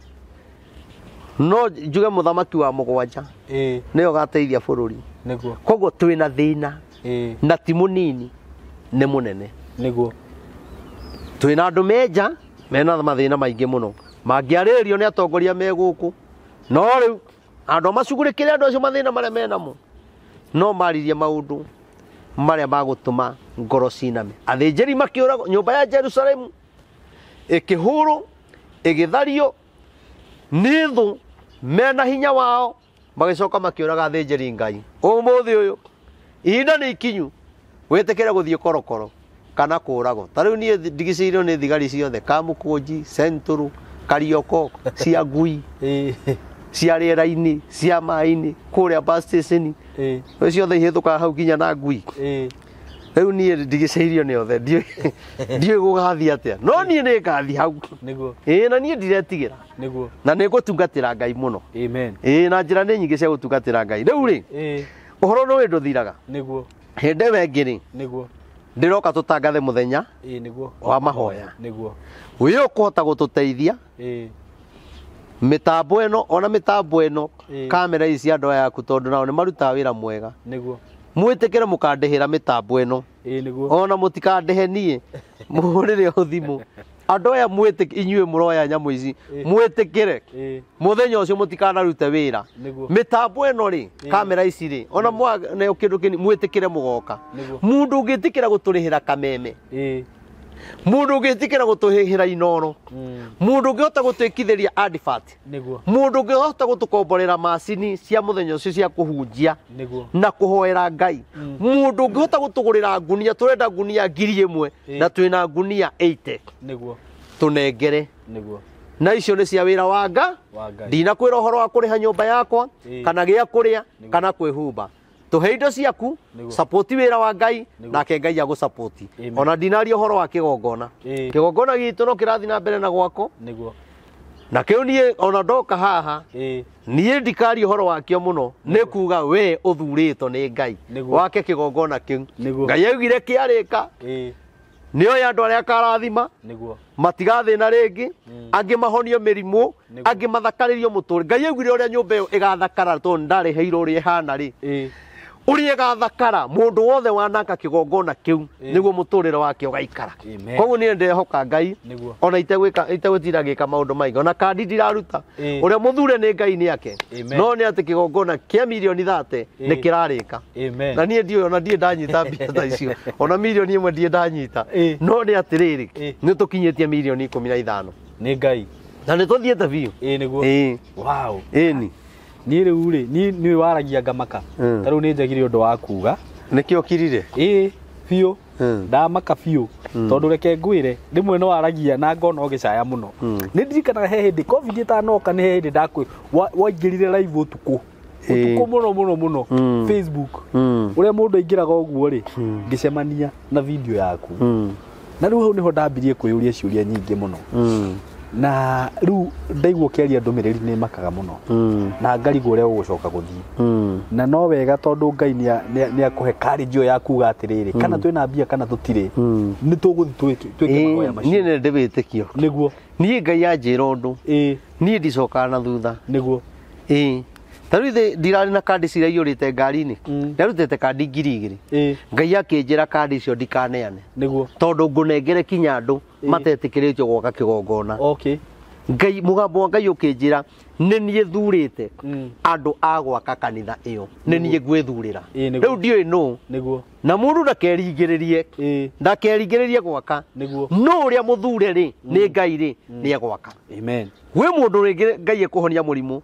No njuge mũthamaki wa mũgwanja nĩwe ũgateithia bũrũri. Nĩguo. Koguo twĩna thĩna. Na ti mũnini, nĩ mũnene. Nĩguo. Twĩna andũ menja mena mathĩna maingĩ mũno. Mangĩarĩrĩrio nĩ atongoria me gũkũ. No rĩu andũ macugurĩkĩre andũ acio mathĩna marĩa menamo, no maririe maũndũ marĩa magũtũma ngoro ciname. Athĩnjĩri makĩũragwo, nyũmba ya Jerusalemu ĩkĩhũrwo, ĩgĩthario nĩ thũ mena hinya wao, magĩcoka makĩũraga athĩnjĩri Ngai. Ũmũthĩ ũyũ ihinda nĩ ikinyu wĩtĩkĩre gũthiĩ korokoro kana kũragwo. Ta rĩu niĩ ndigicĩirio nĩ thigari ciothe, Kamũkũnji, Central, Karioko, cia ngui, cia rĩera-inĩ, cia maĩ-inĩ, kũrĩa bus station, ciothe ihĩtũkaga hau nginya na ngui. Rĩu niĩ ndigicĩirio nĩ othe, ndiũĩ gũgathiĩ atĩa, no niĩ nĩ ngathiĩ hau. Nĩguo. Na niĩ ndiretigĩra. Nĩguo. Na nĩ ngũtungatĩra Ngai mũno. Amen. Na njĩra nĩ nyingĩ cia gũtungatĩra Ngai. Rĩu rĩ, ũhoro nĩ ndũthiraga. Nĩguo. Hĩndĩ ĩyo ĩngĩ rĩ, Nĩguo. ndĩroka tũtangathe mũthenya Nĩguo. wa mahoya. Nĩguo. Wĩ ũkũhota gũtũteithia mĩtambo ĩno, ona mĩtambo ĩno, kamera ici cia andũ aya aku, tondũ nao nĩ marutaga wĩra mwega. Nĩguo. Mwĩtĩkĩre mũkandĩhĩra mĩtambo ĩno. Nĩguo. Ona mũtikandĩhe niĩ, mũhũrĩre o thimũ. Andũ aya mwĩtĩkĩre, inyuĩ mũroya nyamũ ici, mwĩtĩkĩre. Mũthenya ũcio mũtikanarute wĩra. Nĩguo. Mĩtambo ĩno rĩ, kamera ici rĩ, ona mwaneo kĩndũ kĩnini, mwĩtĩkĩre mũgoka. Nĩguo. Mũndũ ũngĩtĩkĩra gũtũrĩhĩra kameme, Mũndũ ũngĩtĩkĩra gũtũhĩhĩra inoro. Mũndũ ũngĩhota gũtwĩkithĩria advert. Nĩguo. Mũndũ ũngĩhota gũtũkomborera macini cia mũthenya ũcio cia kũhunjia Nĩguo. na kũhoera Ngai. Mũndũ ũngĩhota gũtũgũrĩra ngunia, tũrenda ngunia 1000 na twĩna ngunia 80. Nĩguo. Tũnengere. Nĩguo. Na icio nĩ cia wĩra wa Nga. Wa Ngai. Ndinakwĩra ũhoro wa kũrĩha nyũmba yakwa kana gĩa kũrĩa kana kwĩhumba. Tũhe indo ciaku, support wĩra wa Ngai, nake Ngai agũsupport. Ona ndinaria ũhoro wa kĩgongona. Kĩgongona gitũ no kĩrathiĩ na mbere na gwako. Nĩguo. Na kĩu niĩ ona ndoka haha, niĩ ndikaria ũhoro wakĩo mũno, nĩ kuga we ũthurĩtwo nĩ Ngai wake kĩgongona kĩu. Ngai augire kĩarĩka, nĩoĩ andũ arĩa akarathima, Nĩguo. matigathĩna rĩngĩ, angĩ mahonio mĩrimũ, angĩ mathakarĩrio mũtũrĩre. Ngai augire ũrĩa nyũmba ĩyo ĩgathakara tondũ ndarĩheirwo ũrĩa ĩhana rĩ. Ũrĩa ĩgathakara mũndũ wothe wanaka kĩgongona kĩu nĩguo mũtũrĩre wake ũgaikara. Koguo niĩ ndehoka Ngai ona itegwĩtira gĩka maũndũ maingĩ, ona kandi ndiraruta. Ũrĩa mũthure nĩ Ngai nĩ ake. No nĩ atĩ kĩgongona kĩa mirioni 30 nĩ kĩrarĩka. Na niĩ ndiũĩ ona ndiĩ ndanyita mbia ta icio, ona mirioni 1 ndiĩ ndanyita. No nĩ atĩrĩrĩ, nĩ tũkinyĩtie mirioni 15. Nĩ Ngai. Na nĩ tũthiĩte biũ. Nĩguo. Wow. Ĩni. Niĩ rĩu rĩ, niĩ nĩwe waragia ngamaka. Ta rĩu nĩ njagire ũndũ wa kuga. Nĩkĩo ũkirire? Ĩĩ, biũ. Ndamaka biũ. Tondũ reke ngwĩre, rĩmwe no waragia na ngona ũgĩcaya mũno. Nĩ ndirikanaga he hĩndĩ COVID ĩtanoka, nĩ he hĩndĩ waingĩrire live ũtukũ. Ũtukũ mũno mũno mũno. Facebook. Ũrĩa mũndũ aingĩraga ũguo rĩ, ngĩcemania na video yaku. Na rĩu hau nĩho ndambirie kwĩyũria ciũria nyingĩ mũno. Na rĩu ndaigua ũkĩaria ndũmĩrĩri nĩ makaga mũno. Na ngarigwo ũrĩa ũgũcoka gũthiĩ. Na no wega tondũ Ngai nĩ akũhe courage ĩyo ya kuga atĩrĩrĩ, kana twĩna mbia kana tũtirĩ, nĩ tũgũthiĩ twĩke mahoya macio. Niĩ nĩ ndĩ wĩtĩkio. Nĩguo. Niĩ Ngai anjĩra ũndũ. Niĩ ndicokaga na thutha. Nĩguo. Ta rĩu ndirarĩ na kandi ciraiyũrĩte ngari-inĩ. Ndarutĩte kandi 2000. Ngai akĩnjĩra kandi icio ndikaneane. Nĩguo. Tondũ ngũnengere kinya andũ matetĩkĩrĩtio gwaka kĩgongona. Okay. Ngai, mũgambo wa Ngai ũkĩnjĩra nĩ niĩ thurĩte andũ a gwaka kanitha ĩyo, nĩ niĩ ngwĩthurĩra. Rĩu ndiũĩ nũ. Nĩguo. Na mũndũ ndakeringĩrĩrie. Ndakeringĩrĩrie gwaka. Nĩguo. No ũrĩa mũthure rĩ, nĩ Ngai rĩ, nĩ egwaka. Amen. Kwĩ mũndũ rĩngĩ Ngai ekũhonia mũrimũ.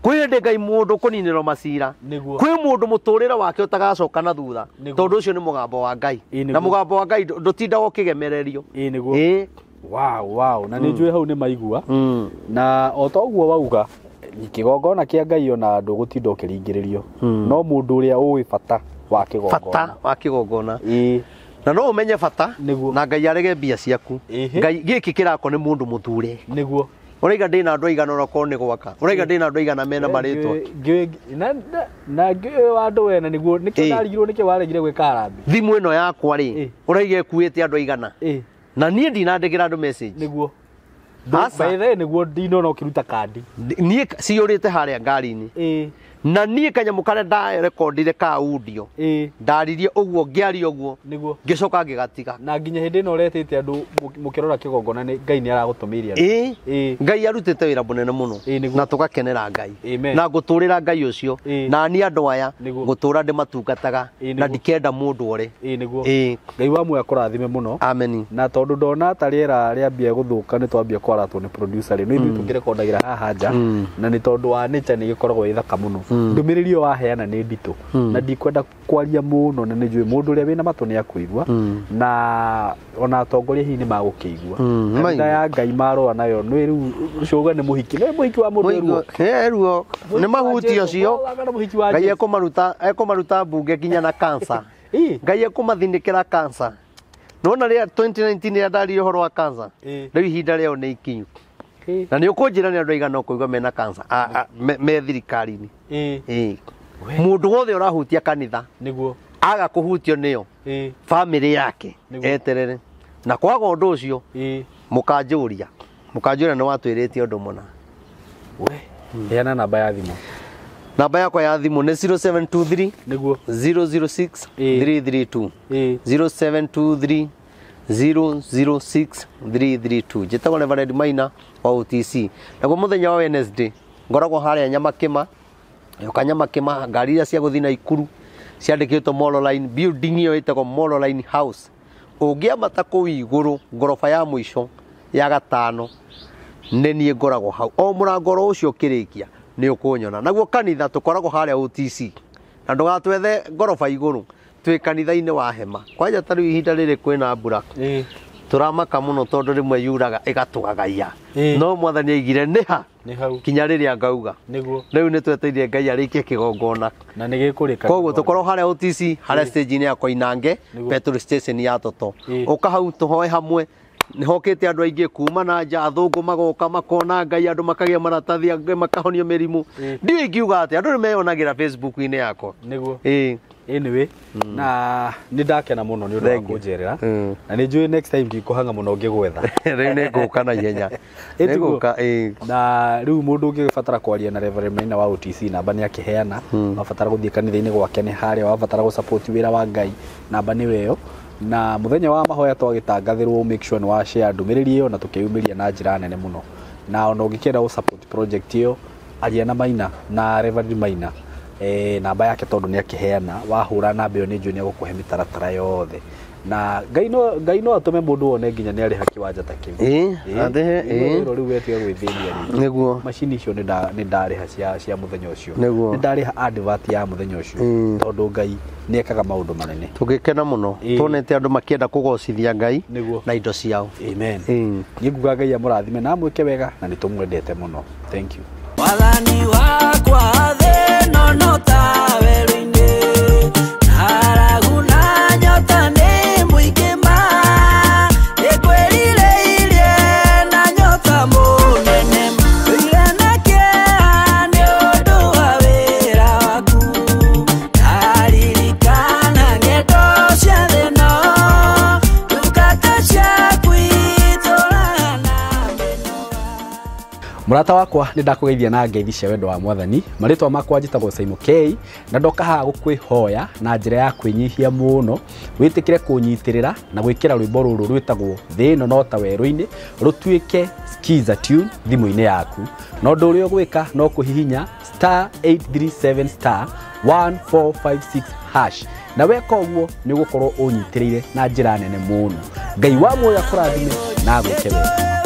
Kwĩ hĩndĩ Ngai mũndũ kũninĩrwo macira. Nĩguo. Kwĩ mũndũ mũtũrĩre wake ũtagacoka na thutha. Tondũ ũcio nĩ mũgambo wa Ngai. Na mũgambo wa Ngai ndũtindaga ũkĩgemererio. Nĩguo. Wow, wow. Na nĩ njũĩ hau nĩ maigua. Na o ta ũguo wauga, kĩgongona kĩa Ngai ona ndũgũtinda ũkĩringĩrĩrio. No mũndũ ũrĩa ũĩ bata wa kĩgongona. Bata wa kĩgongona. Na no ũmenye bata. Nĩguo. Na Ngai arege mbia ciaku. Ngai gĩkĩ kĩrako nĩ mũndũ mũthure. Nĩguo. Ũraiga ndĩna andũ aigana onakorwo nĩ gwaka. Ũraiga ndĩna andũ aigana mena marĩtwa. Na ngĩũĩ wa andũ wena nĩguo nĩkĩo ndarigirwo nĩkĩo waregire gwĩka harambee. Thimũ ĩno yakwa rĩ, ũraiga ĩkuĩte andũ aigana. Na niĩ ndinandĩkĩra andũ message. Nĩguo. By the way, nĩguo ndinona ũkĩruta kandi. Niĩ ciyũrĩte harĩa ngari-inĩ. Na niĩ kanyamũ karĩa ndarekondire ka audio. Ndaririe ũguo, ngĩaria ũguo. Nĩguo. Ngĩcoka ngĩgatiga. Na nginya hĩndĩ ĩno ũretĩte andũ mũkĩrora kĩgongona nĩ Ngai nĩ aragũtũmĩire andũ. Ngai arutĩte wĩra mũnene mũno. Na tũgakenera Ngai. Na ngũtũrĩra Ngai ũcio. Na niĩ andũ aya ngũtũra ndĩmatungataga na ndikenda mũndũ ore. Nĩguo. Ngai wa muoyo akũrathime mũno. Amen. Na tondũ ndona ta rĩera rĩambia gũthũka nĩ twambia kwaratwo nĩ producer rĩ, nĩ ithuĩ tũngĩrekondagĩra haha nja. Na nĩ tondũ wa nature nĩ gĩkoragwo ĩ thaka mũno. Ndũmĩrĩri ĩyo waheana nĩ nditũ. Na ndikwenda kwaria mũno na nĩ njũĩ mũndũ ũrĩa wĩna matũ nĩ akũigua. Na ona atongoria hihi nĩ magũkĩigua. Kanitha ya Ngai marũa nayo nĩ rĩu ũcio uga nĩ mũhiki. Nĩ mũhiki wa mũndũ ruo. Ruo. Nĩ mahuti ũcio. Ngai ekũmaruta mbunge nginya na cancer. Ngai ekũmathinĩkĩra cancer. Nona rĩa 2019 rĩrĩa ndaririe ũhoro wa cancer. Rĩu ihinda rĩao nĩ ikinyu. Na nĩ ũkũnjĩra nĩ andũ aigana ũkũigua mena cancer me thirikari-inĩ. Mũndũ wothe ũrahutia kanitha. Nĩguo. Aga kũhutio nĩyo. Family yake eterere. Na kwaga ũndũ ũcio mũkanjũria. Mũkanjũria nĩ watwĩrĩte ũndũ mũna. We, heana namba ya thimũ. Namba yakwa ya thimũ nĩ 0723 Nĩguo. 006 332. 0723 006 332. Njĩtagwo Reverend Maina wa OTC. Naguo mũthenya wa Wednesday ngoragwo harĩa Nyamakĩma. Yoka Nyamakĩma, ngari iria cia gũthiĩ Naikuru ciandĩkĩtwo Molo Line, building ĩyo ĩtagwo Molo Line House. Ũngĩambata kũu igũrũ ngoroba ya mũico ya gatano nĩ niĩ ngoragwo hau o mũrango oro ũcio ũkĩrĩkia nĩ ũkũnyona. Naguo kanitha tũkoragwo harĩa OTC na ndũgatwethe ngoroba igũrũ, twĩ kanitha-inĩ wa hema. Kwanja ta rĩu ihinda rĩrĩ kwĩna mbura tũramaka mũno tondũ rĩmwe yuraga ĩgatũgagaia, no mwathani aigire nĩ ha nĩ hau kinya rĩrĩa ngauga. Nĩguo Rĩu nĩ twetereire Ngai arĩkie kĩgongona na nĩ gĩkũrĩka. Koguo tũkorwo harĩa OTC harĩa stage-inĩ ya Koinange petrol station ya Toto. Ũka hau tũhoe hamwe. Nĩ hokĩte andũ aingĩ kuma na nja, athũngũ magoka makona Ngai, andũ makagĩa maratathi, angĩ makahonio mĩrimũ. Ndiũĩ ingiuga atĩa, andũ nĩ meyonagĩra Facebook-inĩ yakwa. Nĩguo. Anyway, na nĩ ndakena mũno nĩ ũndũ wa kũnjerera na nĩ njũĩ next time ndikũhanga mũno ngĩgwetha. Rĩu nĩ ngũka na ihenya. Nĩ ngũka, ĩĩ. Na rĩu mũndũ ũngĩbatara kwaria na Reverend Maina wa OTC, namba nĩ akĩheana. Wabatara gũthiĩ kanitha-inĩ gwake nĩ harĩa, wabatara gũ support wĩra wa Ngai, namba nĩ ĩyo. Na mũthenya wa mahoya twagĩtangathĩrwo, make sure nĩ wa share ndũmĩrĩri ĩyo na tũkĩyumĩria na njĩra nene mũno. Na ona ũngĩkĩenda gũ support project ĩyo, aria na Maina na Reverend Maina, namba yake tondũ nĩ akĩheana, wahũra namba ĩyo nĩ njũĩ nĩ egũkũhe mĩtaratara yothe. Na Ngai no atũme mũndũ wone nginya nĩ arĩha kĩwanja ta kĩu. Rĩu wetiga gwĩthĩnia rĩngĩ. Nĩguo. Macini icio nĩ ndarĩha cia mũthenya ũcio. Nĩguo. Nĩ ndarĩha advert ya mũthenya ũcio tondũ Ngai nĩ ekaga maũndũ manene. Tũgĩkena mũno tuonete andũ makĩenda kũgocithia Ngai na indo ciao. Amen. Niĩ nguga Ngai amũrathime na amwĩke wega na nĩ tũmwendete mũno. Thank you. Wathani wakwa thĩ ĩno no ta werũ-inĩ, ng'aragu na nyota nĩ mũingĩ ma, nĩngwĩrirĩirie na nyota mũnene, ndũire na kĩeha nĩ ũndũ wa wĩra waku, ndaririkana ng'endo cia thĩ ĩno, ndungata ciaku itũũraga na mĩnoga. Mũrata wakwa nĩ ndakũgeithia na ngeithi cia wendo wa mwathani. Marĩtwa makwa njĩtagwo Simon K na ndoka haha gũkwĩhoya na njĩra ya kwĩnyihia mũno wĩtĩkĩre kũnyitĩrĩra na gwĩkĩra rwĩmbo rũrũ rwĩtagwo Thĩ ĩno no ta werũ-inĩ rũtuĩke skiza tune thimũ-inĩ yaku. Na ũndũ ũrĩa ũgwĩka no kũhihinya star 837 star 1456 hash, na weka ũguo nĩ ũgũkorwo ũnyitĩrĩire na njĩra nene mũno. Ngai wa muoyo akũrathime na agwĩke wega.